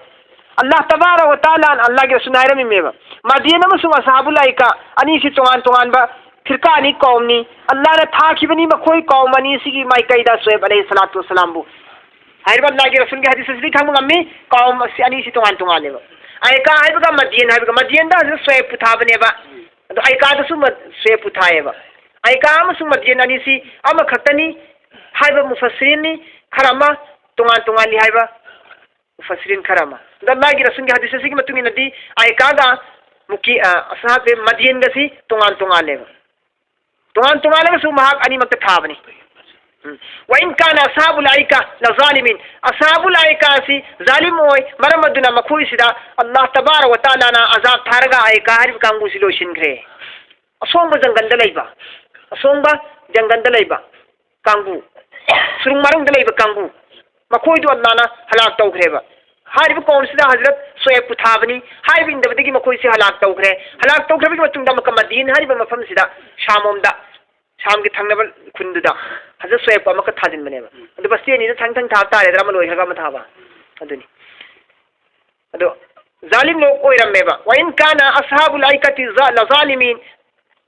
ꯑꯜꯂꯥꯍ ꯇꯕꯥꯔꯛ ꯋ ꯇꯥꯂꯥꯅ ꯑꯜꯂꯥꯍꯒꯤ ꯔꯁꯨꯜꯅ ꯍꯥꯏꯔꯝꯃꯤꯃꯦꯕ, ꯃꯗꯤꯌꯟ ꯑꯃꯁꯨꯡ ꯑꯁꯍꯥꯕꯨꯜ ꯑꯥꯏꯀꯥ ꯑꯅꯤꯁꯤ ꯇꯣꯉꯥꯟ ꯇꯣꯉꯥꯟꯕ ꯐꯤꯔꯀꯥꯅꯤ, ꯀꯧꯝꯅꯤ꯫ ꯑꯜꯂꯥꯍꯅ ꯊꯥꯈꯤꯕꯅꯤ ꯃꯈꯣꯏ ꯀꯧꯝ ꯑꯅꯤꯁꯤꯒꯤ ꯃꯥꯏꯀꯩꯗ ꯁꯨꯑꯦꯕ ꯑꯂꯩꯍꯤ ꯁꯂꯥꯇꯨ ꯋꯁꯁꯂꯥꯝꯕꯨ꯫ ꯍꯥꯏꯔꯤꯕ ꯑꯜꯂꯥꯍꯒꯤ ꯔꯁꯨꯜꯒꯤ ꯍꯗꯤꯁ ꯑꯁꯤꯗꯒꯤ ꯈꯪꯕ ꯉꯝꯃꯤ, ꯀꯧꯝ ꯑꯁꯤ ꯑꯅꯤꯁꯤ ꯇꯣꯉꯥꯟ ꯇꯣꯉꯥꯟꯂꯦꯕ꯫ ꯑꯥꯏꯀꯥ ꯍꯥꯏꯕꯒ ꯃꯗꯤꯌꯟ ꯍꯥꯏꯕꯒ, ꯃꯗꯤꯌꯟꯗ ꯍꯧꯖꯤꯛ ꯁꯨꯑꯦꯕꯄꯨ ꯊꯥꯕꯅꯦꯕ, ꯑꯗꯣ ꯑꯥꯏꯀꯥꯗꯁꯨ ꯃ-, ꯁꯨꯑꯦꯕꯄꯨ ꯊꯥꯏꯌꯦꯕ꯫ ꯑꯥꯏꯀꯥ ꯑꯃꯁꯨꯡ ꯃꯗꯤꯌꯟ ꯑꯅꯤꯁꯤ ꯑꯃꯈꯛꯇꯅꯤ ꯍꯥꯏꯕ ꯃꯨꯐꯁꯤꯔꯤꯟꯅꯤ ꯈꯔ ꯑꯃ, ꯇꯣꯉꯥꯟ ꯇꯣꯉꯥꯟꯂꯤ ꯍꯥꯏꯕ ꯃꯨꯐꯁꯤꯔꯤꯟ ꯈꯔ ꯑꯃ꯫ ꯑꯗ ꯃꯥꯒꯤ ꯔꯁꯨꯜꯒꯤ ꯍꯗꯤꯁ ꯑꯁꯤꯒꯤ ꯃꯇꯨꯡ ꯏꯟꯅꯗꯤ ꯑꯥꯏꯀꯥꯒ ꯃꯨꯀꯤ-, ꯑ, ꯑꯁꯍꯥꯕ ꯃꯗꯤꯌꯟꯒꯁꯤ ꯇꯣꯉꯥꯟ ꯇꯣꯉꯥꯜꯂꯦꯕ꯫ ꯇꯣꯉꯥꯟ ꯇꯣꯉꯥꯜꯂꯒꯁꯨ ꯃꯍꯥꯛ ꯑꯅꯤꯃꯛꯇ ꯊꯥꯕꯅꯤ꯫ ꯎꯝ. "ꯋ ꯏꯟ ꯀꯥꯅ ꯑꯁꯍꯥꯕꯨꯜ ꯑꯥꯏꯀꯥ ꯂ ꯖꯥꯂꯤꯃꯤꯟ", ꯑꯁꯍꯥꯕꯨꯜ ꯑꯥꯏꯀꯥꯁꯤ ꯖꯥꯂꯤꯝ ꯑꯣꯏ, ꯃꯔꯝ ꯑꯗꯨꯅ ꯃꯈꯣꯏꯁꯤꯗ ꯑꯜꯂꯥꯍ ꯇꯕꯥꯔꯛ ꯋ ꯇꯥꯂꯥꯅ ꯑꯖꯥꯕ ꯊꯥꯔꯒ ꯑꯥꯏꯀꯥ ꯍꯥꯏꯔꯤꯕ ꯀꯥꯡꯕꯨꯁꯤ ꯂꯣꯏꯁꯤꯟꯈ꯭ꯔꯦ꯫ ꯑꯁꯣꯡꯕ ꯖꯪꯒꯜꯗ ꯂꯩꯕ, ꯑꯁꯣꯡꯕ ꯖꯪꯒꯜꯗ ꯂꯩꯕ ꯀꯥꯡꯕꯨ, ꯁꯨꯔꯨꯡ ꯃꯥꯔꯨꯡꯗ ꯂꯩꯕ ꯀꯥꯡꯕꯨ, ꯃꯈꯣꯏꯗꯨ ꯑꯜꯂꯥꯍꯅ ꯍꯂꯥꯛ ꯇꯧꯈ꯭ꯔꯦꯕ꯫ ꯍꯥꯏꯔꯤꯕ ꯀꯧꯝꯁꯤꯗ ꯍꯖꯔꯠ ꯁꯣꯑꯦꯕꯄꯨ ꯊꯥꯕꯅꯤ꯫ ꯍꯥꯏꯔꯤꯕ ꯏꯟꯗꯕꯗꯒꯤ ꯃꯈꯣꯏꯁꯤ ꯍꯂꯥꯛ ꯇꯧꯈ꯭ꯔꯦ꯫ ꯍꯂꯥꯛ ꯇꯧꯈ꯭ꯔꯕꯒꯤ ꯃꯇꯨꯡꯗ ꯑꯃꯨꯛꯀ ꯃꯗꯤꯟ ꯍꯥꯏꯔꯤꯕ ꯃꯐꯝꯁꯤꯗ, ꯁꯥꯝꯂꯣꯝꯗ, ꯁꯥꯝꯒꯤ ꯊꯪꯅꯕ ꯈꯨꯟꯗꯨꯗ ꯍꯖꯔꯠ ꯁꯣꯑꯦꯕꯄꯨ ꯑꯃꯨꯛꯀ ꯊꯥꯖꯤꯟꯕꯅꯦꯕ꯫ ꯑꯗꯨ ꯕꯁꯇꯤ ꯑꯅꯤꯗ ꯊꯪ ꯊꯪ ꯊꯥꯕ ꯇꯥꯔꯦꯗꯅ, ꯑꯃ ꯂꯣꯏꯈ꯭ꯔꯒ ꯑꯃ ꯊꯥꯕ꯫ ꯑꯗꯨꯅꯤ꯫ ꯑꯗꯣ ꯖꯥꯂꯤꯝ ꯂꯣꯛ ꯑꯣꯏꯔꯝꯃꯦꯕ꯫ "ꯋ ꯏꯟ ꯀꯥꯅ ꯑꯁꯍꯥꯕꯨꯜ ꯑꯥꯏꯀꯥꯇꯤ ꯖꯥ-, ꯂ ꯖꯥꯂꯤꯃꯤꯟ",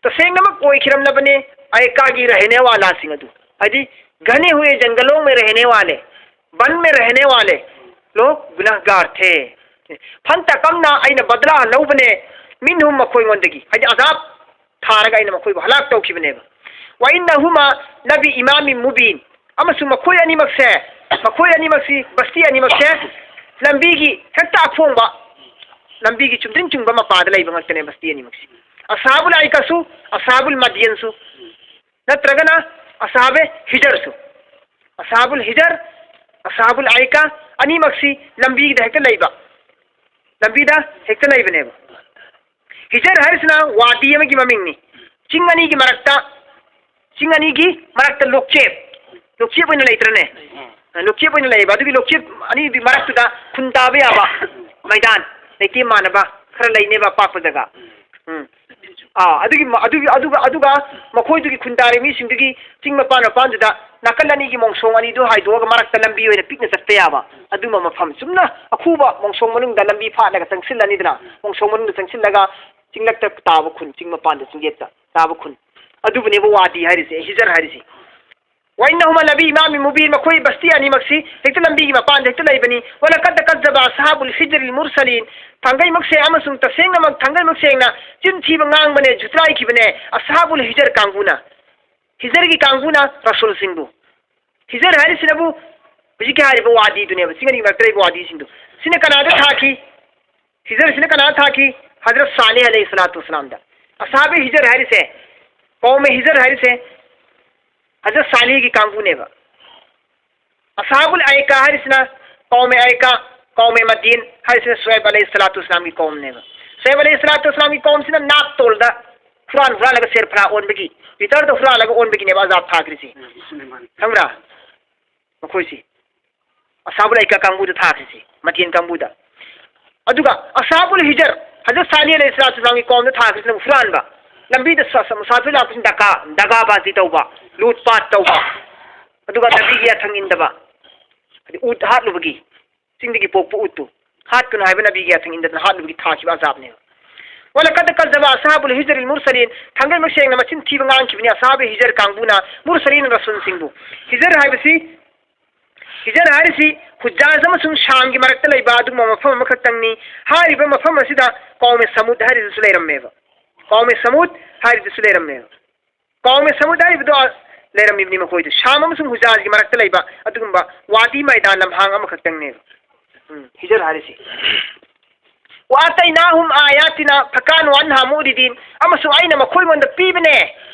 ꯇꯁꯦꯡꯅꯃꯛ ꯑꯣꯏꯈꯤꯔꯝꯂꯕꯅꯦ ꯑꯥꯏꯀꯥꯒꯤ ꯔꯍꯅꯦꯋꯥꯂꯥꯁꯤꯡ ꯑꯗꯨ꯫ ꯍꯥꯏꯗꯤ, "ꯘꯅꯦ ꯍꯨꯌꯦ ꯖꯪꯒꯂꯣꯡ ꯃꯦ ꯔꯍꯅꯦꯋꯥꯂꯦ, ꯕꯟ ꯃꯦ ꯔꯍꯅꯦꯋꯥꯂꯦ ꯂꯣꯛ ꯒꯨꯅꯥꯍꯒꯥꯔ ꯊꯦ꯫ ꯐꯟꯇꯀꯝꯅ ꯑꯩꯅ ꯕꯗꯂꯥ ꯂꯧꯕꯅꯦ, ꯃꯤꯟꯍꯨꯝ ꯃꯈꯣꯏꯉꯣꯟꯗꯒꯤ", ꯍꯥꯏꯗꯤ ꯑꯖꯥꯕ ꯊꯥꯔꯒ ꯑꯩꯅ ꯃꯈꯣꯏꯕꯨ ꯍꯂꯥꯛ ꯇꯧꯈꯤꯕꯅꯦꯕ꯫ "ꯋ ꯏꯟꯅꯍꯨꯃꯥ ꯂꯕꯤ ꯏꯃꯥꯃꯤ ꯃꯨꯕꯤꯟ", ꯑꯃꯁꯨꯡ ꯃꯈꯣꯏ ꯑꯅꯤꯃꯛꯁꯦ, ꯃꯈꯣꯏ ꯑꯅꯤꯃꯛꯁꯤ, ꯕꯁꯇꯤ ꯑꯅꯤꯃꯛꯁꯦ ꯂꯝꯕꯤꯒꯤ ꯍꯦꯛꯇ ꯑꯐꯣꯡꯕ, ꯂꯝꯕꯤꯒꯤ ꯆꯨꯝꯗ꯭ꯔꯤꯡ ꯆꯨꯝꯕ ꯃꯄꯥꯗ ꯂꯩꯕ ꯉꯥꯛꯇꯅꯦ ꯕꯁꯇꯤ ꯑꯅꯤꯃꯛꯁꯤ꯫ ꯑꯁꯍꯥꯕꯨꯜ ꯑꯥꯏꯀꯥꯁꯨ, ꯑꯁꯍꯥꯕꯨꯜ ꯃꯗꯤꯌꯟꯁꯨ, ꯅꯠꯇ꯭ꯔꯒꯅ ꯑꯁꯍꯥꯕꯦ ꯍꯤꯖꯔꯁꯨ꯫ ꯑꯁꯍꯥꯕꯨꯜ ꯍꯤꯖꯔ, ꯑꯁꯍꯥꯕꯨꯜ ꯑꯥꯏꯀꯥ ꯑꯅꯤꯃꯛꯁꯤ ꯂꯝꯕꯤꯗ ꯍꯦꯛꯇ ꯂꯩꯕ, ꯂꯝꯕꯤꯗ ꯍꯦꯛꯇ ꯂꯩꯕꯅꯦꯕ꯫ ꯍꯤꯖꯔ ꯍꯥꯏꯔꯤꯁꯤꯅ ꯋꯥꯗꯤ ꯑꯃꯒꯤ ꯃꯃꯤꯡꯅꯤ꯫ ꯆꯤꯡ ꯑꯅꯤꯒꯤ ꯃꯔꯛꯇ, ꯆꯤꯡ ꯑꯅꯤꯒꯤ ꯃꯔꯛꯇ ꯂꯣꯛꯆꯦꯞ, ꯂꯣꯛꯆꯦꯞ ꯑꯣꯏꯅ ꯂꯩꯇ꯭ꯔꯅꯦ? ꯎꯝ. ꯂꯣꯛꯆꯦꯞ ꯑꯣꯏꯅ ꯂꯩꯌꯦꯕ꯫ ꯑꯗꯨꯒꯤ ꯂꯣꯛꯆꯦꯞ ꯑꯅꯤꯗꯨꯒꯤ ꯃꯔꯛꯇꯨꯗ ꯈꯨꯟ ꯇꯥꯕ ꯌꯥꯕ ꯃꯩꯗꯥꯟ, ꯂꯩꯇꯦꯝ ꯃꯥꯟꯅꯕ ꯈꯔ ꯂꯩꯅꯦꯕ, ꯑꯄꯥꯛꯄ ꯖꯒꯥ꯫ ꯎꯝ. ꯑꯥ, ꯑꯗꯨꯒꯤ ꯃ-, ꯑꯗꯨꯒꯤ, ꯑꯗꯨꯒ, ꯑꯗꯨꯒ ꯃꯈꯣꯏꯗꯨꯒꯤ ꯈꯨꯟꯗꯥꯔꯤꯕ ꯃꯤꯁꯤꯡꯗꯨꯒꯤ ꯆꯤꯡ ꯃꯄꯥꯟ ꯃꯄꯥꯟꯗꯨꯗ ꯅꯥꯀꯜ ꯑꯅꯤꯒꯤ ꯃꯣꯡꯁꯣꯡ ꯑꯅꯤꯗꯨ ꯍꯥꯏꯗꯣꯛꯑꯒ ꯃꯔꯛꯇ ꯂꯝꯕꯤ ꯑꯣꯏꯅ ꯄꯤꯛꯅ ꯆꯠꯄ ꯌꯥꯕ ꯑꯗꯨꯝꯕ ꯃꯐꯝ꯫ ꯆꯨꯝꯅ ꯑꯈꯨꯕ ꯃꯣꯡꯁꯣꯡ ꯃꯅꯨꯡꯗ ꯂꯝꯕꯤ ꯐꯥꯠꯂꯒ ꯆꯪꯁꯤꯜꯂꯅꯤꯗꯅ, ꯃꯣꯡꯁꯣꯡ ꯃꯅꯨꯡꯗ ꯆꯪꯁꯤꯜꯂꯒ ꯆꯤꯡꯂꯛꯇ ꯇꯥꯕ ꯈꯨꯟ, ꯆꯤꯡ ꯃꯄꯥꯟꯗ, ꯆꯤꯡꯌꯦꯠꯇ ꯇꯥꯕ ꯈꯨꯟ, ꯑꯗꯨꯕꯨꯅꯦꯕ ꯋꯥꯗꯤ ꯍꯥꯏꯔꯤꯁꯦ, ꯍꯤꯖꯔ ꯍꯥꯏꯔꯤꯁꯦ꯫ "ꯋ ꯏꯟꯅꯍꯨꯃꯥ ꯂꯕꯤ ꯏꯃꯥꯃꯤ ꯃꯨꯕꯤꯟ", ꯃꯈꯣꯏ ꯕꯁꯇꯤ ꯑꯅꯤꯃꯛꯁꯤ ꯍꯦꯛꯇ ꯂꯝꯕꯤꯒꯤ ꯃꯄꯥꯟꯗ ꯍꯦꯛꯇ ꯂꯩꯕꯅꯤ꯫ "ꯋ ꯂꯀꯗ ꯀꯖꯖꯕ ꯑꯁꯍꯥꯕꯨꯜ ꯍꯤꯖꯔꯤꯜ ꯃꯨꯔꯁꯂꯤꯟ", ꯊꯥꯡꯒꯩꯃꯛꯁꯦ ꯑꯃꯁꯨꯡ ꯇꯁꯦꯡꯅꯃꯛ ꯊꯥꯡꯒꯩꯃꯛ ꯁꯦꯡꯅ ꯆꯤꯟ ꯊꯤꯕ ꯉꯥꯡꯕꯅꯦ, ꯖꯨꯇ꯭ꯔꯥꯏꯈꯤꯕꯅꯦ ꯑꯁꯍꯥꯕꯨꯜ ꯍꯤꯖꯔ ꯀꯥꯡꯕꯨꯅ꯫ ꯍꯤꯖꯔꯒꯤ ꯀꯥꯡꯕꯨꯅ ꯔꯁꯨꯜꯁꯤꯡꯕꯨ꯫ ꯍꯤꯖꯔ ꯍꯥꯏꯔꯤꯁꯤꯅꯕꯨ ꯍꯧꯖꯤꯛꯀꯤ ꯍꯥꯏꯔꯤꯕ ꯋꯥꯗꯤꯗꯨꯅꯦꯕ, ꯆꯤꯡ ꯑꯅꯤꯒꯤ ꯃꯔꯛꯇ ꯂꯩꯕ ꯋꯥꯗꯤꯁꯤꯡꯗꯨ꯫ ꯁꯤꯅ ꯀꯅꯥꯗ ꯊꯥꯈꯤ? ꯍꯤꯖꯔꯁꯤꯅ ꯀꯅꯥꯗ ꯊꯥꯈꯤ? ꯍꯖꯔꯠ ꯁꯥꯂꯤꯍ ꯑꯂꯩꯍꯤ ꯁꯂꯥꯇꯨ ꯋꯁꯁꯂꯥꯝꯗ꯫ ꯑꯁꯍꯥꯕꯦ ꯍꯤꯖꯔ ꯍꯥꯏꯔꯤꯁꯦ, ꯀꯧꯃꯦ ꯍꯤꯖꯔ ꯍꯥꯏꯔꯤꯁꯦ ꯍꯖꯔꯠ ꯁꯥꯂꯤꯍꯒꯤ ꯀꯥꯡꯕꯨꯅꯦꯕ꯫ ꯑꯁꯍꯥꯕꯨꯜ ꯑꯥꯏꯀꯥ ꯍꯥꯏꯔꯤꯁꯤꯅ ꯀꯧꯃꯦ ꯑꯥꯏꯀꯥ, ꯀꯧꯃꯦ ꯃꯗꯤꯟ ꯍꯥꯏꯔꯤꯁꯤꯅ ꯁꯨꯍꯩꯕ ꯑꯂꯩꯍꯤ ꯁꯂꯥꯇꯨ ꯋꯁꯁꯂꯥꯝꯒꯤ ꯀꯧꯝꯅꯦꯕ꯫ ꯁꯨꯍꯩꯕ ꯑꯂꯩꯍꯤ ꯁꯂꯥꯇꯨ ꯋꯁꯁꯂꯥꯝꯒꯤ ꯀꯧꯝꯁꯤꯅ ꯅꯥꯛꯇꯣꯜꯗ ꯍꯨꯔꯥꯟ ꯍꯨꯔꯥꯜꯂꯒ ꯁꯦꯔꯐꯔꯥ ꯑꯣꯟꯕꯒꯤ, ꯂꯤꯇꯔꯗ ꯍꯨꯔꯥꯜꯂꯒ ꯑꯣꯟꯕꯒꯤꯅꯦꯕ ꯑꯖꯥꯕ ꯊꯥꯈ꯭ꯔꯤꯁꯦ꯫ ꯈꯪꯕ꯭ꯔꯥ? ꯃꯈꯣꯏꯁꯤ ꯑꯁꯍꯥꯕꯨꯜ ꯑꯥꯏꯀꯥ ꯀꯥꯡꯕꯨꯗ ꯊꯥꯈ꯭ꯔꯤꯁꯤ, ꯃꯗꯤꯟ ꯀꯥꯡꯕꯨꯗ꯫ ꯑꯗꯨꯒ ꯑꯁꯍꯥꯕꯨꯜ ꯍꯤꯖꯔ, ꯍꯖꯔꯠ ꯁꯥꯂꯤꯍ ꯑꯂꯩꯍꯤ ꯁꯂꯥꯇꯨ ꯋꯁꯁꯂꯥꯝꯒꯤ ꯀꯧꯝꯗ ꯊꯥꯈ꯭ꯔꯤꯁꯤꯅ ꯍꯨꯔꯥꯟꯕ, ꯂꯝꯕꯤꯗ ꯁ-, ꯁ-, ꯃꯨꯁꯥꯐꯤꯔ ꯂꯥꯛꯄꯁꯤꯡ ꯗꯒꯥ, ꯗꯒꯥꯕꯥꯖꯤ ꯇꯧꯕ, ꯂꯨꯠ ꯄꯥꯠ ꯇꯧꯕ, ꯑꯗꯨꯒ ꯅꯕꯤꯒꯤ ꯌꯥꯊꯪ ꯏꯟꯗꯕ, ꯍꯥꯏꯗꯤ ꯎꯠ ꯍꯥꯠꯂꯨꯕꯒꯤ, ꯆꯤꯡꯗꯒꯤ ꯄꯣꯛꯄ ꯎꯠꯇꯨ ꯍꯥꯠꯀꯅꯨ ꯍꯥꯏꯕ ꯅꯕꯤꯒꯤ ꯌꯥꯊꯪ ꯏꯟꯗꯗꯅ ꯍꯥꯠꯂꯨꯕꯒꯤ ꯊꯥꯈꯤꯕ ꯑꯖꯥꯕꯅꯦꯕ꯫ ولقد كذب أصحاب الحجر المرسلين، ꯊꯥꯡꯒꯩꯃꯛ ꯁꯦꯡꯅ ꯃꯆꯤꯟ ꯊꯤꯕ ꯉꯥꯡꯈꯤꯕꯅꯤ ꯑꯁꯍꯥꯕꯦ ꯍꯤꯖꯔ ꯀꯥꯡꯕꯨꯅ ꯃꯨꯔꯁꯂꯤꯟ ꯔꯁꯨꯜꯁꯤꯡꯕꯨ꯫ ꯍꯤꯖꯔ ꯍꯥꯏꯕꯁꯤ ꯍꯤꯖꯔ ꯍꯥꯏꯔꯤꯁꯤ ꯍꯨꯖꯥꯖ ꯑꯃꯁꯨꯡ ꯁꯥꯝꯒꯤ ꯃꯔꯛꯇ ꯂꯩꯕ ꯑꯗꯨꯒꯨꯝꯕ ꯃꯐꯝ ꯑꯃꯈꯛꯇꯪꯅꯤ꯫ ꯍꯥꯏꯔꯤꯕ ꯃꯐꯝ ꯑꯁꯤꯗ ꯀꯧꯃꯦ ꯁꯃꯨꯗ ꯍꯥꯏꯔꯤꯗꯨꯁꯨ ꯂꯩꯔꯝꯃꯦꯕ꯫ ꯀꯧꯃꯦ ꯁꯃꯨꯗ ꯍꯥꯏꯔꯤꯗꯨꯁꯨ ꯂꯩꯔꯝꯃꯦꯕ꯫ ꯀꯧꯃꯦ ꯁꯃꯨꯗ ꯍꯥꯏꯔꯤꯕꯗꯣ ꯂꯩꯔꯝꯃꯤꯕꯅꯤ ꯃꯈꯣꯏꯗꯨ꯫ ꯁꯥꯝ ꯑꯃꯁꯨꯡ ꯍꯨꯖꯥꯖꯒꯤ ꯃꯔꯛꯇ ꯂꯩꯕ ꯑꯗꯨꯒꯨꯝꯕ ꯋꯥꯗꯤ ꯃꯥꯏꯗꯥꯟ ꯂꯝꯍꯥꯡ ꯑꯃꯈꯛꯇꯪꯅꯦꯕ꯫ ꯎꯝ, ꯍꯤꯖꯔ ꯍꯥꯏꯔꯤꯁꯤ꯫ وآتيناهم آياتنا فكانوا عنها معرضين꯫ ꯑꯃꯁꯨꯡ ꯑꯩꯅ ꯃꯈꯣꯏꯉꯣꯟꯗ ꯄꯤꯕꯅꯦ,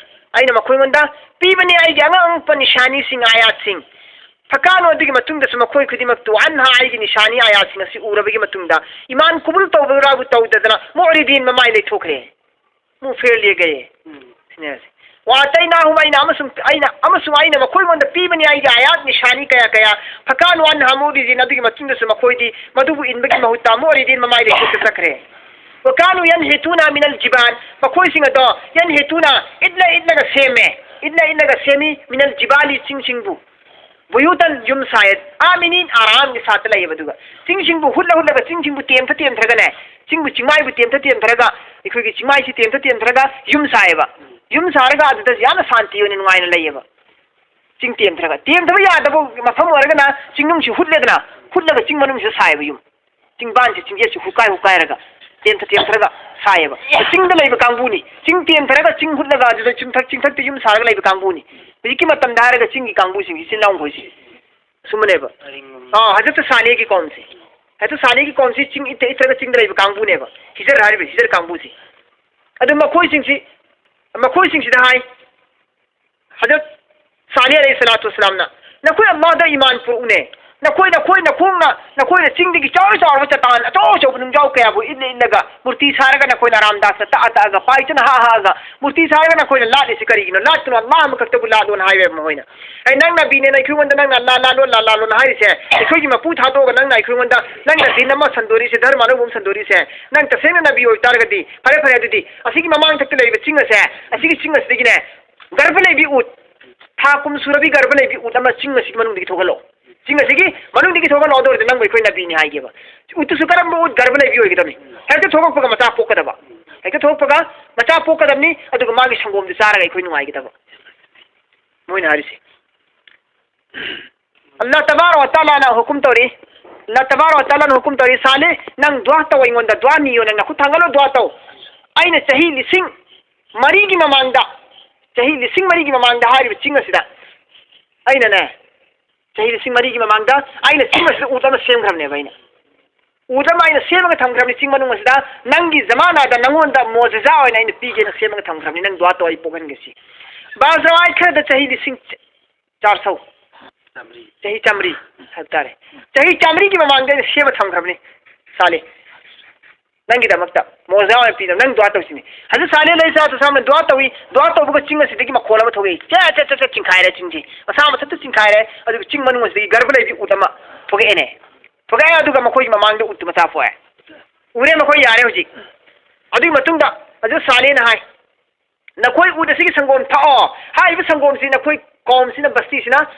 ꯑꯩꯅ ꯃꯈꯣꯏꯉꯣꯟꯗ ꯄꯤꯕꯅꯦ ꯑꯩꯒꯤ ꯑꯉꯛ ꯑꯉꯛꯄ ꯅꯤꯁꯥꯅꯤꯁꯤꯡ, ꯑꯥꯌꯥꯠꯁꯤꯡ꯫ فكانوا، ꯑꯗꯨꯒꯤ ꯃꯇꯨꯡꯗꯁꯨ ꯃꯈꯣꯏ ꯈꯨꯗꯤꯡꯃꯛꯇꯨ عنها، ꯑꯩꯒꯤ ꯅꯤꯁꯥꯅꯤ ꯑꯥꯌꯥꯠꯁꯤꯡ ꯑꯁꯤ ꯎꯔꯕꯒꯤ ꯃꯇꯨꯡꯗ ꯏꯃꯥꯟ ꯀꯕꯨꯜ ꯇꯧꯕ ꯔꯥꯕꯨ ꯇꯧꯗꯗꯅ معرضين، ꯃꯃꯥꯏ ꯂꯩꯊꯣꯛꯈ꯭ꯔꯦ꯫ منفرد ليه گئے꯫ ꯎꯝ꯫ ꯁꯤꯅꯦ ꯍꯥꯏꯁꯦ꯫ وآتيناهم، ꯑꯩꯅ ꯑꯃꯁꯨꯡ ꯑꯩꯅ ꯑꯃꯁꯨꯡ ꯑꯩꯅ ꯃꯈꯣꯏꯉꯣꯟꯗ ꯄꯤꯕꯅꯤ ꯑꯩꯒꯤ ꯑꯥꯌꯥꯠ ꯅꯤꯁꯥꯅꯤ ꯀꯌꯥ ꯀꯌꯥ꯫ فكانوا عنها معرضين، ꯑꯗꯨꯒꯤ ꯃꯇꯨꯡꯗꯁꯨ ꯃꯈꯣꯏꯗꯤ ꯃꯗꯨꯕꯨ ꯏꯟꯕꯒꯤ ꯃꯍꯨꯠꯇ معرضين، ꯃꯃꯥꯏ ꯂꯩꯊꯣꯛꯇ ꯆꯠꯈ꯭ꯔꯦ꯫ وكانوا ينحتون من الجبال، ꯃꯈꯣꯏꯁꯤꯡ ꯑꯗꯣ ينحتون، ꯏꯠꯂ ꯏꯠꯂꯒ ꯁꯦꯝꯃꯦ, ꯏꯠꯂ ꯏꯠꯂꯒ ꯁꯦꯝꯃꯤ, من الجبال، ꯆꯤꯡꯁꯤꯡꯕꯨ꯫ بيوتا، ꯌꯨꯝ ꯁꯥꯏ, آمنين، ꯑꯔꯥꯝꯒꯤ ꯁꯥꯠꯇ ꯂꯩꯌꯦꯕ꯫ ꯑꯗꯨꯒ ꯆꯤꯡꯁꯤꯡꯕꯨ ꯍꯨꯠꯂ ꯍꯨꯠꯂꯒ, ꯆꯤꯡꯁꯤꯡꯕꯨ ꯇꯦꯝꯊ ꯇꯦꯝꯊꯔꯒꯅꯦ, ꯆꯤꯡꯕꯨ, ꯆꯤꯡꯃꯥꯏꯕꯨ ꯇꯦꯝꯊ ꯇꯦꯝꯊꯔꯒ, ꯑꯩꯈꯣꯏꯒꯤ ꯆꯤꯡꯃꯥꯏꯁꯤ ꯇꯦꯝꯊ ꯇꯦꯝꯊꯔꯒ ꯌꯨꯝ ꯁꯥꯏꯌꯦꯕ꯫ ꯌꯨꯝ ꯁꯥꯔꯒ ꯑꯗꯨꯗ ꯌꯥꯝꯅ ꯁꯥꯟꯇꯤ ꯑꯣꯏꯅ ꯅꯨꯡꯉꯥꯏꯅ ꯂꯩꯌꯦꯕ꯫ ꯆꯤꯡ ꯇꯦꯝꯊꯔꯒ, ꯇꯦꯝꯊꯕ ꯌꯥꯗꯕ ꯃꯐꯝ ꯑꯣꯏꯔꯒꯅ ꯆꯤꯡꯅꯨꯡꯁꯤ ꯍꯨꯠꯂꯦꯗꯅ, ꯍꯨꯠꯂꯒ ꯆꯤꯡ ꯃꯅꯨꯡꯁꯤꯗ ꯁꯥꯏꯌꯦꯕ ꯌꯨꯝ꯫ ꯆꯤꯡꯕꯥꯟꯁꯦ, ꯆꯤꯡꯖꯦꯠꯁꯦ ꯍꯨꯀꯥꯏ ꯍꯨꯀꯥꯏꯔꯒ, ꯇꯦꯝꯊ ꯇꯦꯝꯊꯔꯒ ꯁꯥꯏꯌꯦꯕ꯫ ꯆꯤꯡꯗ ꯂꯩꯕ ꯀꯥꯡꯕꯨꯅꯤ꯫ ꯆꯤꯡ ꯇꯦꯝꯊꯔꯒ, ꯆꯤꯡ ꯍꯨꯠꯂꯒ, ꯑꯗꯨꯗ ꯆꯤꯡꯊꯛ, ꯆꯤꯡꯊꯛꯇ ꯌꯨꯝ ꯁꯥꯔꯒ ꯂꯩꯕ ꯀꯥꯡꯕꯨꯅꯤ꯫ ꯍꯧꯖꯤꯛꯀꯤ ꯃꯇꯝꯗ ꯍꯥꯏꯔꯒ ꯆꯤꯡꯒꯤ ꯀꯥꯡꯕꯨꯁꯤꯡ, ꯏꯆꯤꯟ ꯏꯅꯥꯎ ꯃꯈꯣꯏꯁꯤ ꯁꯨꯝꯕꯅꯦꯕ꯫ ꯑꯥ, ꯍꯖꯔꯠ ꯁꯥꯂꯤꯍꯒꯤ ꯀꯧꯝꯁꯦ꯫ ꯍꯦꯛꯇ ꯁꯥꯂꯦꯒꯤ ꯀꯧꯝꯁꯤ ꯆꯤꯡ ꯏꯠꯇ ꯏꯠꯇ꯭ꯔꯒ ꯆꯤꯡꯗ ꯂꯩꯕ ꯀꯥꯡꯕꯨꯅꯦꯕ, ꯍꯤꯖꯔ ꯍꯥꯏꯔꯤꯕ ꯍꯤꯖꯔ ꯀꯥꯡꯕꯨꯁꯤ꯫ ꯑꯗꯨ ꯃꯈꯣꯏꯁꯤꯡꯁꯤ, ꯃꯈꯣꯏꯁꯤꯡꯁꯤꯗ ꯍꯥꯏ, ꯍꯖꯔꯠ ꯁꯥꯂꯦ ꯑꯂꯩꯍꯤ ꯁꯂꯥꯇꯨ ꯋꯁꯁꯂꯥꯝꯅ, "ꯅꯈꯣꯏ ꯑꯜꯂꯥꯍꯗ ꯏꯃꯥꯟ ꯄꯨꯔꯛꯎꯅꯦ꯫ ꯅꯈꯣꯏ, ꯅꯈꯣꯏ ꯅꯈꯣꯡꯅ, ꯅꯈꯣꯏꯅ ꯆꯤꯡꯗꯒꯤ ꯆꯥꯎꯔ ꯆꯥꯎꯔꯕ ꯆꯇꯥꯟ ꯑꯆꯧ ꯑꯆꯧꯕ ꯅꯨꯡꯖꯥꯎ ꯀꯌꯥꯕꯨ ꯏꯠꯂ ꯏꯠꯂꯒ ꯃꯨꯔꯇꯤ ꯁꯥꯔꯒ ꯅꯈꯣꯏꯅ ꯑꯔꯥꯝꯗꯥꯁꯇ ꯇꯛꯑ ꯇꯛꯑꯒ, ꯄꯥꯏꯇꯅ ꯍꯛꯑ ꯍꯛꯑꯒ ꯃꯨꯔꯇꯤ ꯁꯥꯔꯒ ꯅꯈꯣꯏꯅ ꯂꯥꯠꯂꯤꯁꯤ ꯀꯔꯤꯒꯤꯅꯣ? ꯂꯥꯠꯀꯅꯨ, ꯑꯜꯂꯥꯍ ꯑꯃꯈꯛꯇꯕꯨ ꯂꯥꯠꯂꯣꯅ" ꯍꯥꯏꯋꯦꯕ ꯃꯈꯣꯏꯅ꯫ ꯑꯩ ꯅꯪ ꯅꯕꯤꯅꯦꯅ ꯑꯩꯈꯣꯏꯉꯣꯟꯗ ꯅꯪꯅ ꯑꯜꯂꯥꯍ ꯂꯥꯠꯂꯣ, ꯑꯜꯂꯥꯍ ꯂꯥꯠꯂꯣꯅ ꯍꯥꯏꯔꯤꯁꯦ, ꯑꯩꯈꯣꯏꯒꯤ ꯃꯄꯨ ꯊꯥꯗꯣꯛꯑꯒ ꯅꯪꯅ ꯑꯩꯈꯣꯏꯉꯣꯟꯗ ꯅꯪꯅ ꯗꯤꯟ ꯑꯃ ꯁꯟꯗꯣꯔꯤꯁꯦ, ꯙꯔꯃ ꯑꯅꯧꯕ ꯑꯃ ꯁꯟꯗꯣꯔꯤꯁꯦ, ꯅꯪ ꯇꯁꯦꯡꯅ ꯅꯕꯤ ꯑꯣꯏꯇꯥꯔꯒꯗꯤ, ꯐꯔꯦ, ꯐꯔꯦ, ꯑꯗꯨꯗꯤ ꯑꯁꯤꯒꯤ ꯃꯃꯥꯡꯊꯛꯇ ꯂꯩꯔꯤꯕ ꯆꯤꯡ ꯑꯁꯦ, ꯑꯁꯤꯒꯤ ꯆꯤꯡ ꯑꯁꯤꯗꯒꯤꯅꯦ, ꯒꯔꯚ ꯂꯩꯕꯤ ꯎꯠ, ꯊꯥ ꯀꯨꯟ ꯁꯨꯔꯕꯤ ꯒꯔꯚ ꯂꯩꯕꯤ ꯎꯠ ꯑꯃ ꯆꯤꯡ ꯑꯁꯤꯒꯤ ꯃꯅꯨꯡꯗꯒꯤ ꯊꯣꯛꯍꯜꯂꯣ꯫ ꯆꯤꯡ ꯑꯁꯤꯒꯤ ꯃꯅꯨꯡꯗꯒꯤ ꯊꯣꯛꯍꯜꯂꯣ, ꯑꯗꯨ ꯑꯣꯏꯔꯗꯤ ꯅꯪꯕꯨ ꯑꯩꯈꯣꯏ ꯅꯕꯤꯅꯤ ꯍꯥꯏꯒꯦꯕ꯫ ꯎꯠꯇꯨꯁꯨ ꯀꯔꯝꯕ ꯎꯠ ꯒꯔꯚ ꯂꯩꯕꯤ ꯑꯣꯏꯒꯗꯕꯅꯤ? ꯍꯦꯛꯇ ꯊꯣꯛꯂꯛꯄꯒ ꯃꯆꯥ ꯄꯣꯛꯀꯗꯕ꯫ ꯍꯦꯛꯇ ꯊꯣꯛꯂꯛꯄꯒ ꯃꯆꯥ ꯄꯣꯛꯀꯗꯕꯅꯤ, ꯑꯗꯨꯒ ꯃꯥꯒꯤ ꯁꯪꯒꯣꯝꯗꯨ ꯆꯥꯔꯒ ꯑꯩꯈꯣꯏ ꯅꯨꯡꯉꯥꯏꯒꯗꯕ꯫ ꯃꯣꯏꯅ ꯍꯥꯏꯔꯤꯁꯦ꯫ ꯑꯜꯂꯥꯍ ꯇꯕꯥꯔꯛ ꯋ ꯇꯥꯂꯥꯅ ꯍꯨꯀꯨꯝ ꯇꯧꯔꯤ꯫ ꯑꯜꯂꯥꯍ ꯇꯕꯥꯔꯛ ꯋ ꯇꯥꯂꯥꯅ ꯍꯨꯀꯨꯝ ꯇꯧꯔꯤ, "ꯁꯥꯂꯦ, ꯅꯪ ꯗꯨꯋꯥ ꯇꯧ, ꯑꯩꯉꯣꯟꯗ ꯗꯨꯋꯥ ꯅꯤꯌꯣ, ꯅꯪ ꯅꯈꯨꯠ ꯊꯥꯡꯒꯠꯂꯣ, ꯗꯨꯋꯥ ꯇꯧ꯫ ꯑꯩꯅ ꯆꯍꯤ ꯂꯤꯁꯤꯡ ꯃꯔꯤꯒꯤ ꯃꯃꯥꯡꯗ, ꯆꯍꯤ ꯂꯤꯁꯤꯡ ꯃꯔꯤꯒꯤ ꯃꯃꯥꯡꯗ ꯍꯥꯏꯔꯤꯕ ꯆꯤꯡ ꯑꯁꯤꯗ ꯑꯩꯅꯅꯦ, ꯆꯍꯤ ꯂꯤꯁꯤꯡ ꯃꯔꯤꯒꯤ ꯃꯃꯥꯡꯗ ꯑꯩꯅ ꯆꯤꯡ ꯑꯁꯤꯗ ꯎꯠ ꯑꯃ ꯁꯦꯝꯈ꯭ꯔꯕꯅꯦꯕ ꯑꯩꯅ꯫ ꯎꯠ ꯑꯃ ꯑꯩꯅ ꯁꯦꯝꯃꯒ ꯊꯝꯈ꯭ꯔꯕꯅꯤ ꯆꯤꯡ ꯃꯅꯨꯡ ꯑꯁꯤꯗ, ꯅꯪꯒꯤ ꯖꯃꯥꯅꯥꯗ ꯅꯪꯉꯣꯟꯗ ꯃꯣꯖꯤꯖꯥ ꯑꯣꯏꯅ ꯑꯩꯅ ꯄꯤꯒꯦꯅ ꯁꯦꯝꯃꯒ ꯊꯝꯈ꯭ꯔꯕꯅꯤ, ꯅꯪ ꯗꯨꯋꯥ ꯇꯧ ꯑꯩ ꯄꯣꯛꯍꯟꯒꯦ" ꯁꯤ꯫ ꯕꯥꯖ ꯔꯋꯥꯏꯠ ꯈꯔꯗ ꯆꯍꯤ ꯂꯤꯁꯤꯡ ꯆꯥꯔ ꯁꯧ, ꯆꯍꯤ ꯆꯥꯃꯔꯤ ꯍꯥꯏꯕ ꯇꯥꯔꯦ꯫ ꯆꯍꯤ ꯆꯥꯃꯔꯤꯒꯤ ꯃꯃꯥꯡꯗ ꯑꯩꯅ ꯁꯦꯝꯃ ꯊꯝꯈ꯭ꯔꯕꯅꯤ꯫ ꯁꯥꯂꯦ, ꯅꯪꯒꯤꯗꯃꯛꯇ ꯃꯣꯖꯥ ꯑꯣꯏꯅ ꯄꯤꯗꯕ, ꯅꯪ ꯗꯨꯋꯥ ꯇꯧꯁꯤꯅꯦ꯫ ꯍꯧꯖꯤꯛ ꯁꯥꯂꯦ ꯑꯂꯩꯍꯤ ꯁꯂꯥꯇꯨ ꯋꯁꯁꯂꯥꯝꯅ ꯗꯨꯋꯥ ꯇꯧꯏ, ꯗꯨꯋꯥ ꯇꯧꯕꯒ ꯆꯤꯡ ꯑꯁꯤꯗꯒꯤ ꯃꯈꯣꯜ ꯑꯃ ꯊꯣꯛꯂꯛꯏ, ꯆꯦꯠ ꯆꯦꯠ ꯆꯦꯠ ꯆꯦꯠ ꯆꯤꯡꯈꯥꯏꯔꯦ ꯆꯤꯡꯁꯤ, ꯃꯁꯥ ꯃꯊꯟꯇ ꯆꯤꯡꯈꯥꯏꯔꯦ꯫ ꯑꯗꯨꯒ ꯆꯤꯡ ꯃꯅꯨꯡ ꯑꯁꯤꯗꯒꯤ ꯒꯔꯚ ꯂꯩꯕꯤ ꯎꯠ ꯑꯃ ꯊꯣꯛꯂꯛꯑꯦꯅꯦ꯫ ꯊꯣꯛꯂꯛꯑꯦ, ꯑꯗꯨꯒ ꯃꯈꯣꯏꯒꯤ ꯃꯃꯥꯡꯗ ꯎꯠꯇꯨ ꯃꯆꯥ ꯄꯣꯛꯑꯦ꯫ ꯎꯔꯦ ꯃꯈꯣꯏ, ꯌꯥꯔꯦ ꯍꯧꯖꯤꯛ꯫ ꯑꯗꯨꯒꯤ ꯃꯇꯨꯡꯗ ꯍꯧꯖꯤꯛ ꯁꯥꯂꯦꯅ ꯍꯥꯏ, "ꯅꯈꯣꯏ ꯎꯠ ꯑꯁꯤꯒꯤ ꯁꯪꯒꯣꯝ ꯊꯛꯑꯣ꯫ ꯍꯥꯏꯔꯤꯕ ꯁꯪꯒꯣꯝꯁꯤ ꯅꯈꯣꯏ ꯀꯧꯝꯁꯤꯅ, ꯕꯁꯇꯤꯁꯤꯅ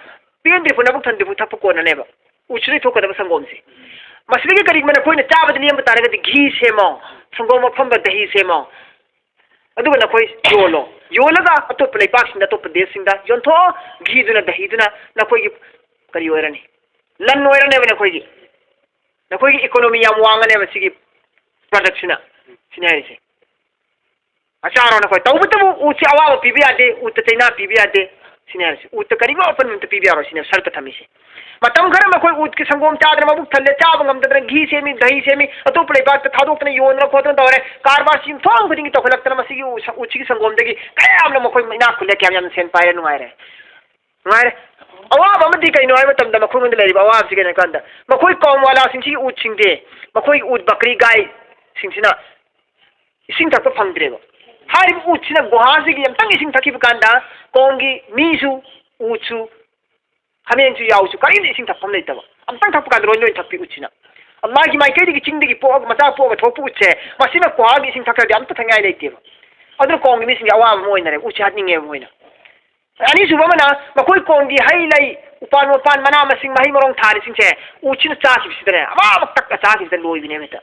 ꯄꯦꯟꯗ꯭ꯔꯤꯐꯥꯎ ꯅꯕꯨꯛ ꯊꯟꯗ꯭ꯔꯤꯐꯥꯎ ꯊꯛꯄ ꯀꯣꯟꯅꯅꯦꯕ꯫ ꯎꯠꯁꯤꯗꯒꯤ ꯊꯣꯛꯀꯗꯕ ꯁꯪꯒꯣꯝꯁꯤ꯫ ꯃꯁꯤꯗꯒꯤ ꯀꯔꯤꯒꯨꯝꯕ ꯅꯈꯣꯏꯅ ꯆꯥꯕꯗ ꯂꯦꯝꯕ ꯇꯥꯔꯒꯗꯤ ꯘꯤ ꯁꯦꯝꯃꯣ, ꯁꯪꯒꯣꯝ ꯑꯐꯝꯕ ꯗꯍꯤ ꯁꯦꯝꯃꯣ꯫ ꯑꯗꯨꯒ ꯅꯈꯣꯏ ꯌꯣꯜꯂꯣ꯫ ꯌꯣꯜꯂꯒ ꯑꯇꯣꯞꯄ ꯂꯩꯄꯥꯛꯁꯤꯡꯗ, ꯑꯇꯣꯞꯄ ꯗꯦꯁꯁꯤꯡꯗ ꯌꯣꯟꯊꯣꯛꯑꯣ꯫ ꯘꯤꯗꯨꯅ, ꯗꯍꯤꯗꯨꯅ ꯅꯈꯣꯏꯒꯤ ꯀꯔꯤ ꯑꯣꯏꯔꯅꯤ? ꯂꯟ ꯑꯣꯏꯔꯅꯦꯕ ꯅꯈꯣꯏꯒꯤ꯫ ꯅꯈꯣꯏꯒꯤ ꯏꯀꯣꯅꯣꯃꯤ ꯌꯥꯝ ꯋꯥꯡꯉꯅꯦꯕ ꯁꯤꯒꯤ ꯄ꯭ꯔꯗꯛꯁꯤꯅ", ꯁꯤꯅꯤ ꯍꯥꯏꯔꯤꯁꯦ꯫ ꯑꯆꯥꯔꯣ ꯅꯈꯣꯏ꯫ ꯇꯧꯕꯇꯕꯨ ꯎꯠꯁꯤ ꯑꯋꯥꯕ ꯄꯤꯕ ꯌꯥꯗꯦ, ꯎꯠꯇ ꯆꯩꯅꯥ ꯄꯤꯕ ꯌꯥꯗꯦ꯫ ꯁꯤꯅꯦ ꯍꯥꯏꯔꯤꯁꯦ꯫ ꯎꯠꯇ ꯀꯔꯤꯒꯨꯝꯕ ꯑꯄꯟꯕ ꯑꯝꯇ ꯄꯤꯕ ꯌꯥꯔꯣꯏ ꯁꯤꯅꯦ ꯁꯔꯠꯇ ꯊꯝꯃꯤꯁꯦ꯫ ꯃꯇꯝ ꯈꯔ ꯃꯈꯣꯏ ꯎꯠꯀꯤ ꯁꯪꯒꯣꯝ ꯆꯥꯗꯅ, ꯃꯕꯨꯛ ꯊꯜꯂꯦ, ꯆꯥꯕ ꯉꯝꯗꯗꯅ ꯘꯤ ꯁꯦꯝꯃꯤ, ꯗꯍꯤ ꯁꯦꯝꯃꯤ, ꯑꯇꯣꯞꯄ ꯂꯩꯕꯥꯛꯇ ꯊꯥꯗꯣꯛꯇꯅ ꯌꯣꯟꯗꯅ ꯈꯣꯠꯇꯅ ꯇꯧꯔꯦ꯫ ꯀꯔꯕꯥꯔꯁꯤ ꯌꯨꯝꯊꯣꯡ ꯈꯨꯗꯤꯡꯒꯤ ꯇꯧꯈꯠꯂꯛꯇꯅ ꯃꯁꯤꯒꯤ ꯎ-, ꯎꯠꯁꯤꯒꯤ ꯁꯪꯒꯣꯝꯗꯒꯤ ꯀꯌꯥ ꯌꯥꯝꯅ ꯃꯈꯣꯏ ꯏꯅꯥꯛ ꯈꯨꯜꯂꯦ, ꯀꯌꯥꯝ ꯌꯥꯝꯅ ꯁꯦꯟ ꯄꯥꯏꯔꯦ, ꯅꯨꯡꯉꯥꯏꯔꯦ꯫ ꯅꯨꯡꯉꯥꯏꯔꯦ꯫ ꯑꯋꯥꯕ ꯑꯃꯗꯤ ꯀꯩꯅꯣ ꯍꯥꯏꯕ ꯃꯇꯝꯗ ꯃꯈꯣꯏꯉꯣꯟꯗ ꯂꯩꯔꯤꯕ ꯑꯋꯥꯕꯁꯤ ꯀꯩꯅꯣ ꯍꯥꯏ ꯀꯥꯟꯗ ꯃꯈꯣꯏ ꯀꯣꯝ ꯋꯥꯂꯥꯁꯤꯡꯁꯤꯒꯤ ꯎꯠꯁꯤꯡꯗꯤ, ꯃꯈꯣꯏꯒꯤ ꯎꯠ ꯕꯀ꯭ꯔꯤ ꯒꯥꯏꯁꯤꯡꯁꯤꯅ ꯏꯁꯤꯡ ꯊꯛꯄ ꯐꯪꯗ꯭ꯔꯦꯕ꯫ ꯍꯥꯏꯔꯤꯕ ꯎꯠꯁꯤꯅ ꯒꯨꯍꯥꯁꯤꯒꯤ ꯑꯝꯇꯪ ꯏꯁꯤꯡ ꯊꯛꯈꯤꯕ ꯀꯥꯟꯗ ꯀꯣꯝꯒꯤ ꯃꯤꯁꯨ, ꯎꯠꯁꯨ, ꯍꯥꯃꯦꯡꯁꯨ, ꯌꯥꯎꯁꯨ ꯀꯔꯤꯝꯇ ꯏꯁꯤꯡ ꯊꯛꯐꯝ ꯂꯩꯇꯕ꯫ ꯑꯝꯇꯪ ꯊꯛꯄ ꯀꯥꯟꯗ ꯂꯣꯏ ꯂꯣꯏ ꯊꯛꯄꯤ ꯎꯠꯁꯤꯅ꯫ ꯑꯜꯂꯥꯍꯒꯤ ꯃꯥꯏꯀꯩꯗꯒꯤ ꯆꯤꯡꯗꯒꯤ ꯄꯣꯛꯑꯒ, ꯃꯆꯥ ꯄꯣꯛꯑꯒ ꯊꯣꯛꯄ ꯎꯠꯁꯦ, ꯃꯁꯤꯅ ꯒꯨꯍꯥꯒꯤ ꯏꯁꯤꯡ ꯊꯛꯈ꯭ꯔꯗꯤ ꯑꯝꯇ ꯊꯛꯅꯤꯡꯉꯥꯏ ꯂꯩꯇꯦꯕ꯫ ꯑꯗꯨꯅ ꯀꯣꯝꯒꯤ ꯃꯤꯁꯤꯡꯒꯤ ꯑꯋꯥꯕ ꯑꯃ ꯑꯣꯏꯅꯔꯦ, ꯎꯠꯁꯦ ꯍꯥꯠꯅꯤꯡꯉꯦꯕ ꯃꯣꯏꯅ꯫ ꯑꯅꯤꯁꯨꯕ ꯑꯃꯅ ꯃꯈꯣꯏ ꯀꯣꯝꯒꯤ ꯍꯩ ꯂꯩ, ꯎꯄꯥꯟ ꯋꯥꯄꯥꯟ, ꯃꯅꯥ ꯃꯁꯤꯡ, ꯃꯍꯩ ꯃꯔꯣꯡ ꯊꯥꯔꯤꯁꯤꯡꯁꯦ ꯎꯠꯁꯤꯅ ꯆꯥꯈꯤꯕꯁꯤꯗꯅꯦ, ꯑꯃꯃꯛ ꯇꯛꯑ ꯆꯥꯈꯤꯕꯗ ꯂꯣꯏꯕꯅꯦꯕ ꯍꯦꯛꯇ꯫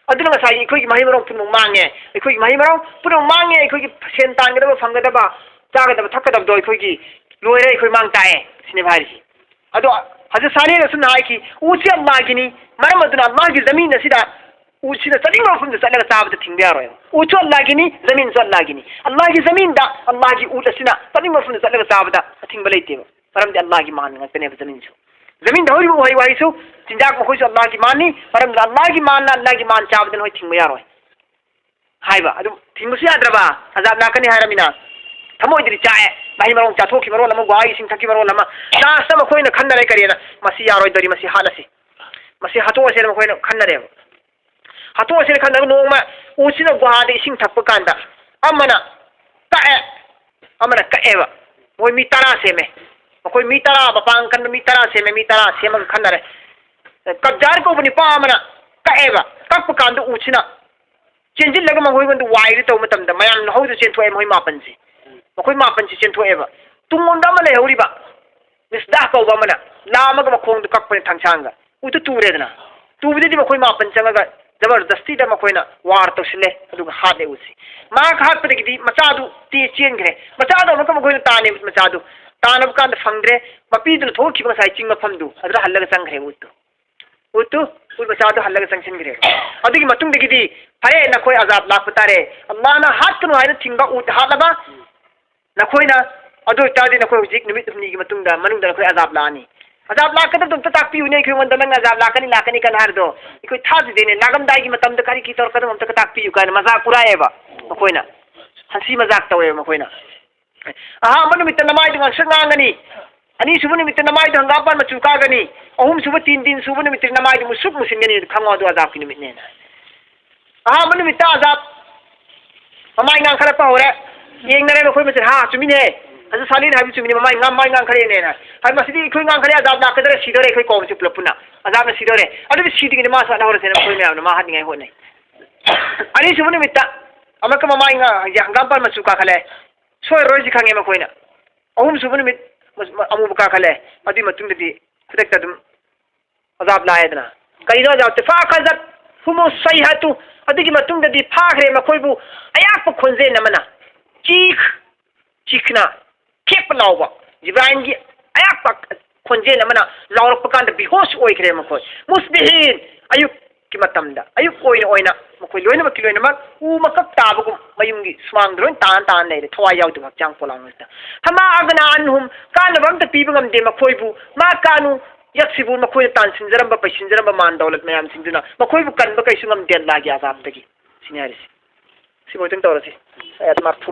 ꯑꯗꯨꯅ ꯉꯁꯥꯏꯒꯤ ꯑꯩꯈꯣꯏꯒꯤ ꯃꯍꯩ ꯃꯔꯣꯡ ꯄꯨꯝꯅꯃꯛ ꯃꯥꯡꯉꯦ, ꯑꯩꯈꯣꯏꯒꯤ ꯃꯍꯩ ꯃꯔꯣꯡ ꯄꯨꯝꯅꯃꯛ ꯃꯥꯡꯉꯦ, ꯑꯩꯈꯣꯏꯒꯤ ꯁꯦꯟ ꯇꯥꯟꯒꯗꯕ, ꯐꯪꯒꯗꯕ, ꯆꯥꯒꯗꯕ ꯊꯛꯀꯗꯕꯗꯣ ꯑꯩꯈꯣꯏꯒꯤ ꯂꯣꯏꯔꯦ, ꯑꯩꯈꯣꯏ ꯃꯥꯡ ꯇꯥꯛꯑꯦ ꯁꯤꯅꯦꯕ ꯍꯥꯏꯔꯤꯁꯤ꯫ ꯑꯗꯣ ꯍꯖꯔꯠ ꯁꯥꯂꯤꯍꯅ ꯑꯁꯨꯝꯅ ꯍꯥꯏꯈꯤ, ꯎꯠꯁꯤ ꯑꯜꯂꯥꯍꯒꯤꯅꯤ, ꯃꯔꯝ ꯑꯗꯨꯅ ꯑꯜꯂꯥꯍꯒꯤ ꯖꯃꯤꯟ ꯑꯁꯤꯗ ꯎꯠꯁꯤꯅ ꯆꯠꯅꯤꯡꯕ ꯃꯐꯝꯗ ꯆꯠꯂꯒ ꯆꯥꯕꯗ ꯊꯤꯡꯕ ꯌꯥꯔꯣꯏꯕ꯫ ꯎꯠꯁꯨ ꯑꯜꯂꯥꯍꯒꯤꯅꯤ, ꯖꯃꯤꯟꯁꯨ ꯑꯜꯂꯥꯍꯒꯤꯅꯤ꯫ ꯑꯜꯂꯥꯍꯒꯤ ꯖꯃꯤꯟꯗ ꯑꯜꯂꯥꯍꯒꯤ ꯎꯠ ꯑꯁꯤꯅ ꯆꯠꯅꯤꯡꯕ ꯃꯐꯝꯗ ꯆꯠꯂꯒ ꯆꯥꯕꯗ ꯑꯊꯤꯡꯕ ꯂꯩꯇꯦꯕ, ꯃꯔꯝꯗꯤ ꯑꯜꯂꯥꯍꯒꯤ ꯃꯥꯟ ꯉꯥꯛꯇꯅꯦꯕ ꯖꯃꯤꯟꯁꯨ꯫ ꯖꯃꯤꯟꯗ ꯍꯧꯔꯤꯕ ꯎꯍꯩ ꯋꯥꯍꯩꯁꯨ, ꯆꯤꯟꯖꯥꯛ ꯃꯈꯣꯏꯁꯨ ꯑꯜꯂꯥꯍꯒꯤ ꯃꯥꯟꯅꯤ, ꯃꯔꯝꯗꯤ ꯑꯜꯂꯥꯍꯒꯤ ꯃꯥꯟꯅ, ꯑꯜꯂꯥꯍꯒꯤ ꯃꯥꯟ ꯆꯥꯕꯗ ꯅꯈꯣꯏ ꯊꯤꯡꯕ ꯌꯥꯔꯣꯏ ꯍꯥꯏꯕ꯫ ꯑꯗꯨꯝ ꯊꯤꯡꯕꯁꯨ ꯌꯥꯗ꯭ꯔꯕ, ꯑꯖꯥꯕ ꯂꯥꯛꯀꯅꯤ ꯍꯥꯏꯔꯃꯤꯅ꯫ ꯊꯃꯣꯏꯗꯗꯤ ꯆꯥꯛꯑꯦ, ꯃꯍꯩ ꯃꯔꯣꯡ ꯆꯥꯊꯣꯛꯈꯤ ꯃꯔꯣꯜ ꯑꯃ, ꯒꯨꯍꯥꯒꯤ ꯏꯁꯤꯡ ꯊꯛꯈꯤ ꯃꯔꯣꯜ ꯑꯃ꯫ ꯂꯥꯁꯇ ꯃꯈꯣꯏꯅ ꯈꯟꯅꯔꯦ ꯀꯔꯤꯅ, "ꯃꯁꯤ ꯌꯥꯔꯣꯏꯗꯧꯔꯤ, ꯃꯁꯤ ꯍꯥꯠꯂꯁꯤ, ꯃꯁꯤ ꯍꯥꯠꯇꯣꯛꯑꯁꯦꯅ" ꯃꯈꯣꯏꯅ ꯈꯟꯅꯔꯦꯕ꯫ ꯍꯥꯠꯇꯣꯛꯑꯁꯦꯅ ꯈꯟꯅꯔꯒ ꯅꯣꯡꯃ ꯎꯁꯤꯅ ꯒꯨꯍꯥꯗ ꯏꯁꯤꯡ ꯊꯛꯄ ꯀꯥꯟꯗ ꯑꯃꯅ ꯀꯛꯑꯦ, ꯑꯃꯅ ꯀꯛꯑꯦꯕ꯫ ꯃꯈꯣꯏ ꯃꯤ ꯇꯔꯥ ꯁꯦꯝꯃꯦ꯫ ꯃꯈꯣꯏ ꯃꯤ ꯇꯔꯥ, ꯃꯄꯥꯡꯒꯜ ꯀꯟꯕ ꯃꯤ ꯇꯔꯥ ꯁꯦꯝꯃꯦ, ꯃꯤ ꯇꯔꯥ ꯁꯦꯝꯃꯒ ꯈꯟꯅꯔꯦ꯫ ꯀꯕꯖꯥꯔ ꯀꯧꯕ ꯅꯨꯄꯥ ꯑꯃꯅ ꯀꯛꯑꯦꯕ꯫ ꯀꯛꯄ ꯀꯥꯟꯗ ꯎꯁꯤꯅ ꯆꯦꯟꯁꯤꯜꯂꯒ ꯃꯈꯣꯏꯉꯣꯟꯗ ꯋꯥꯏꯗ ꯇꯧꯕ ꯃꯇꯝꯗ ꯃꯌꯥꯝꯅ ꯍꯧꯗꯨꯅ ꯆꯦꯟꯊꯣꯛꯑꯦ, ꯃꯈꯣꯏ ꯃꯥꯄꯟꯁꯦ꯫ ꯃꯈꯣꯏ ꯃꯥꯄꯟꯁꯦ ꯆꯦꯟꯊꯣꯛꯑꯦꯕ꯫ ꯇꯨꯡꯂꯣꯝꯗ ꯑꯃ ꯂꯩꯍꯧꯔꯤꯕ, ꯃꯤꯁꯗꯥꯍ ꯀꯧꯕ ꯑꯃꯅ ꯂꯥꯝꯃꯒ ꯃꯈꯣꯡꯗ ꯀꯛꯄꯅꯦ ꯊꯥꯡꯁꯥꯡꯒ꯫ ꯎꯠꯇꯨ ꯇꯨꯔꯦꯗꯅ꯫ ꯇꯨꯕꯗꯗꯤ ꯃꯈꯣꯏ ꯃꯥꯄꯟ ꯆꯪꯉꯒ ꯖꯕꯔꯗꯁꯇꯤꯗ ꯃꯈꯣꯏꯅ ꯋꯥꯔ ꯇꯧꯁꯤꯜꯂꯦ, ꯑꯗꯨꯒ ꯍꯥꯠꯂꯦ ꯎꯠꯁꯤ꯫ ꯃꯍꯥꯛ ꯍꯥꯠꯄꯗꯒꯤꯗꯤ ꯃꯆꯥꯗꯨ ꯇꯦ ꯆꯦꯟꯈ꯭ꯔꯦ꯫ ꯃꯆꯥꯗꯣ ꯑꯃꯨꯛꯀ ꯃꯈꯣꯏꯅ ꯇꯥꯟꯅꯦꯕ, ꯃꯆꯥꯗꯨ ꯇꯥꯟꯅꯕ ꯀꯥꯟꯗ ꯐꯪꯗ꯭ꯔꯦ꯫ ꯃꯄꯤꯗꯨꯅ ꯊꯣꯛꯂꯛꯈꯤꯕ ꯉꯁꯥꯏ ꯆꯤꯡ ꯃꯐꯝꯗꯨ ꯑꯗꯨꯗ ꯍꯜꯂꯒ ꯆꯪꯈ꯭ꯔꯦ ꯎꯠꯇꯨ꯫ ꯎꯠꯇꯨ, ꯎꯠ ꯃꯆꯥꯗꯨ ꯍꯜꯂꯒ ꯆꯪꯁꯤꯟꯈ꯭ꯔꯦ꯫ ꯑꯗꯨꯒꯤ ꯃꯇꯨꯡꯗꯒꯤꯗꯤ, "ꯐꯔꯦ, ꯅꯈꯣꯏ ꯑꯖꯥꯕ ꯂꯥꯛꯄ ꯇꯥꯔꯦ꯫ ꯑꯜꯂꯥꯍꯅ ꯍꯥꯠꯀꯅꯨ ꯍꯥꯏꯅ ꯊꯤꯡꯕ ꯎꯠ ꯍꯥꯠꯂꯕ, ꯅꯈꯣꯏꯅ ꯑꯗꯨ ꯑꯣꯏꯇꯥꯔꯗꯤ ꯅꯈꯣꯏ ꯍꯧꯖꯤꯛ ꯅꯨꯃꯤꯠ ꯍꯨꯝꯅꯤꯒꯤ ꯃꯇꯨꯡꯗ, ꯃꯅꯨꯡꯗ ꯅꯈꯣꯏ ꯑꯖꯥꯕ ꯂꯥꯛꯑꯅꯤ꯫ ꯑꯖꯥꯕ ꯂꯥꯛꯀꯗꯕꯗꯣ ꯑꯝꯇ ꯇꯥꯛꯄꯤꯌꯨꯅꯦ ꯑꯩꯈꯣꯏꯉꯣꯟꯗ, ꯅꯪ ꯑꯖꯥꯕ ꯂꯥꯛꯀꯅꯤ, ꯂꯥꯛꯀꯅꯤ ꯀꯅꯥ ꯍꯥꯏꯔꯗꯣ? ꯑꯩꯈꯣꯏ ꯊꯥꯖꯗꯦꯅꯦ, ꯂꯥꯛꯂꯝꯗꯥꯏꯒꯤ ꯃꯇꯝꯗ ꯀꯔꯤ ꯀꯔꯤ ꯇꯧꯔꯛꯀꯗꯕ ꯑꯝꯇ ꯇꯥꯛꯄꯤꯌꯨ ꯀꯥꯏꯅ ꯃꯖꯥꯛ ꯄꯨꯔꯥꯏꯑꯦꯕ ꯃꯈꯣꯏꯅ꯫ ꯍꯟꯁꯤ ꯃꯖꯥꯛ ꯇꯧꯋꯦꯕ ꯃꯈꯣꯏꯅ꯫ ꯑꯍꯥꯟꯕ ꯅꯨꯃꯤꯠꯇ ꯅꯃꯥꯏꯗꯨ ꯉꯥꯡꯁꯪ ꯉꯥꯡꯒꯅꯤ, ꯑꯅꯤꯁꯨꯕ ꯅꯨꯃꯤꯠꯇ ꯅꯃꯥꯏꯗꯨ ꯍꯪꯒꯥꯝꯄꯥꯟ ꯃꯆꯨ ꯀꯥꯒꯅꯤ, ꯑꯍꯨꯝꯁꯨꯕ ꯇꯤꯟ, ꯇꯤꯟ ꯁꯨꯕ ꯅꯨꯃꯤꯠꯇ ꯅꯃꯥꯏꯗꯨ ꯃꯨꯁꯨꯛ ꯃꯨꯁꯤꯟꯒꯅꯤ, ꯑꯗꯨ ꯈꯪꯉꯣ, ꯑꯗꯨ ꯑꯖꯥꯕꯀꯤ ꯅꯨꯃꯤꯠꯅꯦꯅ꯫ ꯑꯍꯥꯟꯕ ꯅꯨꯃꯤꯠꯇ ꯑꯖꯥꯕ ꯃꯃꯥꯏ ꯉꯥꯡꯈꯠꯂꯛꯄ ꯍꯧꯔꯦ꯫ ꯌꯦꯡꯅꯔꯦ ꯃꯈꯣꯏ ꯃꯁꯦꯟ, "ꯍꯥ, ꯆꯨꯝꯃꯤꯅꯦ꯫ ꯑꯗꯨ ꯁꯥꯂꯤꯟ ꯍꯥꯏꯕ ꯆꯨꯝꯃꯤꯅꯦ, ꯃꯃꯥꯏ ꯉꯥ-, ꯃꯃꯥꯏ ꯉꯥꯡꯈꯠꯂꯛꯑꯦꯅꯦꯅ꯫ ꯍꯥꯏ, ꯃꯁꯤꯗꯤ ꯑꯩꯈꯣꯏ ꯉꯥꯡꯈꯠꯂꯦ, ꯑꯖꯥꯕ ꯂꯥꯛꯀꯗꯧꯔꯦ, ꯁꯤꯗꯧꯔꯦ, ꯑꯩꯈꯣꯏ ꯀꯧꯕꯁꯦ ꯄꯨꯂꯞ ꯄꯨꯟꯅ꯫ ꯑꯖꯥꯕꯅ ꯁꯤꯗꯧꯔꯦ꯫ ꯑꯗꯨꯗꯤ ꯁꯤꯗ꯭ꯔꯤꯉꯩꯗ ꯃꯥ ꯁꯥꯟꯅꯍꯧꯔꯁꯦꯅ ꯃꯈꯣꯏ ꯃꯌꯥꯝꯅ ꯃꯥ ꯍꯥꯠꯅꯤꯡꯉꯥꯏ ꯍꯣꯠꯅꯩ꯫ ꯑꯅꯤꯁꯨꯕ ꯅꯨꯃꯤꯠꯇ ꯑꯃꯨꯛꯀ ꯃꯃꯥꯏ ꯉꯥ-, ꯍꯪꯒꯥꯝꯄꯥꯟ ꯃꯆꯨ ꯀꯥꯈꯠꯂꯦ꯫ ꯁꯣꯏꯔꯔꯣꯏꯁꯤ ꯈꯪꯉꯦ ꯃꯈꯣꯏꯅ꯫ ꯑꯍꯨꯝꯁꯨꯕ ꯅꯨꯃꯤꯠ ꯃ-, ꯑꯃꯨꯕ ꯀꯥꯈꯠꯂꯦ꯫ ꯑꯗꯨꯒꯤ ꯃꯇꯨꯡꯗꯗꯤ ꯈꯨꯗꯛꯇ ꯑꯗꯨꯝ ꯑꯖꯥꯕ ꯂꯥꯛꯑꯦꯗꯅ꯫ ꯀꯔꯤꯅꯣ ꯑꯖꯥꯕꯁꯦ? "ꯐꯥꯈꯖꯠ ꯍꯨꯃꯨ ꯁꯩꯍꯥꯇꯨ", ꯑꯗꯨꯒꯤ ꯃꯇꯨꯡꯗꯗꯤ ꯐꯥꯈ꯭ꯔꯦ ꯃꯈꯣꯏꯕꯨ ꯑꯌꯥꯛꯄ ꯈꯣꯟꯖꯦꯜ ꯑꯃꯅ꯫ ꯆꯤꯈ ꯆꯤꯈꯅ ꯈꯦꯛꯄ ꯂꯥꯎꯕ, ꯖꯤꯕ꯭ꯔꯥꯏꯜꯒꯤ ꯑꯌꯥꯛꯄ ꯈꯣꯟꯖꯦꯜ ꯑꯃꯅ ꯂꯥꯎꯔꯛꯄ ꯀꯥꯟꯗ ꯕꯤꯍꯣꯁ ꯑꯣꯏꯈ꯭ꯔꯦ ꯃꯈꯣꯏ꯫ ꯃꯨꯁꯕꯤꯍꯤꯟ, ꯑꯌꯨꯛꯀꯤ ꯃꯇꯝꯗ, ꯑꯌꯨꯛ ꯑꯣꯏꯅ ꯑꯣꯏꯅ ꯃꯈꯣꯏ ꯂꯣꯏꯅꯃꯛꯀꯤ ꯂꯣꯏꯅꯃꯛ ꯎ ꯃꯀꯛ ꯇꯥꯕꯒꯨꯝ ꯃꯌꯨꯝꯒꯤ ꯁꯨꯃꯥꯡꯗ ꯂꯣꯏ ꯇꯥꯅ ꯇꯥꯅ ꯂꯩꯔꯦ, ꯊꯋꯥꯏ ꯌꯥꯎꯗꯕ ꯍꯛꯆꯥꯡ ꯄꯣꯂꯥꯡ ꯉꯥꯛꯇ꯫ "ꯐꯃꯥ ꯑꯒꯅꯥ ꯑꯟꯍꯨꯝ", ꯀꯥꯟꯅꯕ ꯑꯝꯇ ꯄꯤꯕ ꯉꯝꯗꯦ ꯃꯈꯣꯏꯕꯨ꯫ "ꯃꯥ ꯀꯥꯅꯨ ꯌꯛꯁꯤꯕꯨ", ꯃꯈꯣꯏꯅ ꯇꯥꯟꯁꯤꯟꯖꯔꯝꯕ, ꯄꯩꯁꯤꯟꯖꯔꯝꯕ ꯃꯥꯟ ꯗꯧꯂꯠ ꯃꯌꯥꯝꯁꯤꯡꯗꯨꯅ ꯃꯈꯣꯏꯕꯨ ꯀꯟꯕ ꯀꯩꯁꯨ ꯉꯝꯗꯦ ꯑꯜꯂꯥꯍꯒꯤ ꯑꯖꯥꯕꯇꯒꯤ꯫ ꯁꯤꯅꯤ ꯍꯥꯏꯔꯤꯁꯤ꯫ ꯁꯤꯐꯥꯎꯗꯪ ꯇꯧꯔꯁꯤ꯫ ꯑꯥꯌꯥꯠ ꯃꯔꯐꯨ꯫